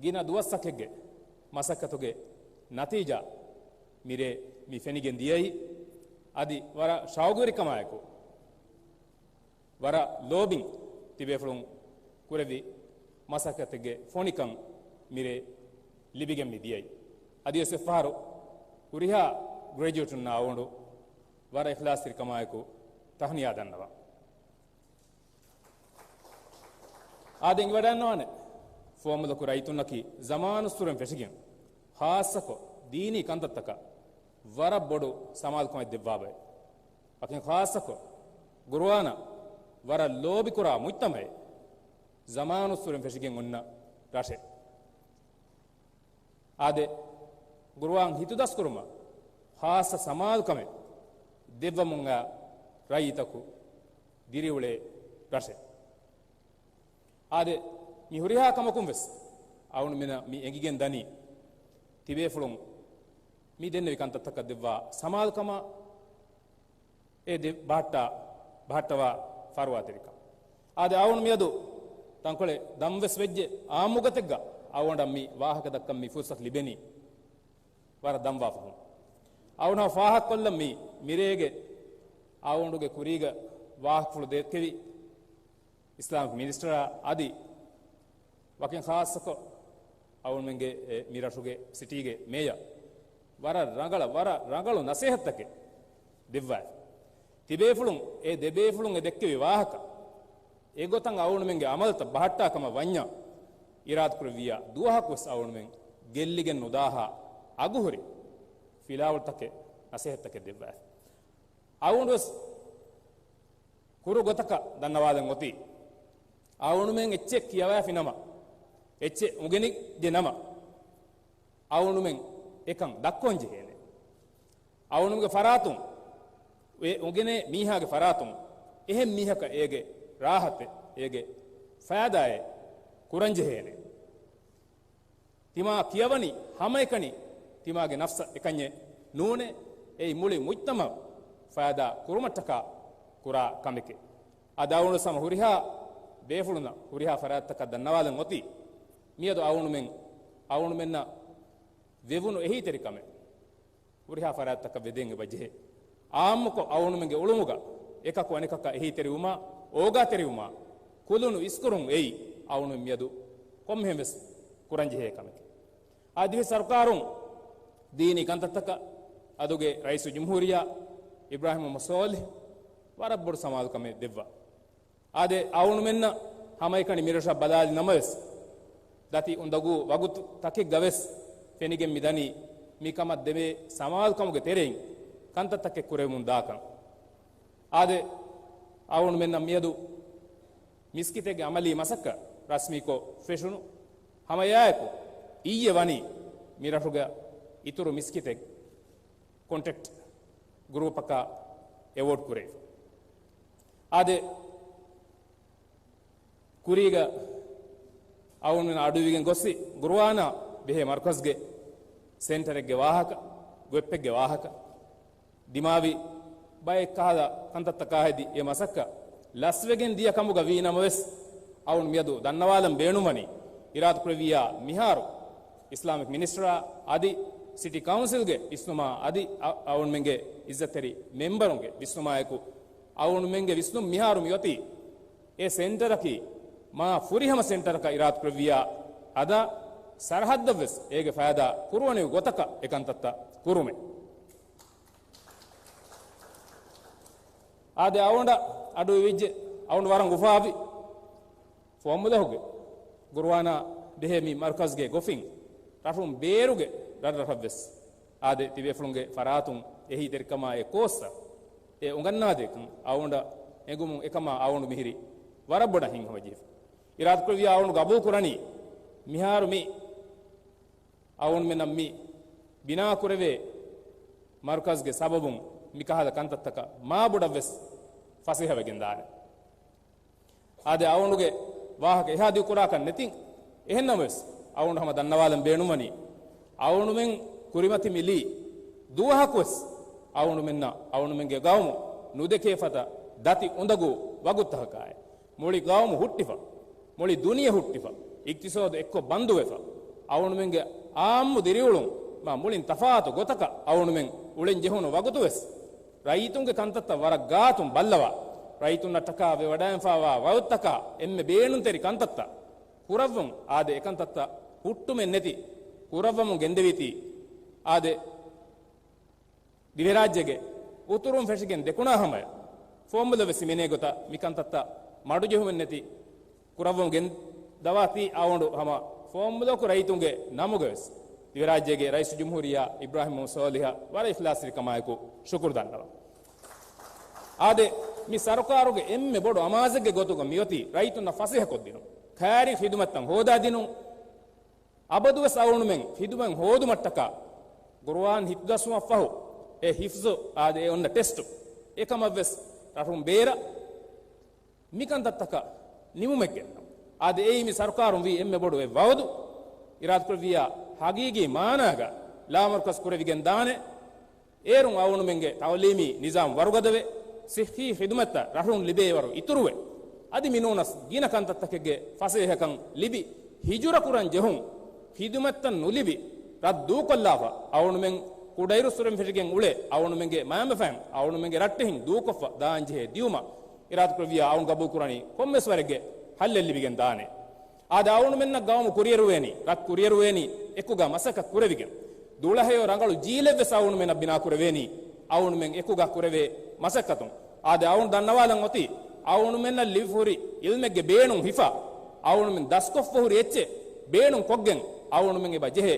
ގިނަ ދުވަސްތަކެއްގެ މަސައްކަތުގެ ނަތީޖާ މިރޭ މި ފެނިގެން ދިޔައީ. އަދި ވަރަށް ޝައުގުވެރިކަމާއެކު، ވަރަށް ލޯބިން ތިބޭފުޅުން ކުރެއްވި މަސައްކަތެއްގެ ފޮނިކަން މިރޭ ލިބިގެން މި ދިޔައީ. އަދިވެސް އެއްފަހަރު ހުރިހާ ގްރެޖުއޭޓުންނާ އަޅުގަނޑު ވަރަށް އިޚްލާޞްތެރިކަމާއެކު ތަހްނިޔާ ދަންނަވަން. އާދެ، އެނގިވަޑައިގަންނަވާނެ، ފޯމަލޮކު ރައްޔިތުންނަކީ ޒަމާނުއްސުރެން ފެށިގެން، ޚާއްޞަކޮށް ދީނީ ކަންތައްތަކަށް ވަރަށް ބޮޑު ސަމާލުކަމެއް ދެއްވާ ބައެއް. ވަކިން ޚާއްޞަކޮށް ޤުރުއާނަށް ވަރަށް ލޯބިކުރާ މުޖްތަމަޢެއް ޒަމާނުއްސުރެން ފެށިގެން އޮންނަ ރަށެއް. އާދެ، ޤުރުއާން ހިތުދަސްކުރުމަށް ޚާއްޞަ ސަމާލުކަމެއް ދެއްވަމުން އައި ރައްޔިތަކު ދިރިއުޅޭ ރަށެއް. އާދެ، މި ހުރިހާ ކަމަކުން ވެސް އަޅުގަނޑުމެންނަށް މި އެނގިގެން ދަނީ، ތިބޭފުޅުން މި ދެންނެވި ކަންތައްތަކަށް ދެއްވާ ސަމާލުކަމާ، އެ ދެ ބަހައްޓާ، ބަހައްޓަވާ ފަރުވާތެރިކަން. އާދެ، އަޅުގަނޑު މިއަދު ތަންކޮޅެއް ދަން ވެސް ވެއްޖެ، އާއްމުގޮތެއްގަ އަޅުގަނޑަށް މި ވާހަކަ ދައްކަން މި ފުރުޞަތު ލިބެނީ ވަރަށް ދަންވާ ފަހުން. އަޅުގަނޑު ފާހަގަކޮށްލަން މި މިރޭގެ އަޅުގަނޑުގެ ކުރީގަ ވާހަކަފުޅު ދެއްކެވި އިސްލާމިކް މިނިސްޓަރާ އަދި ވަކިން ޚާއްޞަކޮށް އަޅުގަނޑުމެންގެ، އެ، މި ރަށުގެ ސިޓީގެ މޭޔަރ ވަރަށް ރަނގަޅަށް، ވަރަށް ރަނގަޅު ނަސޭހަތްތަކެއް ދެއްވާފަ. ތިބޭފުޅުން، އެ ދެބޭފުޅުން އެ ދެއްކެވި ވާހަކަ އެގޮތަށް އަޅުގަނޑުމެންގެ އަމަލުތައް ބަހައްޓާ ކަމަށް ވަންޏާ، އިރާދަކުރެއްވިއްޔާ ދުވަހަކުވެސް އަޅުގަނޑުމެން ގެއްލިގެން ނުދާހާ އަގުހުރި ފިލާވަޅުތަކެއް، ނަސޭހަތްތަކެއް ދެއްވާފަ. އަޅުގަނޑުވެސް ކުރު ގޮތަކަށް ދަންނަވާލަން އޮތީ، އަޅުގަނޑުމެން އެއްޗެއް ކިޔަވައިފި ނަމަ، އެއްޗެއް އުނގެނިއްޖެ ނަމަ، އަޅުގަނޑުމެން އެކަން ދައްކަން ޖެހޭނެ. އަޅުގަނޑުމެންގެ ފަރާތުން، އެ އުނގެނޭ މީހާގެ ފަރާތުން އެހެން މީހަކަށް އޭގެ ރާހަތެއް، އޭގެ ފައިދާއެއް ކުރަން ޖެހޭނެ. ތިމާ ކިޔަވަނީ ހަމައެކަނި ތިމާގެ ނަފްސަށް އެކަންޏެއް ނޫނޭ، އެއީ މުޅި މުޖްތަމަޢަށް ފައިދާ ކުރުމަށްޓަކާ ކުރާ ކަމެކޭ. އަދި އަޅުގަނޑު ހަމަ ހުރިހާ ބޭފުޅުންނަށް ހުރިހާ ފަރާތްތަކަށް ދަންނަވާލަން އޮތީ، މިއަދު އަޅުގަނޑުމެން، އަޅުގަނޑުމެންނަށް ވެވުނު އެހީތެރިކަމެއް ހުރިހާ ފަރާތްތަކަށް ވެދޭން އެބަ ޖެހޭ. އާއްމުކޮށް އަޅުގަނޑުމެންގެ އުޅުމުގަ އެކަކު އަނެކަކަށް އެހީތެރިވުމާ، އޯގާތެރިވުމާ، ކުލުނު އިސްކުރުން އެއީ އަޅުގަނޑުމެން މިއަދު ކޮންމެހެން ވެސް ކުރަން ޖެހޭ ކަމެކޭ. އަދިވެސް ސަރުކާރުން ދީނީ ކަންތައްތަކަށް އަދުގެ ރައީސުލްޖުމްހޫރިއްޔާ އިބްރާހިމް މުޙައްމަދު ޞާލިޙް ވަރަށް ބޮޑު ސަމާލުކަމެއް ދެއްވާ. އާދެ، އަޅުގަނޑުމެންނަށް ހަމައެކަނި މިރަށަށް ބަލާލި ނަމަވެސް، ދަތި އުނދަގޫ ވަގުތުތަކެއްގަވެސް ފެނިގެން މިދަނީ، މިކަމަށް ދެވޭ ސަމާލުކަމުގެ ތެރެއިން ކަންތައްތަކެއް ކުރެވެމުން ދާކަން. އާދެ، އަޅުގަނޑުމެންނަށް މިއަދު މިސްކިތެއްގެ އަމަލީ މަސައްކަތް ރަސްމީކޮށް ފެށުނު ހަމައެއާއެކު، އިއްޔެ ވަނީ މިރަށުގަ އިތުރު މިސްކިތެއް ކޮންޓްރެކްޓް ގްރޫޕަކަށް އެވޯޑް ކުރެވިފަ. އާދެ، ކުރީގަ އަޅުގަނޑުމެން އަޑުއިވިގެން ގޮއްސި ގުރުއާނާ ބެހޭ މަރުކަޒްގެ ސެންޓަރެއްގެ ވާހަކަ، ގޮތްޕެއްގެ ވާހަކަ، ދިމާވި ބައެއް ކަހަލަ ކަންތައްތަކާ ހެދި އެ މަސައްކަތް ލަސްވެގެން ދިޔަ ކަމުގަ ވީ ނަމަވެސް، އަޅުގަނޑު މިއަދު ދަންނަވާލަން ބޭނުންވަނީ، އިރާދަކުރެއްވިއްޔާ މިހާރު އިސްލާމިކް މިނިސްޓަރާ އަދި ސިޓީ ކައުންސިލްގެ ވިސްނުމާ އަދި އަ-، އަޅުގަނޑުމެންގެ އިއްޒަތްތެރި މެމްބަރުންގެ ވިސްނުމާއެކު، އަޅުގަނޑުމެންގެ ވިސްނުން މިހާރު މިއޮތީ، އެ ސެންޓަރަކީ މާ ފުރިހަމަ ސެންޓަރަކަށް އިރާދަކުރެއްވިއްޔާ އަދާ، ސަރަހައްދަށްވެސް އޭގެ ފައިދާ ކުރުވަނިވި ގޮތަކަށް އެކަންތައްތައް ކުރުމެއް. އާދެ، އަވަނޑަށް އަޑު އިވިއްޖެ، އަވަނޑު ވަރަށް އުފާވި. ފުވައްމުލަކުގެ ގުރުއާނާ ބެހޭ މި މަރުކަޒްގެ ގޮފިން ރަށުން ބޭރުގެ ރަށްރަށަށްވެސް އާދެ، ތިބޭފުޅުންގެ ފަރާތުން އެހީތެރިކަމާއި ކޯސްއަށް އެ އުނގަންނާދޭކަން އަވަނޑަށް އެނގުމުން އެކަމާ އަވަނޑު މިހިރި ވަރަށް ބޮޑަށް ހިތްހަމަޖެހިފަ. އިރާދަކުރެއްވިޔާ އަވަނޑު ގަބޫލުކުރަނީ މިހާރު މި އަވަނޑުމެންނަށް މި ބިނާކުރެވޭ މަރުކަޒްގެ ސަބަބުން މިކަހަލަ ކަންތައްތަކަށް މާބޮޑަށްވެސް ފަސޭހަވެގެންދާނެ. އާދެ، އަވަނޑުގެ ވާހަކަ އެހާ ދިގުކުރާކަށް ނެތިން. އެހެންނަމަވެސް، އަވަނޑު ހަމަ ދަންނަވާލަން ބޭނުންވަނީ، އަވަނޑުމެން ކުރިމަތި މި ލީ ދުވަހަކުވެސް އަވަނޑުމެންނަށް އަވަނޑުމެންގެ ގައުމު ނުދެކޭ ފަދަ ދަތި އުނދަގޫ ވަގުތުތަކަކާއި، މުޅި ގައުމު ހުއްޓިފަ، މުޅި ދުނިޔެ ހުއްޓިފަ، އިޤްތިޞާދު އެއްކޮށް ބަންދުވެފަ، އަވަނޑުމެންގެ އާއްމު ދިރިއުޅުން މާ މުޅިން ތަފާތު ގޮތަކަށް އަވަނޑުމެން އުޅެން ޖެހުނު ވަގުތުވެސް، ރައްޔިތުންގެ ކަންތައްތައް ވަރަށް ގާތުން ބައްލަވާ، ރައްޔިތުންނަށްޓަކާ ވެވަޑައިންފާވާ ވަގުތުތަކާ އެންމެ ބޭނުންތެރި ކަންތައްތައް ކުރައްވުން، އާދެ، އެކަންތައްތައް ހުއްޓުމެއް ނެތި ކުރައްވަމުން ގެންދެވީތީ، އާދެ، ދިވެހިރާއްޖޭގެ އުތުރުން ފެށިގެން ދެކުނާ ހަމަޔަށް، ފުވައްމުލައްވެސް ހިމެނޭ ގޮތަށް މިކަންތައްތައް މަޑުޖެހުމެއް ނެތި ކުރައްވަމުން ގެންދަވާތީ އަވަނޑު ހަމަ ފުވައްމުލަކު ރައްޔިތުންގެ ނަމުގަވެސް ދިވެހިރާއްޖޭގެ ރައީސުލްޖުމްހޫރިއްޔާ އިބްރާހިމް މުހައްމަދު ސޯލިހަށް ވަރަށް އިޚްލާޞްތެރިކަމާއެކު ޝުކުރު ދަންނަވަން. އާދެ، މި ސަރުކާރުގެ އެންމެ ބޮޑު އަމާޒެއްގެ ގޮތުގަ މިއޮތީ ރައްޔިތުންނަށް ފަސޭހަކޮށްދިނުން، ކައިރި ޚިދުމަތްތައް ހޯދާދިނުން، އަބަދުވެސް އަވަނޑުމެން ޚިދުމަތް ހޯދުމަށްޓަކާ ޤުރުއާން ހިތުދަސްވުމަށްފަހު، އެ ޙިފްޒު އާދެ، އެ އޮންނަ ޓެސްޓު އެކަމަށްވެސް ރަށުން ބޭރަށް މިކަންތައްތަކަށް ނިމުމެއްގެން. އާދެ، އެއީ މި ސަރުކާރުން ވީ އެންމެ ބޮޑު އެއް ވައުދު. އިރާދަކުރެއްވިޔާ ހަގީގީ މާނާގަ ލާމަރުކަޒު ކުރެވިގެން ދާނެ. އޭރުން އަވަނޑުމެންގެ ތައުލީމީ ނިޒާމް ވަރުގަދަވެ، ޞިއްޙީ ޚިދުމަތްތައް ރަށުން ލިބޭ ވަރު އިތުރުވެ، އަދި މިނޫނަސް ގިނަ ކަންތައްތަކެއްގެ ފަސޭހަކަން ލިބި، ހިޖުރަ ކުރަން ޖެހުން، ޚިދުމަތްތައް ނުލިބި، ރަށް ދޫކޮށްލާފަ، އަވަނޑުމެން ކުޑައިރުއްސުރެން ފެށިގެން އުޅޭ އަވަނޑުމެންގެ މައިންބަފައިން އަވަނޑުމެންގެ ރައްޓެހިން ދޫކޮށްފަ ދާންޖެހޭ ދިއުމަށް އިރާދަކުރެއްވިޔާ އަވަނޑު ގަބޫލުކުރަނީ ކޮންމެސް ވަރެއްގެ ހައްލެއް ލިބިގެން ދާނެ. އާދެ، އަވަނޑުމެންނަށް ގައުމު ކުރިއެރުވޭނީ، ރަށް ކުރިއެރުވޭނީ އެކުގަ މަސައްކަތް ކުރެވިގެން. ދުޅަހެޔޮ ރަނގަޅު ޖީލެއްވެސް އަވަނޑުމެންނަށް ބިނާކުރެވޭނީ، އަވަނޑުމެން އެކުގަ ކުރެވޭ މަސައްކަތުން. އާދެ، އަވަނޑު ދަންނަވާލަން އޮތީ، އަވަނޑުމެންނަށް ލިބިފަ ހުރި އިލްމެއްގެ ބޭނުން ހިފާ، އަވަނޑުމެން ދަސްކޮށްފަ ހުރި އެއްޗެއް ބޭނުން ކޮށްގެން، އަވަނޑުމެން އެބަ ޖެހޭ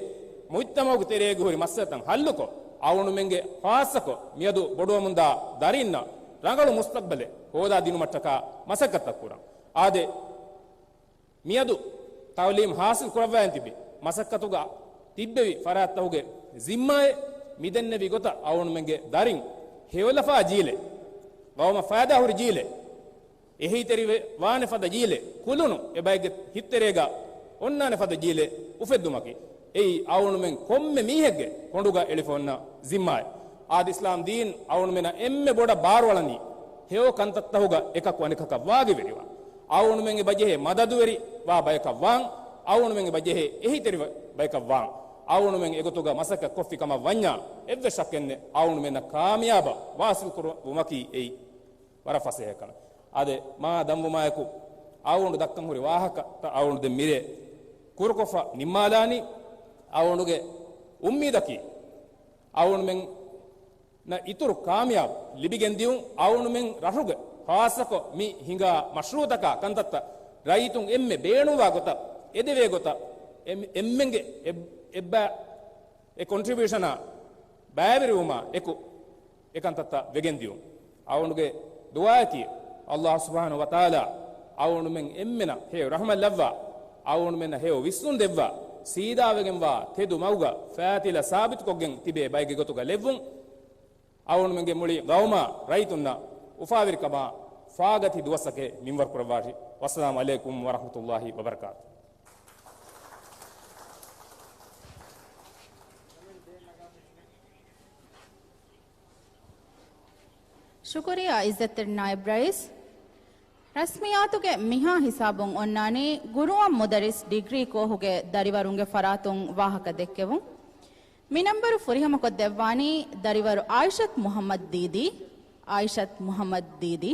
މުޖްތަމަޢުގެ ތެރޭގަ ހުރި މައްސަލަތައް ހައްލުކޮށް، އަވަނޑުމެންގެ ޚާއްޞަކޮށް މިއަދު ބޮޑުވަމުންދާ ދަރީންނަށް ރަނގަޅު މުސްތަޤްބަލެއް ހޯދާދިނުމަށްޓަކާ މަސައްކަތްތައް ކުރަން. އާދެ، މިއަދު ތައުލީމް ޙާޞިލް ކުރައްވާގެން ތިބި މަސައްކަތުގަ ތިއްބެވި ފަރާތްތަކުގެ ޒިންމާއެއް މިދެންނެވި ގޮތަށް އަވަނޑުމެންގެ ދަރިން ހެޔޮލަފާ ޖީލެއް، ގައުމަށް ފައިދާ ހުރި ޖީލެއް، އެހީތެރިވެ ވާނެ ފަދަ ޖީލެއް، ކުލުނު އެބައެއްގެ ހިތްތެރޭގަ އޮންނާނެ ފަދަ ޖީލެއް އުފެއްދުމަކީ، އެއީ އަވަނޑުމެން ކޮންމެ މީހެއްގެ ކޮނޑުގަ އެޅިފަ އޮންނަ ޒިންމާއެއް. އާދެ، އިސްލާމް ދީން އަވަނޑުމެންނަށް އެންމެ ބޮޑަށް ބާރުއަޅަނީ ހެޔޮ ކަންތައްތަކުގަ އެކަކު އަނެކަކަށް ވާގިވެރިވާ، އަވަނޑުމެން އެބަ ޖެހޭ މަދަދުވެރި ވާ ބަޔަކަށް ވާން، އަވަނޑުމެން އެބަ ޖެހޭ އެހީތެރި ބަޔަކަށް ވާން. އަވަނޑުމެން އެގޮތުގަ މަސައްކަތް ކޮށްފި ކަމަށް ވަންޏާ، އެއްވެސް ޝައްކެއް ނެތް، އަވަނޑުމެންނަށް ކާމިޔާބަށް ވާސިލް ކުރުވުމަކީ އެއީ ވަރަށް ފަސޭހަ ކަމެއް. އާދެ، މާ ދަންވުމާއެކު އަވަނޑު ދައްކަން ހުރި ވާހަކަތައް އަވަނޑު ދެން މިރޭ ކުރުކޮށްފަ ނިންމާލާނީ. އަވަނޑުގެ އުއްމީދަކީ، އަވަނޑުމެންނަށް އިތުރު ކާމިޔާބު ލިބިގެން ދިޔުން، އަވަނޑުމެން ރަށުގެ ޚާއްޞަކޮށް މި ހިނގާ މަޝްރޫޢުތަކާ ކަންތައްތައް ރައްޔިތުން އެންމެ ބޭނުންވާ ގޮތަށް އެދެވޭ ގޮތަށް އެން-، އެންމެންގެ އެ-، އެއްބަ-، އެ ކޮންޓްރިބިއުޝަނާ ބައިވެރިވުމާ އެކު އެކަންތައްތައް ވެގެން ދިޔުން. އަވަނޑުގެ ދުޢާއަކީ، ﷲ ސުބްޙާނަހޫ ވަތަޢާލާ އަވަނޑުމެން އެންމެނަށް ހެޔޮ ރަޙްމަތް ލައްވާ، އަވަނޑުމެންނަށް ހެޔޮ ވިސްނުން ދެއްވާ، ސީދާވެގެންވާ ތެދު މަގުގަ ފާތިލަ ސާބިތުކޮށްގެން ތިބޭ ބައެއްގެ ގޮތުގަ ލެއްވުން. އަވަނޑުމެންގެ މުޅި ގައުމާ ރައްޔިތުންނަށް އުފާވެރިކަމާ ފާގަތި ދުވަސްއަކަށް މިންވަރު ކުރައްވާށި. ވައްސަލާމު ޢަލައިކުމް ވަރަޙްމަތުﷲ ވަބަރަކާތުހު. ޝުކުރިއްޔާ ޢިއްޒަތްތެރި ނާއިބް ރައީސް. ރަސްމިއްޔާތުގެ މިހާ ހިސާބުން އޮންނާނީ ގުރުއާން މުދައްރިސް ޑިގްރީ ކޯހުގެ ދަރިވަރުންގެ ފަރާތުން ވާހަކަ ދެއްކެވުން. މި ނަންބަރު ފުރިހަމަކޮށްދެއްވާނީ ދަރިވަރު ޢާއިޝަތު މުޙައްމަދު ދީދީ. ޢާއިޝަތު މުޙައްމަދު ދީދީ.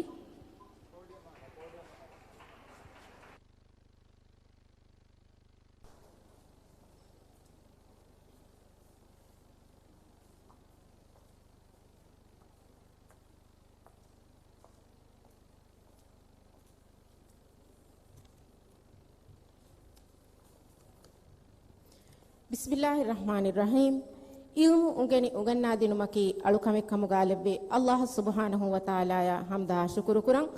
ބިސްމިއްލާހި ރަޙްމާނި ރަޙީމް. އިލްމު އުނގެނި އުނގަންނާދިނުމަކީ އަޅުކަމެއް ކަމުގާ ލެއްވި އައްލާހު ސުބްޙާނަހު ވަތަޢާލާޔަށް ޙަމްދާ ޝުކުރު ކުރަން.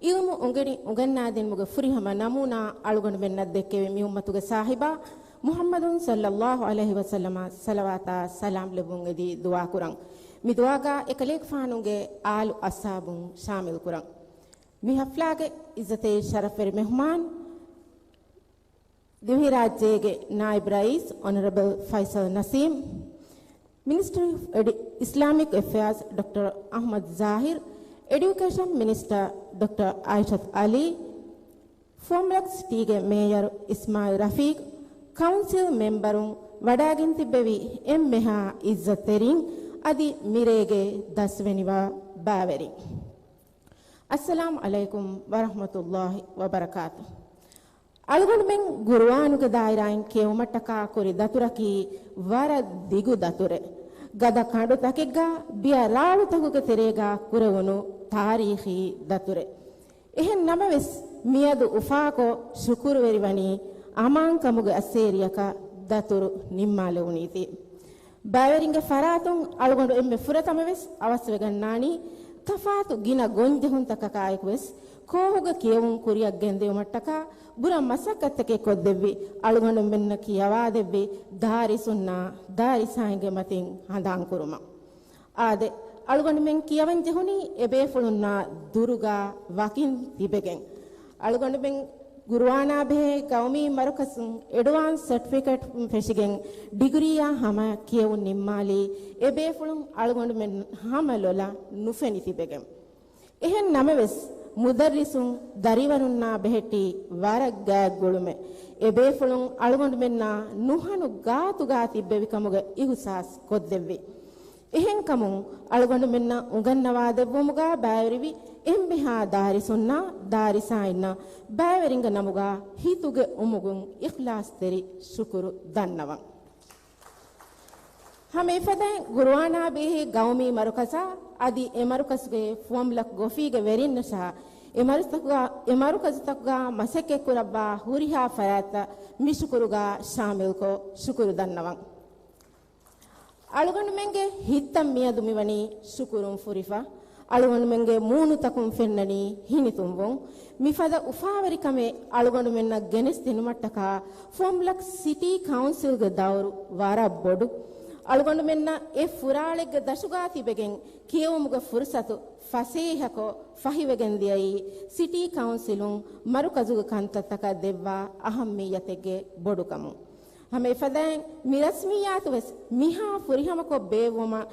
އިލްމު އުނގެނި އުނގަންނާދިނުމުގެ ފުރިހަމަ ނަމޫނާ އަޅުގަނޑުމެންނަށް ދެއްކެވި މި އުއްމަތުގެ ސާހިބާ މުޙައްމަދު ޞައްލައްލާހު ޢަލައިހި ވަސައްލަމަށް ޞަލަވާތާ ސަލާމް ލެއްވުން އެދި ދުޢާ ކުރަން. މި ދުޢާގާ އެކަލޭގެފާނުގެ އާލު އަޞްޙާބުން ޝާމިލް ކުރަން. މި ޙަފްލާގެ ޢިއްޒަތީ ޝަރަފްވެރި މެހުމާން، ދިވެހިރާއްޖޭގެ ނާއިބް ރައީސް އޮނަރަބަލް ފައިސަލް ނަސީމް، މިނިސްޓަރ އޮފް އެޑި-، އިސްލާމިކް އެފެއާޒް ޑޮކްޓަރ އަޙްމަދު ޒާހިރް، އެޑިއުކޭޝަން މިނިސްޓަރ ޑޮކްޓަރ އާއިޝަތު އަލީ، ފުވައްމުލަކް ސިޓީގެ މޭޔަރު އިސްމާއިލް ރަފީޤް، ކައުންސިލް މެމްބަރުން، ވަޑައިގެން ތިއްބެވި އެންމެހާ ޢިއްޒަތްތެރިން، އަދި މިރޭގެ ދަސްވެނިވާ ބައިވެރިން. އައްސަލާމު ޢަލައިކުމް ވަރަޙްމަތުﷲި ވަބަރަކާތު. އަޅުގަނޑުމެން ޤުރުއާނުގެ ދާއިރާއިން ކިޔެވުމަށްޓަކާ ކުރި ދަތުރަކީ ވަރަށް ދިގު ދަތުރެއް. ގަދަ ކަނޑުތަކެއްގާ ބިޔަ ރާޅުތަކުގެ ތެރޭގާ ކުރެވުނު ތާރީޚީ ދަތުރެއް. އެހެން ނަމަވެސް، މިއަދު އުފާކޮށް ޝުކުރުވެރިވަނީ އަމާންކަމުގެ އައްސޭރިއަކަށް ދަތުރު ނިންމާލެވުނީތީ. ބައިވެރިންގެ ފަރާތުން އަޅުގަނޑު އެންމެ ފުރަތަމަވެސް އަވަސްވެގަންނާނީ، ތަފާތު ގިނަ ގޮންޖެހުންތަކަކާއެކުވެސް ކޯހުގެ ކިޔެވުން ކުރިއަށް ގެންދިއުމަށްޓަކާ ބުރަ މަސައްކަތްތަކެއް ކޮށްދެއްވި، އަޅުގަނޑުމެންނަށް ކިޔަވާދެއްވި ދާރިސުންނާ ދާރިސާއިންގެ މަތިން ހަނދާންކުރުމަށް. އާދެ، އަޅުގަނޑުމެން ކިޔަވަން ޖެހުނީ އެބޭފުޅުންނާ ދުރުގާ ވަކިން ތިބެގެން. އަޅުގަނޑުމެން ޤުރުއާނާ ބެހޭ ޤައުމީ މަރުކަޒުން އެޑްވާންސް ސަޓްފިކެޓް ފެށިގެން، ޑިގްރީއާ ހަމަ ކިޔެވުން ނިންމާލީ، އެބޭފުޅުން އަޅުގަނޑުމެން ހަމަ ލޮލަށް ނުފެނި ތިބެގެން. އެހެން ނަމަވެސް، މުދައްރިސުން ދަރިވަރުންނާ ބެހެއްޓީ ވަރަށް ގާތްގުޅުމެއް. އެބޭފުޅުން އަޅުގަނޑުމެންނާ ނުހަނު ގާތުގާ ތިއްބެވިކަމުގެ އިހުސާސް ކޮށްދެއްވި. އެހެންކަމުން، އަޅުގަނޑުމެންނަށް އުނގަންނަވާދެއްވުމުގާ ބައިވެރިވި އެންމެހާ ދާރިސުންނާ ދާރިސާއިންނަށް ބައިވެރިންގެ ނަމުގާ ހިތުގެ އުމުގުން އިޚްލާޞްތެރި ޝުކުރު ދަންނަވަން. ހަމަ އެފަދައިން، ގުރުއާނާ ބެހޭ ގައުމީ މަރުކަޒާ އަދި އެ މަރުކަޒުގެ ފުވައްމުލަކު ގޮފީގެ ވެރިންނަށާ، އެ މަރުކަޒުތަކުގާ، އެ މަރުކަޒުތަކުގާ މަސައްކަތްކުރައްވާ ހުރިހާ ފަރާތްތައް މި ޝުކުރުގާ ޝާމިލްކޮށް ޝުކުރު ދަންނަވަން. އަޅުގަނޑުމެންގެ ހިތްތައް މިއަދު މިވަނީ ޝުކުރުން ފުރިފަ. އަޅުގަނޑުމެންގެ މޫނުތަކުން ފެންނަނީ ހިނިތުންވުން. މިފަދަ އުފާވެރިކަމެއް އަޅުގަނޑުމެންނަށް ގެނެސްދިނުމަށްޓަކާ ފުވައްމުލަކް ސިޓީ ކައުންސިލްގެ ދައުރު ވަރަށް ބޮޑު. އަޅުގަނޑުމެންނަށް އެ ފުރާޅެއްގެ ދަށުގާ ތިބެގެން ކިޔެވުމުގެ ފުރުސަތު ފަސޭހަކޮށް ފަހިވެގެން ދިޔައީ ސިޓީ ކައުންސިލުން މަރުކަޒުގެ ކަންތައްތަކަށް ދެއްވާ އަހައްމިއްޔަތެއްގެ ބޮޑުކަމުން. ހަމަ އެފަދައިން މި ރަސްމިއްޔާތު ވެސް މިހާ ފުރިހަމަކޮށް ބޭއްވުމަށް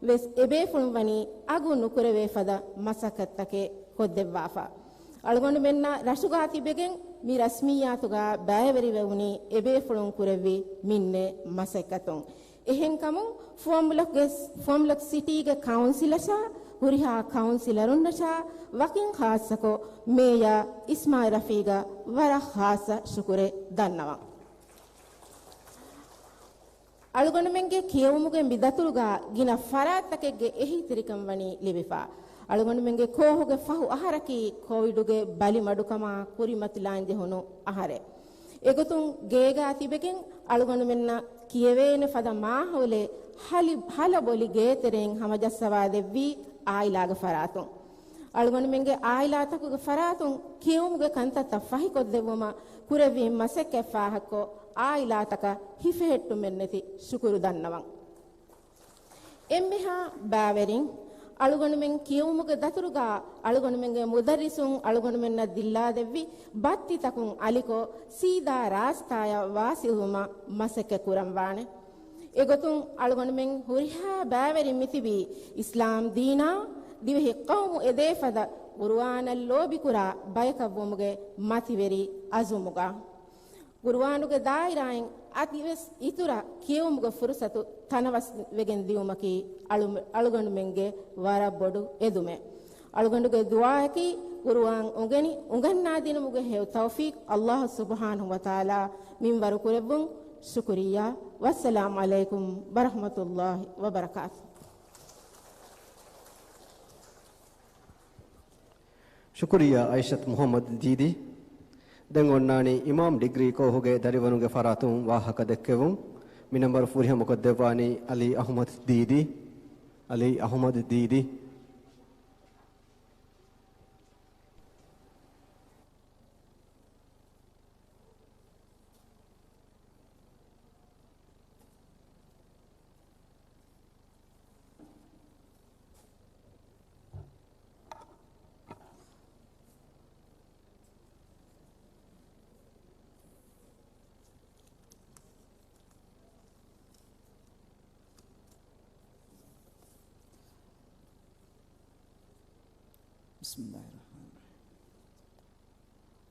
ވެސް އެބޭފުޅުން ވަނީ އަގު ނުކުރެވޭ ފަދަ މަސައްކަތްތަކެއް ކޮށްދެއްވާފަ. އަޅުގަނޑުމެންނަށް ރަށުގާ ތިބެގެން މި ރަސްމިއްޔާތުގާ ބައިވެރިވެވުނީ އެބޭފުޅުން ކުރެއްވި މިންނެއް މަސައްކަތުން. އެހެންކަމުން ފުވައްމުލަކުގެ، ފުވައްމުލަކު ސިޓީގެ ކައުންސިލަށާ، ހުރިހާ ކައުންސިލަރުންނަށާ، ވަކިން ޚާއްޞަކޮށް މޭޔާ އިސްމާއިލް ރަފީގަށް ވަރަށް ޚާއްޞަ ޝުކުރެއް ދަންނަވަން. އަޅުގަނޑުމެންގެ ކިޔެވުމުގެ މި ދަތުރުގާ ގިނަ ފަރާތްތަކެއްގެ އެހީތެރިކަން ވަނީ ލިބިފަ. އަޅުގަނޑުމެންގެ ކޯހުގެ ފަހު އަހަރަކީ ކޮވިޑުގެ ބަލިމަޑުކަމާ ކުރިމަތިލާން ޖެހުނު އަހަރެއް. އެގޮތުން ގޭގާ ތިބެގެން އަޅުގަނޑުމެންނަށް ކިޔެވޭނެ ފަދަ މާހައުލެއް ހަލި-، ހަލަބޮލި ގޭތެރެއިން ހަމަޖައްސަވާދެއްވީ އާއިލާގެ ފަރާތުން. އަޅުގަނޑުމެންގެ އާއިލާތަކުގެ ފަރާތުން ކިޔެވުމުގެ ކަންތައްތައް ފަހިކޮށްދެއްވުމަށް ކުރެއްވި މަސައްކަތް ފާހަގަކޮށް، އާއިލާތަކަށް ހިފެހެއްޓުމެއްނެތި ޝުކުރު ދަންނަވަން. އެންމެހާ ބައިވެރިން، އަޅުގަނޑުމެން ކިޔެވުމުގެ ދަތުރުގާ އަޅުގަނޑުމެންގެ މުދައްރިސުން އަޅުގަނޑުމެންނަށް ދިއްލާދެއްވި ބައްތިތަކުން އަލިކޮށް، ސީދާ ރާސްތާޔަށް ވާސިލްވުމަށް މަސައްކަތް ކުރަންވާނެ. އެގޮތުން އަޅުގަނޑުމެން ހުރިހާ ބައިވެރިން މިތިބީ އިސްލާމް ދީނާ ދިވެހި ޤައުމު އެދޭފަދަ ޤުރުއާނަށް ލޯބިކުރާ ބަޔަކަށްވުމުގެ މަތިވެރި ޢަޒުމުގަ. ޤުރުއާނުގެ ދާއިރާއިން އަދިވެސް އިތުރަށް ކިޔެވުމުގެ ފުރުސަތު ތަނަވަސް ވެގެން ދިއުމަކީ އަޅު-، އަޅުގަނޑުމެންގެ ވަރަށް ބޮޑު އެދުމެއް. އަޅުގަނޑުގެ ދުޢާއަކީ، ޤުރުއާން އުނގެނި އުނގަންނާދިނުމުގެ ހެޔޮ ތައުފީޤު އައްލާހު ސުބްޙާނަހު ވަތަޢާލާ މިންވަރު ކުރެއްވުން. ޝުކުރިއްޔާ. ވައްސަލާމު ޢަލައިކުމް ވަރަޙްމަތުﷲި ވަބަރަކާތު. ޝުކުރިއްޔާ އައިޝަތު މުޙައްމަދު ދީދީ. ދެން އޮންނާނީ އިމާމް ޑިގްރީ ކޯހުގެ ދަރިވަރުންގެ ފަރާތުން ވާހަކަ ދެއްކެވުން. މިނަންބަރު ފުރިހަމަކޮށްދެއްވާނީ އަލީ އަޙުމަދު ދީދީ. އަލީ އަޙުމަދު ދީދީ. بسم الله الرحمن الرحيم.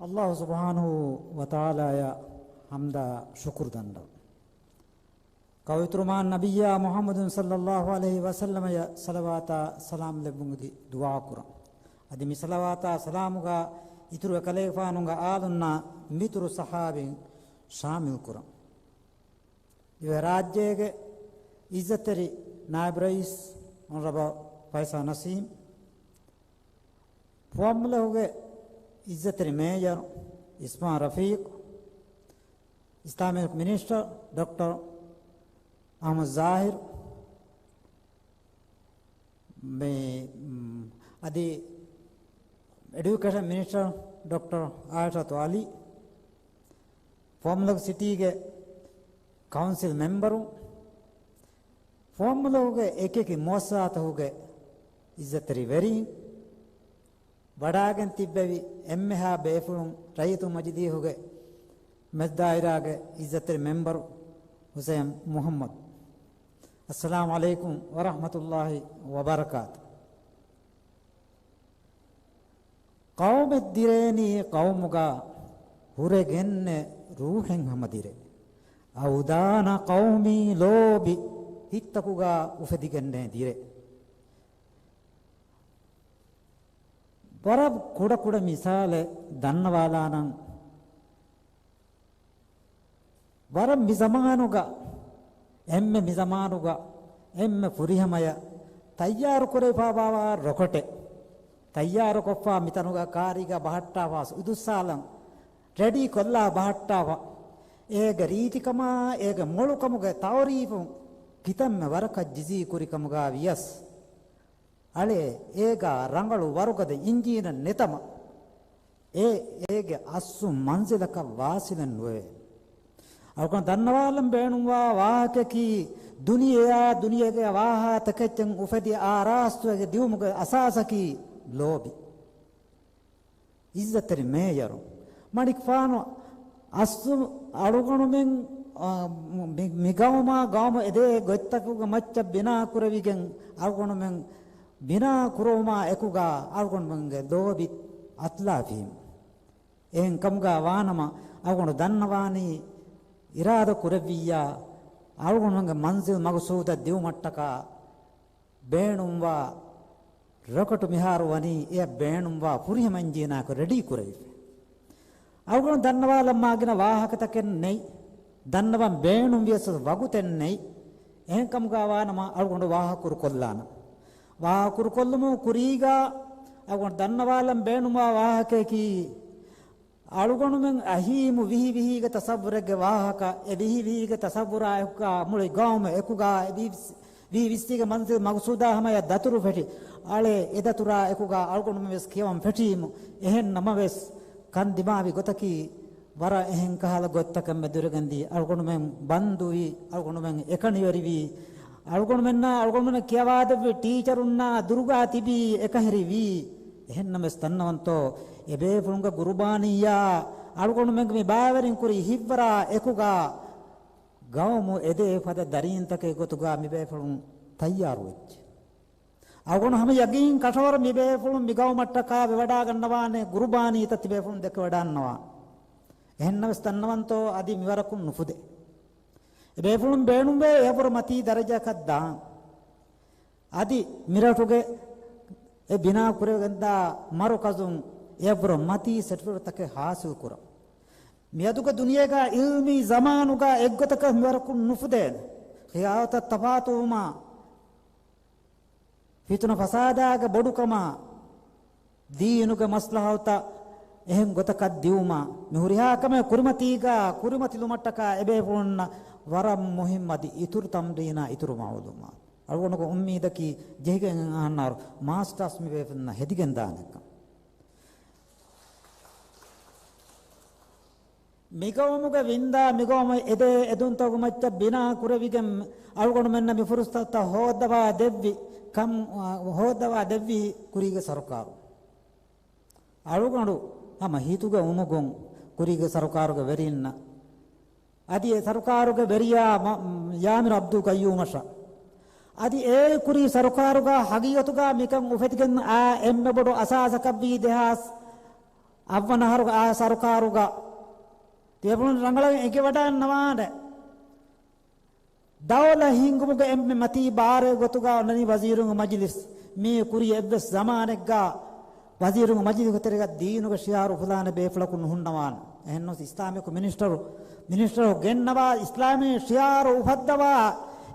އައްލާހު ސުބްޙާނަހޫ ވަތަޢާލާއަށް ޙަމްދާ ޝުކުރު ދަންނަވަން. ކައު އިތުރު މާ ނަބިއްޔާ މުޙައްމަދު ޞައްލައްލާހު ޢަލައިހި ވަސައްލަމައަށް ޞަލަވާތާ ސަލާމް ލެއްވުމުގެ ދުޢާ ކުރަން. އަދި މި ޞަލަވާތާ ސަލާމުގަ އިތުރު އެކަލޭގެފާނުގެ އާލުންނާ މިތުރު ޞަޙާބީން ޝާމިލް ކުރަން. ދިވެހިރާއްޖޭގެ އިއްޒަތްތެރި ނާއިބު ރައީސް އޮނަރަބަލް ފައިސަލް ނަސީމް، ފުވައްމުލަކުގެ އިއްޒަތްތެރި މޭޔަރު އިސްމާ ރަފީޤް، އިސްލާމިކް މިނިސްޓަރ ޑޮކްޓަރ އަޙްމަދު ޒާހިރު، މި، މް، އަދި އެޑިއުކޭޝަން މިނިސްޓަރ ޑޮކްޓަރ އާއިޝަތު އަލީ، ފުވައްމުލަކު ސިޓީގެ ކައުންސިލް މެމްބަރު، ފުވައްމުލަކުގެ އެކިއެކި މުއައްސަސާތަކުގެ އިއްޒަތްތެރި ވެރީން، ވަޑާގެން ތިއްބެވި އެންމެހާ ބޭފުޅުން، ރައްޔިތު މަޖިލީހުގެ މެދުދާއިރާގެ އިއްޒަތްތެރި މެމްބަރު ހުސެއިން މުޙައްމަދު. އައްސަލާމު ޢަލައިކުމް ވަރަޙްމަތުﷲ ވަބަރަކާތު. ޤައުމެއް ދިރޭނީ ޤައުމުގަ ހުރެގެންނެއް ރޫޙެއް ހަމަ ދިރޭ. އަވްދާނަ ޤައުމީ ލޯބި ހިތްތަކުގަ އުފެދިގެންނެއް ދިރޭ. ވަރަށް ކުޑަކުޑަ މިސާލެއް ދަންނަވާލާނަން. ވަރަށް މިޒަމާނުގަ، އެންމެ މިޒަމާނުގަ، އެންމެ ފުރިހަމަޔަށް ތައްޔާރު ކުރެވިފާވާ ރޮކެޓެއް ތައްޔާރުކޮށްފާ، މިތަނުގަ ކާރީގަ ބަހައްޓާފާ، އުދުއްސާލަން ރެޑީ ކޮށްލާ ބަހައްޓާފަ، އޭގެ ރީތިކަމާ، އޭގެ މޮޅުކަމުގެ ތައުރީފު ކިތަންމެ ވަރަކަށް ޖިޒީ ކުރިކަމުގަ ވިޔަސް، އަޅޭ، އޭގަ ރަނގަޅު ވަރުގަދަ އިންޖީނެއް ނެތަމަ، އޭ، އޭގެ އަސްލު މަންޒިލަކަށް ވާސިލެއް ނުވެވޭ. އަޅުގަނޑު ދަންނަވާލަން ބޭނުންވާ ވާހަކަކީ، ދުނިޔެއާ، ދުނިޔޭގެ ވާހާތަކެއްޗެއް އުފެދި އާރާސްތުވެގެ ދިއުމުގެ އަސާސަކީ ލޯބި. އިއްޒަތްތެރި މޭޔަރު މަނިކުފާނު އަސްލު އަޅުގަނޑުމެން، އާ، މި، މި ގައުމާ ގައުމު އެދޭ ގޮތްތަކުގެ މައްޗަށް ބިނާ ކުރެވިގެން އަޅުގަނޑުމެން ބިނާ ކުރުވުމާ އެކުގަ އަޅުގަނޑުމެންގެ ލޯބި އަތުލާފީމު. އެހެން ކަމުގަ ވާނަމަ އަޅުގަނޑު ދަންނަވާނީ އިރާދަ ކުރެއްވިއްޔާ އަޅުގަނޑުމެންގެ މަންޒިލް މަގުސޫދަށް ދިއުމަށްޓަކާ ބޭނުންވާ ރޮކެޓު މިހާރު ވަނީ އެއަށް ބޭނުންވާ ފުރިހަމަ އިންޖީނާއެކު ރެޑީ ކުރެވިފަ. އަޅުގަނޑު ދަންނަވާލަން މާގިނަ ވާހަކަތަކެއް ނެތް. ދަންނަވަން ބޭނުން ވިޔަސް ވަގުތެއް ނެތް. އެހެންކަމުގަ ވާނަމަ އަޅުގަނޑު ވާހަކަ ކުރުކޮށްލާނަން. ވާހަކަ ކުރުކޮށްލުމުގެ ކުރީގަ އަޅުގަނޑު ދަންނަވާލަން ބޭނުންވާ ވާހަކަޔަކީ، އަޅުގަނޑުމެން އެހީމު ވިހި ވިހީގެ ތަޞައްވުރެއްގެ ވާހަކަ، އެ ވިހި ވިހީގެ ތަޞައްވުރާ އެކުގަ މުޅި ގައުމު އެކުގަ އެ ވިހި ވިސް، ވިހި ވިސް ވީގެ މަންޒިލް މަގުސޫދާ ހަމަޔަށް ދަތުރު ފެށި. އަޅޭ، އެ ދަތުރާ އެކުގަ އަޅުގަނޑުމެން ވެސް ކިޔަވަން ފެށީމު. އެހެން ނަމަވެސް، ކަން ދިމާވި ގޮތަކީ، ވަރަށް އެހެން ކަހަލަ ގޮތްތަކެއް މެދުވެގެންދީ، އަޅުގަނޑުމެން ބަންދުވި، އަޅުގަނޑުމެން އެކަނިވެރިވީ، އަޅުގަނޑުމެންނާ، އަޅުގަނޑުމެންނަށް ކިޔަވާދެއްވި ޓީޗަރުންނާ ދުރުގަ ތިބީ އެކަހެރިވީ. އެހެންނަމަވެސް ދަންނަވަންތޯ، އެބޭފުޅުންގެ ގުރުބާނީއާ، އަޅުގަނޑުމެންގެ މި ބައިވެރިން ކުރި ހިތްވަރާ އެކުގަ، ގައުމު އެދޭ ފަދަ ދަރީންތަކެއް ގޮތުގަ މިބޭފުޅުން ތައްޔާރުވެއްޖެ. އަޅުގަނޑު ހަމަ ޔަގީން ކަށަވަރު މިބޭފުޅުން މިގައުމަށްޓަކާ ވެވަޑާގަންނަވާނެ ގުރުބާނީތައް ތިބޭފުޅުން ދެކެވަޑާންނަވާ. އެހެންނަމަވެސް ދަންނަވަންތޯ އަދި މިވަރަކުން ނުފުދޭ. އެބޭފުޅުން ބޭނުންވޭ އެއަށްވުރެ މަތީ ދަރަޖައަކަށް ދާން. އަދި މިރަށުގެ އެ ބިނާ ކުރެވިގެންދާ މަރުކަޒުން އެއަށްވުރެ މަތީ ސެޓްފިކެޓްތަކެއް ހާސިލް ކުރަން. މިއަދުގެ ދުނިޔޭގަ އިލްމީ ޒަމާނުގަ އެއްގޮތަކަށް މިވަރަކުން ނުފުދޭނެ. ޚިޔާލުތައް ތަފާތުވުމާ، ފިތުނަ ފަސާދާގެ ބޮޑުކަމާ، ދީނުގެ މަސްލަހަތުތައް އެހެން ގޮތަކަށް ދިއުމާ، މި ހުރިހާ ކަމެއް ކުރިމަތީގަ ކުރިމަތިލުމަށްޓަކާ އެބޭފުޅުންނަށް ވަރަށް މުހިއްމު އަދި އިތުރު ތަމްރީނާ އިތުރު މައުލޫމާތު. އަޅުގަނޑުގެ އުއްމީދަކީ ޖެހިގެން އަހަންނާރު މާސްޓާސް މި ބޭފުޅުންނަށް ހެދިގެން ދާނެކަން. މިގައުމުގެ ވިންދާ މިގައުމު އެދޭ އެދުންތަކުގެ މައްޗަށް ބިނާ ކުރެވިގެން އަޅުގަނޑުމެންނަށް މި ފުރުސަތުތައް ހޯއްދަވާ ދެއްވި ކަން، ހޯއްދަވާ ދެއްވީ ކުރީގެ ސަރުކާރު. އަޅުގަނޑު ހަމަ ހިތުގަ އުމުގުން ކުރީގެ ސަރުކާރުގެ ވެރިންނަށް، އަދި އެ ސަރުކާރުގެ ވެރިޔާ މަ-، ޔާމިރު އަބްދުލް ޤައްޔޫމަށާ، އަދި އެ ކުރީ ސަރުކާރުގަ ހަގީގަތުގަ މިކަން އުފެދިގެން އާ އެންމެ ބޮޑު އަސާސަކަށްވީ ދެހާސް އަށްވަނަ އަހަރުގަ އާ ސަރުކާރުގަ ތިޔަބުނު ރަނގަޅަށް އެނގިވަޑަންނަވާނެ. ދައުލަތް ހިންގުމުގެ އެންމެ މަތީ ބާރެއް ގޮތުގަ އޮންނަނީ ވަޒީރުންގެ މަޖިލިސް. މީ ކުރީ އެއްވެސް ޒަމާނެއްގަ ވަޒީރުންގެ މަޖިލިސްގެ ތެރޭގަ ދީނުގެ ޝިޢާރު އުފުލާނެ ބޭފުޅަކު ނުހުންނަވާނެ. އެހެންނުވެސް އިސްލާމިކް މިނިސްޓަރު، މިނިސްޓަރު ގެންނަވާ އިސްލާމީ ޝިޢާރު އުފައްދަވާ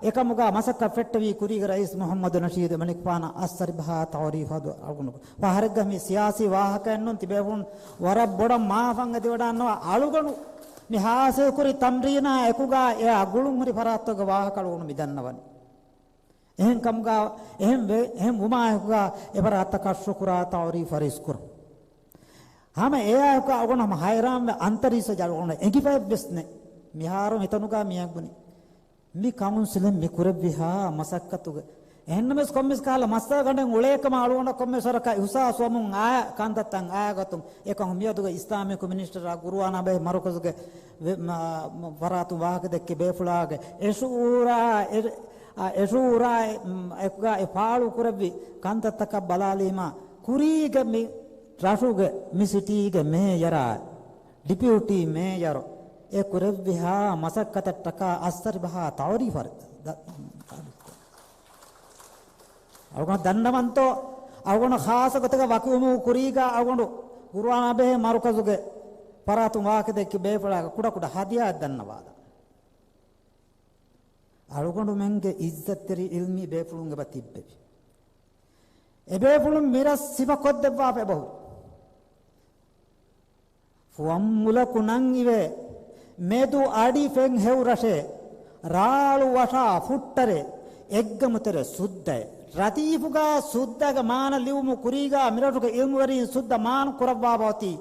އެކަމުގަ މަސައްކަތް ފެއްޓެވީ ކުރީގެ ރައީސް މުޙައްމަދު ނަޝީދު މަނިކުފާނަށް އައްސަރި ބަހާ ތަޢުރީފާ ދު-، އަޅުގަނޑު ފަހަރެއްގަ މި ސިޔާސީ ވާހަކައެއްނޫން ތިބޭފުޅުން ވަރަށް ބޮޑަށް މާފަން އެދިވަޑަންނަވާ އަޅުގަނޑު މި ހާސިލްކުރި ތަމްރީނާ އެކުގަ އެއާ ގުޅުންހުރި ފަރާތްތަކުގެ ވާހަކަ އަޅުގަނޑު މި ދަންނަވަނީ. އެހެން ކަމުގަ، އެހެން ވެ-، އެހެން ވުމާ އެކުގަ އެފަރާތްތަކަށް ޝުކުރާ ތަޢުރީފް އަރިސްކުރަން. ހަމަ އެއާއެކު އަޅުގަނޑު ހަމަ ހައިރާންވެ އަންތަރީސް އަޅުގަނޑު އެނގިފައެއްވެސް ނެތް. މިހާރު މިތަނުގަ މިއަންގުނީ މި ކައުންސިލެއް މި ކުރެއްވިހާ މަސައްކަތުގެ. އެހެންނަމަވެސް ކޮންމެސް ކަހަލަ މައްސަލަ ގަނޑެއް އުޅޭކަމަށް އަޅުގަނޑަށް ކޮންމެސް ވަރަކަށް އިހުސާސް ވަމުން އާ ކަންތައްތައް އާގަތުން އެކަން މިއަދުގެ އިސްލާމިކް މިނިސްޓަރާ ގުރުއާނާ ބެހޭ މަރުކަޒުގެ ވެ-، މަ-، މަ-، ފަރާތުން ވާހަކަ ދެއްކި ބޭފުޅާގެ އެ ޝުޢޫރާ އެ-، އާ، އެ ޝުޢޫރާ އެ-، މް، އެކުގަ އެ ފާޅު ކުރެއްވި ކަންތައްތަކަށް ބަލާލީމާ، ކުރީގެ މި ރަށުގެ މި ސިޓީގެ މޭޔަރާ، ޑިޕިއުޓީ މޭޔަރު އެ ކުރެއްވިހާ މަސައްކަތަށްޓަކާ އައްސަރި ބަހާ ތަޢުރީފް އަރި-، ދަ-، އަޅުގަނޑު ދަންނަވަންތޯ، އަޅުގަނޑު ޚާއްޞަ ގޮތަކަށް ވަކިވުމުގެ ކުރީގަ އަޅުގަނޑު ގުރުއާނާ ބެހޭ މަރުކަޒުގެ ފަރާތުން ވާހަކަ ދެއްކި ބޭފުޅާގެ ކުޑަކުޑަ ހަދިޔާއެއް ދަންނަވާލަން. އަޅުގަނޑުމެންގެ އިއްޒަތްތެރި އިލްމީ ބޭފުޅުން އެބަ ތިއްބެވި. އެބޭފުޅުން މިރަށް ސިފަކޮށްދެއްވާފަ އެބަހުރި. ފުވައްމުލަކު ނަން އިވޭ، މެދު އަޑި ފެން ހެޔޮ ރަށޭ، ރާޅު ވަށާ ފުއްޓަރޭ، އެއްގަމުތެރެ ސުއްދައޭ. ރަދީފުގަ ސުއްދަގެ މާނަ ލިޔުމުގެ ކުރީގަ މިރަށުގެ އިލްމުވެރީން ސުއްދަ މާނަ ކުރައްވާފަ އޮތީ.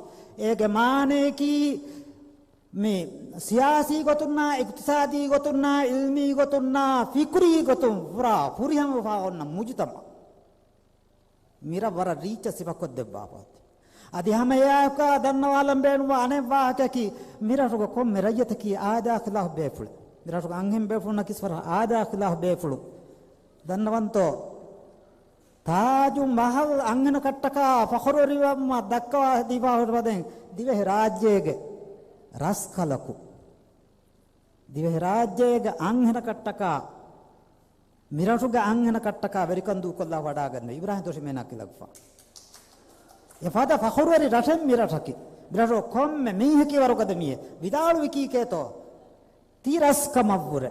އޭގެ މާނަޔަކީ މި ސިޔާސީ ގޮތުންނާ، އިޤްތިޞާދީ ގޮތުންނާ، އިލްމީ ގޮތުންނާ، ފިކުރީ ގޮތުން ފުރާ ފުރިހަމަވެފަ އޮންނަ މުޖުތަމަޢު. މިރަށް ވަރަށް ރީއްޗަށް ސިފަކޮށްދެއްވާފަ އޮތީ. އަދި ހަމަ އެއާއެކު ދަންނަވާލަން ބޭނުންވާ އަނެއް ވާހަކައަކީ، މިރަށުގެ ކޮންމެ ރައްޔިތަކީ އާދާ ޚިލާފު ބޭފުޅެއް. މިރަށުގެ އަންހެން ބޭފުޅުންނަކީ ވަރަށް އާދާ ޚިލާފު ބޭފުޅުން. ދަންނަވަންތޯ؟ ތާޖު މަހަލް އަންހެނަކަށްޓަކާ ފަޚުރުވެރިވަމުން ދައްކަވާ ދީފާ ހުރި ފަދައިން ދިވެހިރާއްޖޭގެ ރަސްކަލަކު، ދިވެހިރާއްޖޭގެ އަންހެނަކަށްޓަކާ، މިރަށުގެ އަންހެނަކަށްޓަކާ ވެރިކަން ދޫކޮށްލާ ވަޑާގަންނަ އިބްރާހިމް ދޮށިމޭނާ ކިލަގުފާނު. އެފަދަ ފަޚުރުވެރި ރަށެއް މިރަށަކީ. މިރަށު ކޮންމެ މީހަކީ ވަރުގަދަ މީހެއް. ވިދާޅުވިކީ ކޭތޯ؟ ތި ރަސްކަމަށްވުރެ.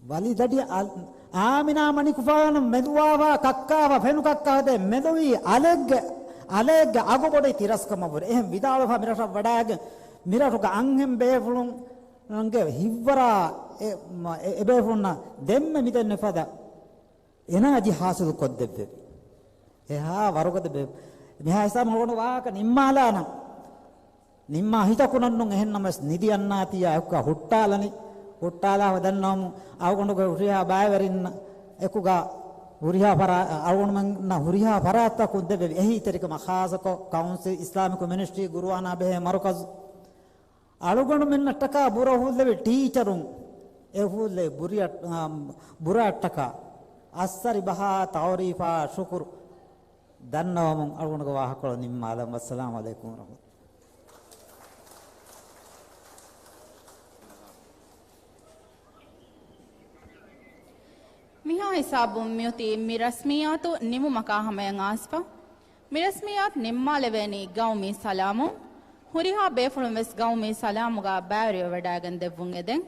ވަލިދަޑި އަލް-، އާމިނާ މަނިކުފާނު މެދުވާފާ ކައްކާފަ ފެނު ކައްކާ ހަދޭ މެލޮވީ އަލެއްގެ، އަލެއްގެ އަގުބޮޑު ތި ރަސްކަމަށްވުރެ. އެހެން ވިދާޅުވެފާ މިރަށަށް ވަޑާގެން މިރަށުގެ އަންހެން ބޭފުޅުންގެ ހިތްވަރާ އެ-، މަ-، އެ-، އެބޭފުޅުންނަށް ދެންމެ މިދެންނެ ފަދަ އެނާޖި ހާސިލު ކޮށްދެއްވެވި. އެހާ ވަރުގަދަ ބޭ-، މިހާ ހިސާބުން އަޅުގަނޑު ވާހަކަ ނިންމާލާނަން. ނިންމާ ހިތަކު ނަންނުން އެހެންނަމަވެސް ނިދި އަންނާތީ އެކުގަ ހުއްޓާލަނީ. ހުއްޓާލާފަ ދަންނަވަމުން އަޅުގަނޑުގެ ހުރިހާ ބައިވެރިންނަށް އެކުގަ ހުރިހާ ފަރާ-، އަޅުގަނޑުމެންނަށް ހުރިހާ ފަރާތްތަކުން ދެއްވެވި. އެހީތެރިކަމަށް ޚާއްޞަކޮށް ކައުންސިލް، އިސްލާމިކް މިނިސްޓްރީ، ގުރުއާނާ ބެހޭ މަރުކަޒު، އަޅުގަނޑުމެންނަށްޓަކާ ބުރަ އުފުއްލެވި ޓީޗަރުން އެ އުފުއްލެވި ބުރިއަށް-، އާ، ބުރައަށްޓަކާ އައްސަރި ބަހާ ތަޢުރީފާ ޝުކުރު ދަންނަވަމުން އަޅުގަނޑުގެ ވާހަކަކޮޅު ނިންމާލަން. ވައްސަލާމު ޢަލައިކުމް ވަރަޙްމަތުﷲ. މިހާ ހިސާބުން މިއޮތީ މި ރަސްމިއްޔާތު ނިމުމަކާ ހަމަޔަށް އައިސްފަ. މި ރަސްމިއްޔާތު ނިންމާލެވޭނީ ގައުމީ ސަލާމުން. ހުރިހާ ބޭފުޅުން ވެސް ގައުމީ ސަލާމުގަ ބައިވެރިވެވަޑައިގެން ދެއްވުން އެދެން.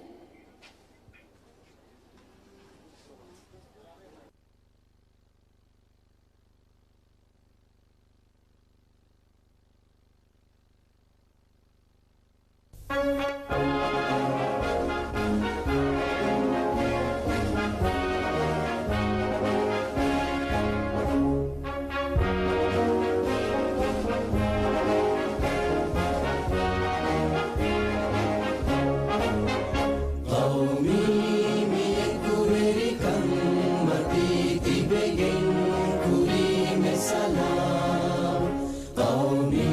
ޤައުމީ މި އެކުވެރިކަން މަތީ ތިބެގެން ކުރީމެ ސަލާމް. ޤައުމީ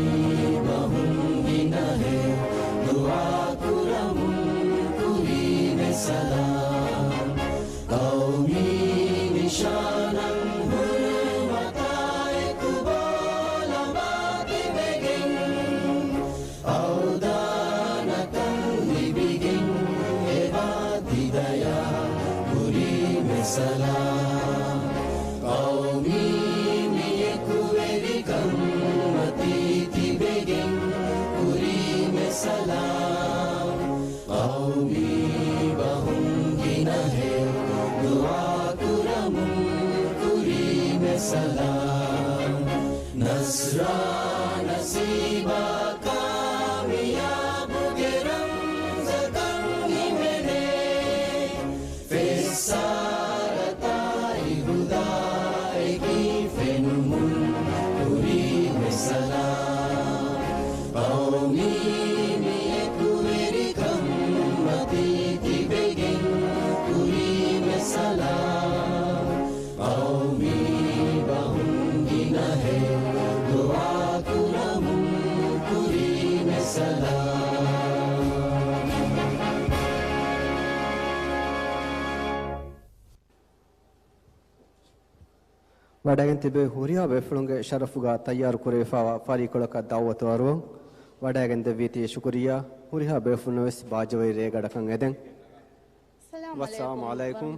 ބަހުން ގިނަހެއް ދުޢާ ކުރަމުން ކުރީމެ ސަލާމް. ޤައުމީ ނިޝާނަށް ހުރުމަތާ އެކުބޯ ލަނބާ ތިބެގެން، އަވްދާނަކަން ލިބިގެން އެބާ ތި ދަޔާ ކުރީމެ ސަލާމް. ޤައުމީ މި އެކުވެރިކަން މަތީ ތިބެގެން ކުރީމެ ސަލާމް. ޤައުމީ ބަހުން ގިނަހެއް ދުޢާ ކުރަމުން ކުރީމެ ސަލާމް. ނަޞްރާ ނަސީބާ ކާމިޔާބުގެ ރަމްޒަކަށް ހިމެނޭ. ފެއްސާރަތާއި ހުދާއެކީ ފެނުމުން ކުރީމެ ސަލާމް. ޤައުމީ މި އެކުވެރިކަން މަތީ ތިބެގެން ކުރީމެ ސަލާމް. ޤައުމީ ބަހުން ގިނަހެއް ދުޢާ ކުރަމުން ކުރީމެ ސަލާމް. ވަޑައިގެން ތިބޭ ހުރިހާ ބޭފުޅުންގެ ޝަރަފުގަ ތައްޔާރު ކުރެވިފައިވާ ފަރީކޮޅަކަށް ދަޢުވަތު އަރުވަން. ވަޑައިގެން ދެއްވީތީ ޝުކުރިއްޔާ. ހުރިހާ ބޭފުޅުންނަށް ވެސް ބާއްޖަވެރި ރޭގަޑަކަށް އެދެން. އައްސަލާމު ވައްސަލާމު ޢަލައިކުމް. ޢަލައިކުމް.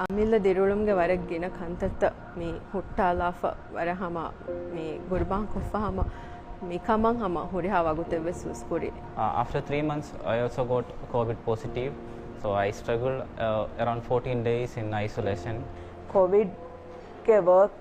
އަމިއްލަ ދިރިއުޅުމުގެ ވަރަށް ގިނަ ކަންތައްތައް މި ހުއްޓާލާފަ ވަރަށް ހަމަ މި ގުރުބާން ކޮށްފަ ހަމަ މިކަމަށް ހަމަ ހުރިހާ ވަގުތެއް ވެސް ހުސްކުރި. Uh, after three months, I also got COVID positive. So I struggled, uh, around fourteen days in isolation. ކޮވިޑްގެ ވަރކް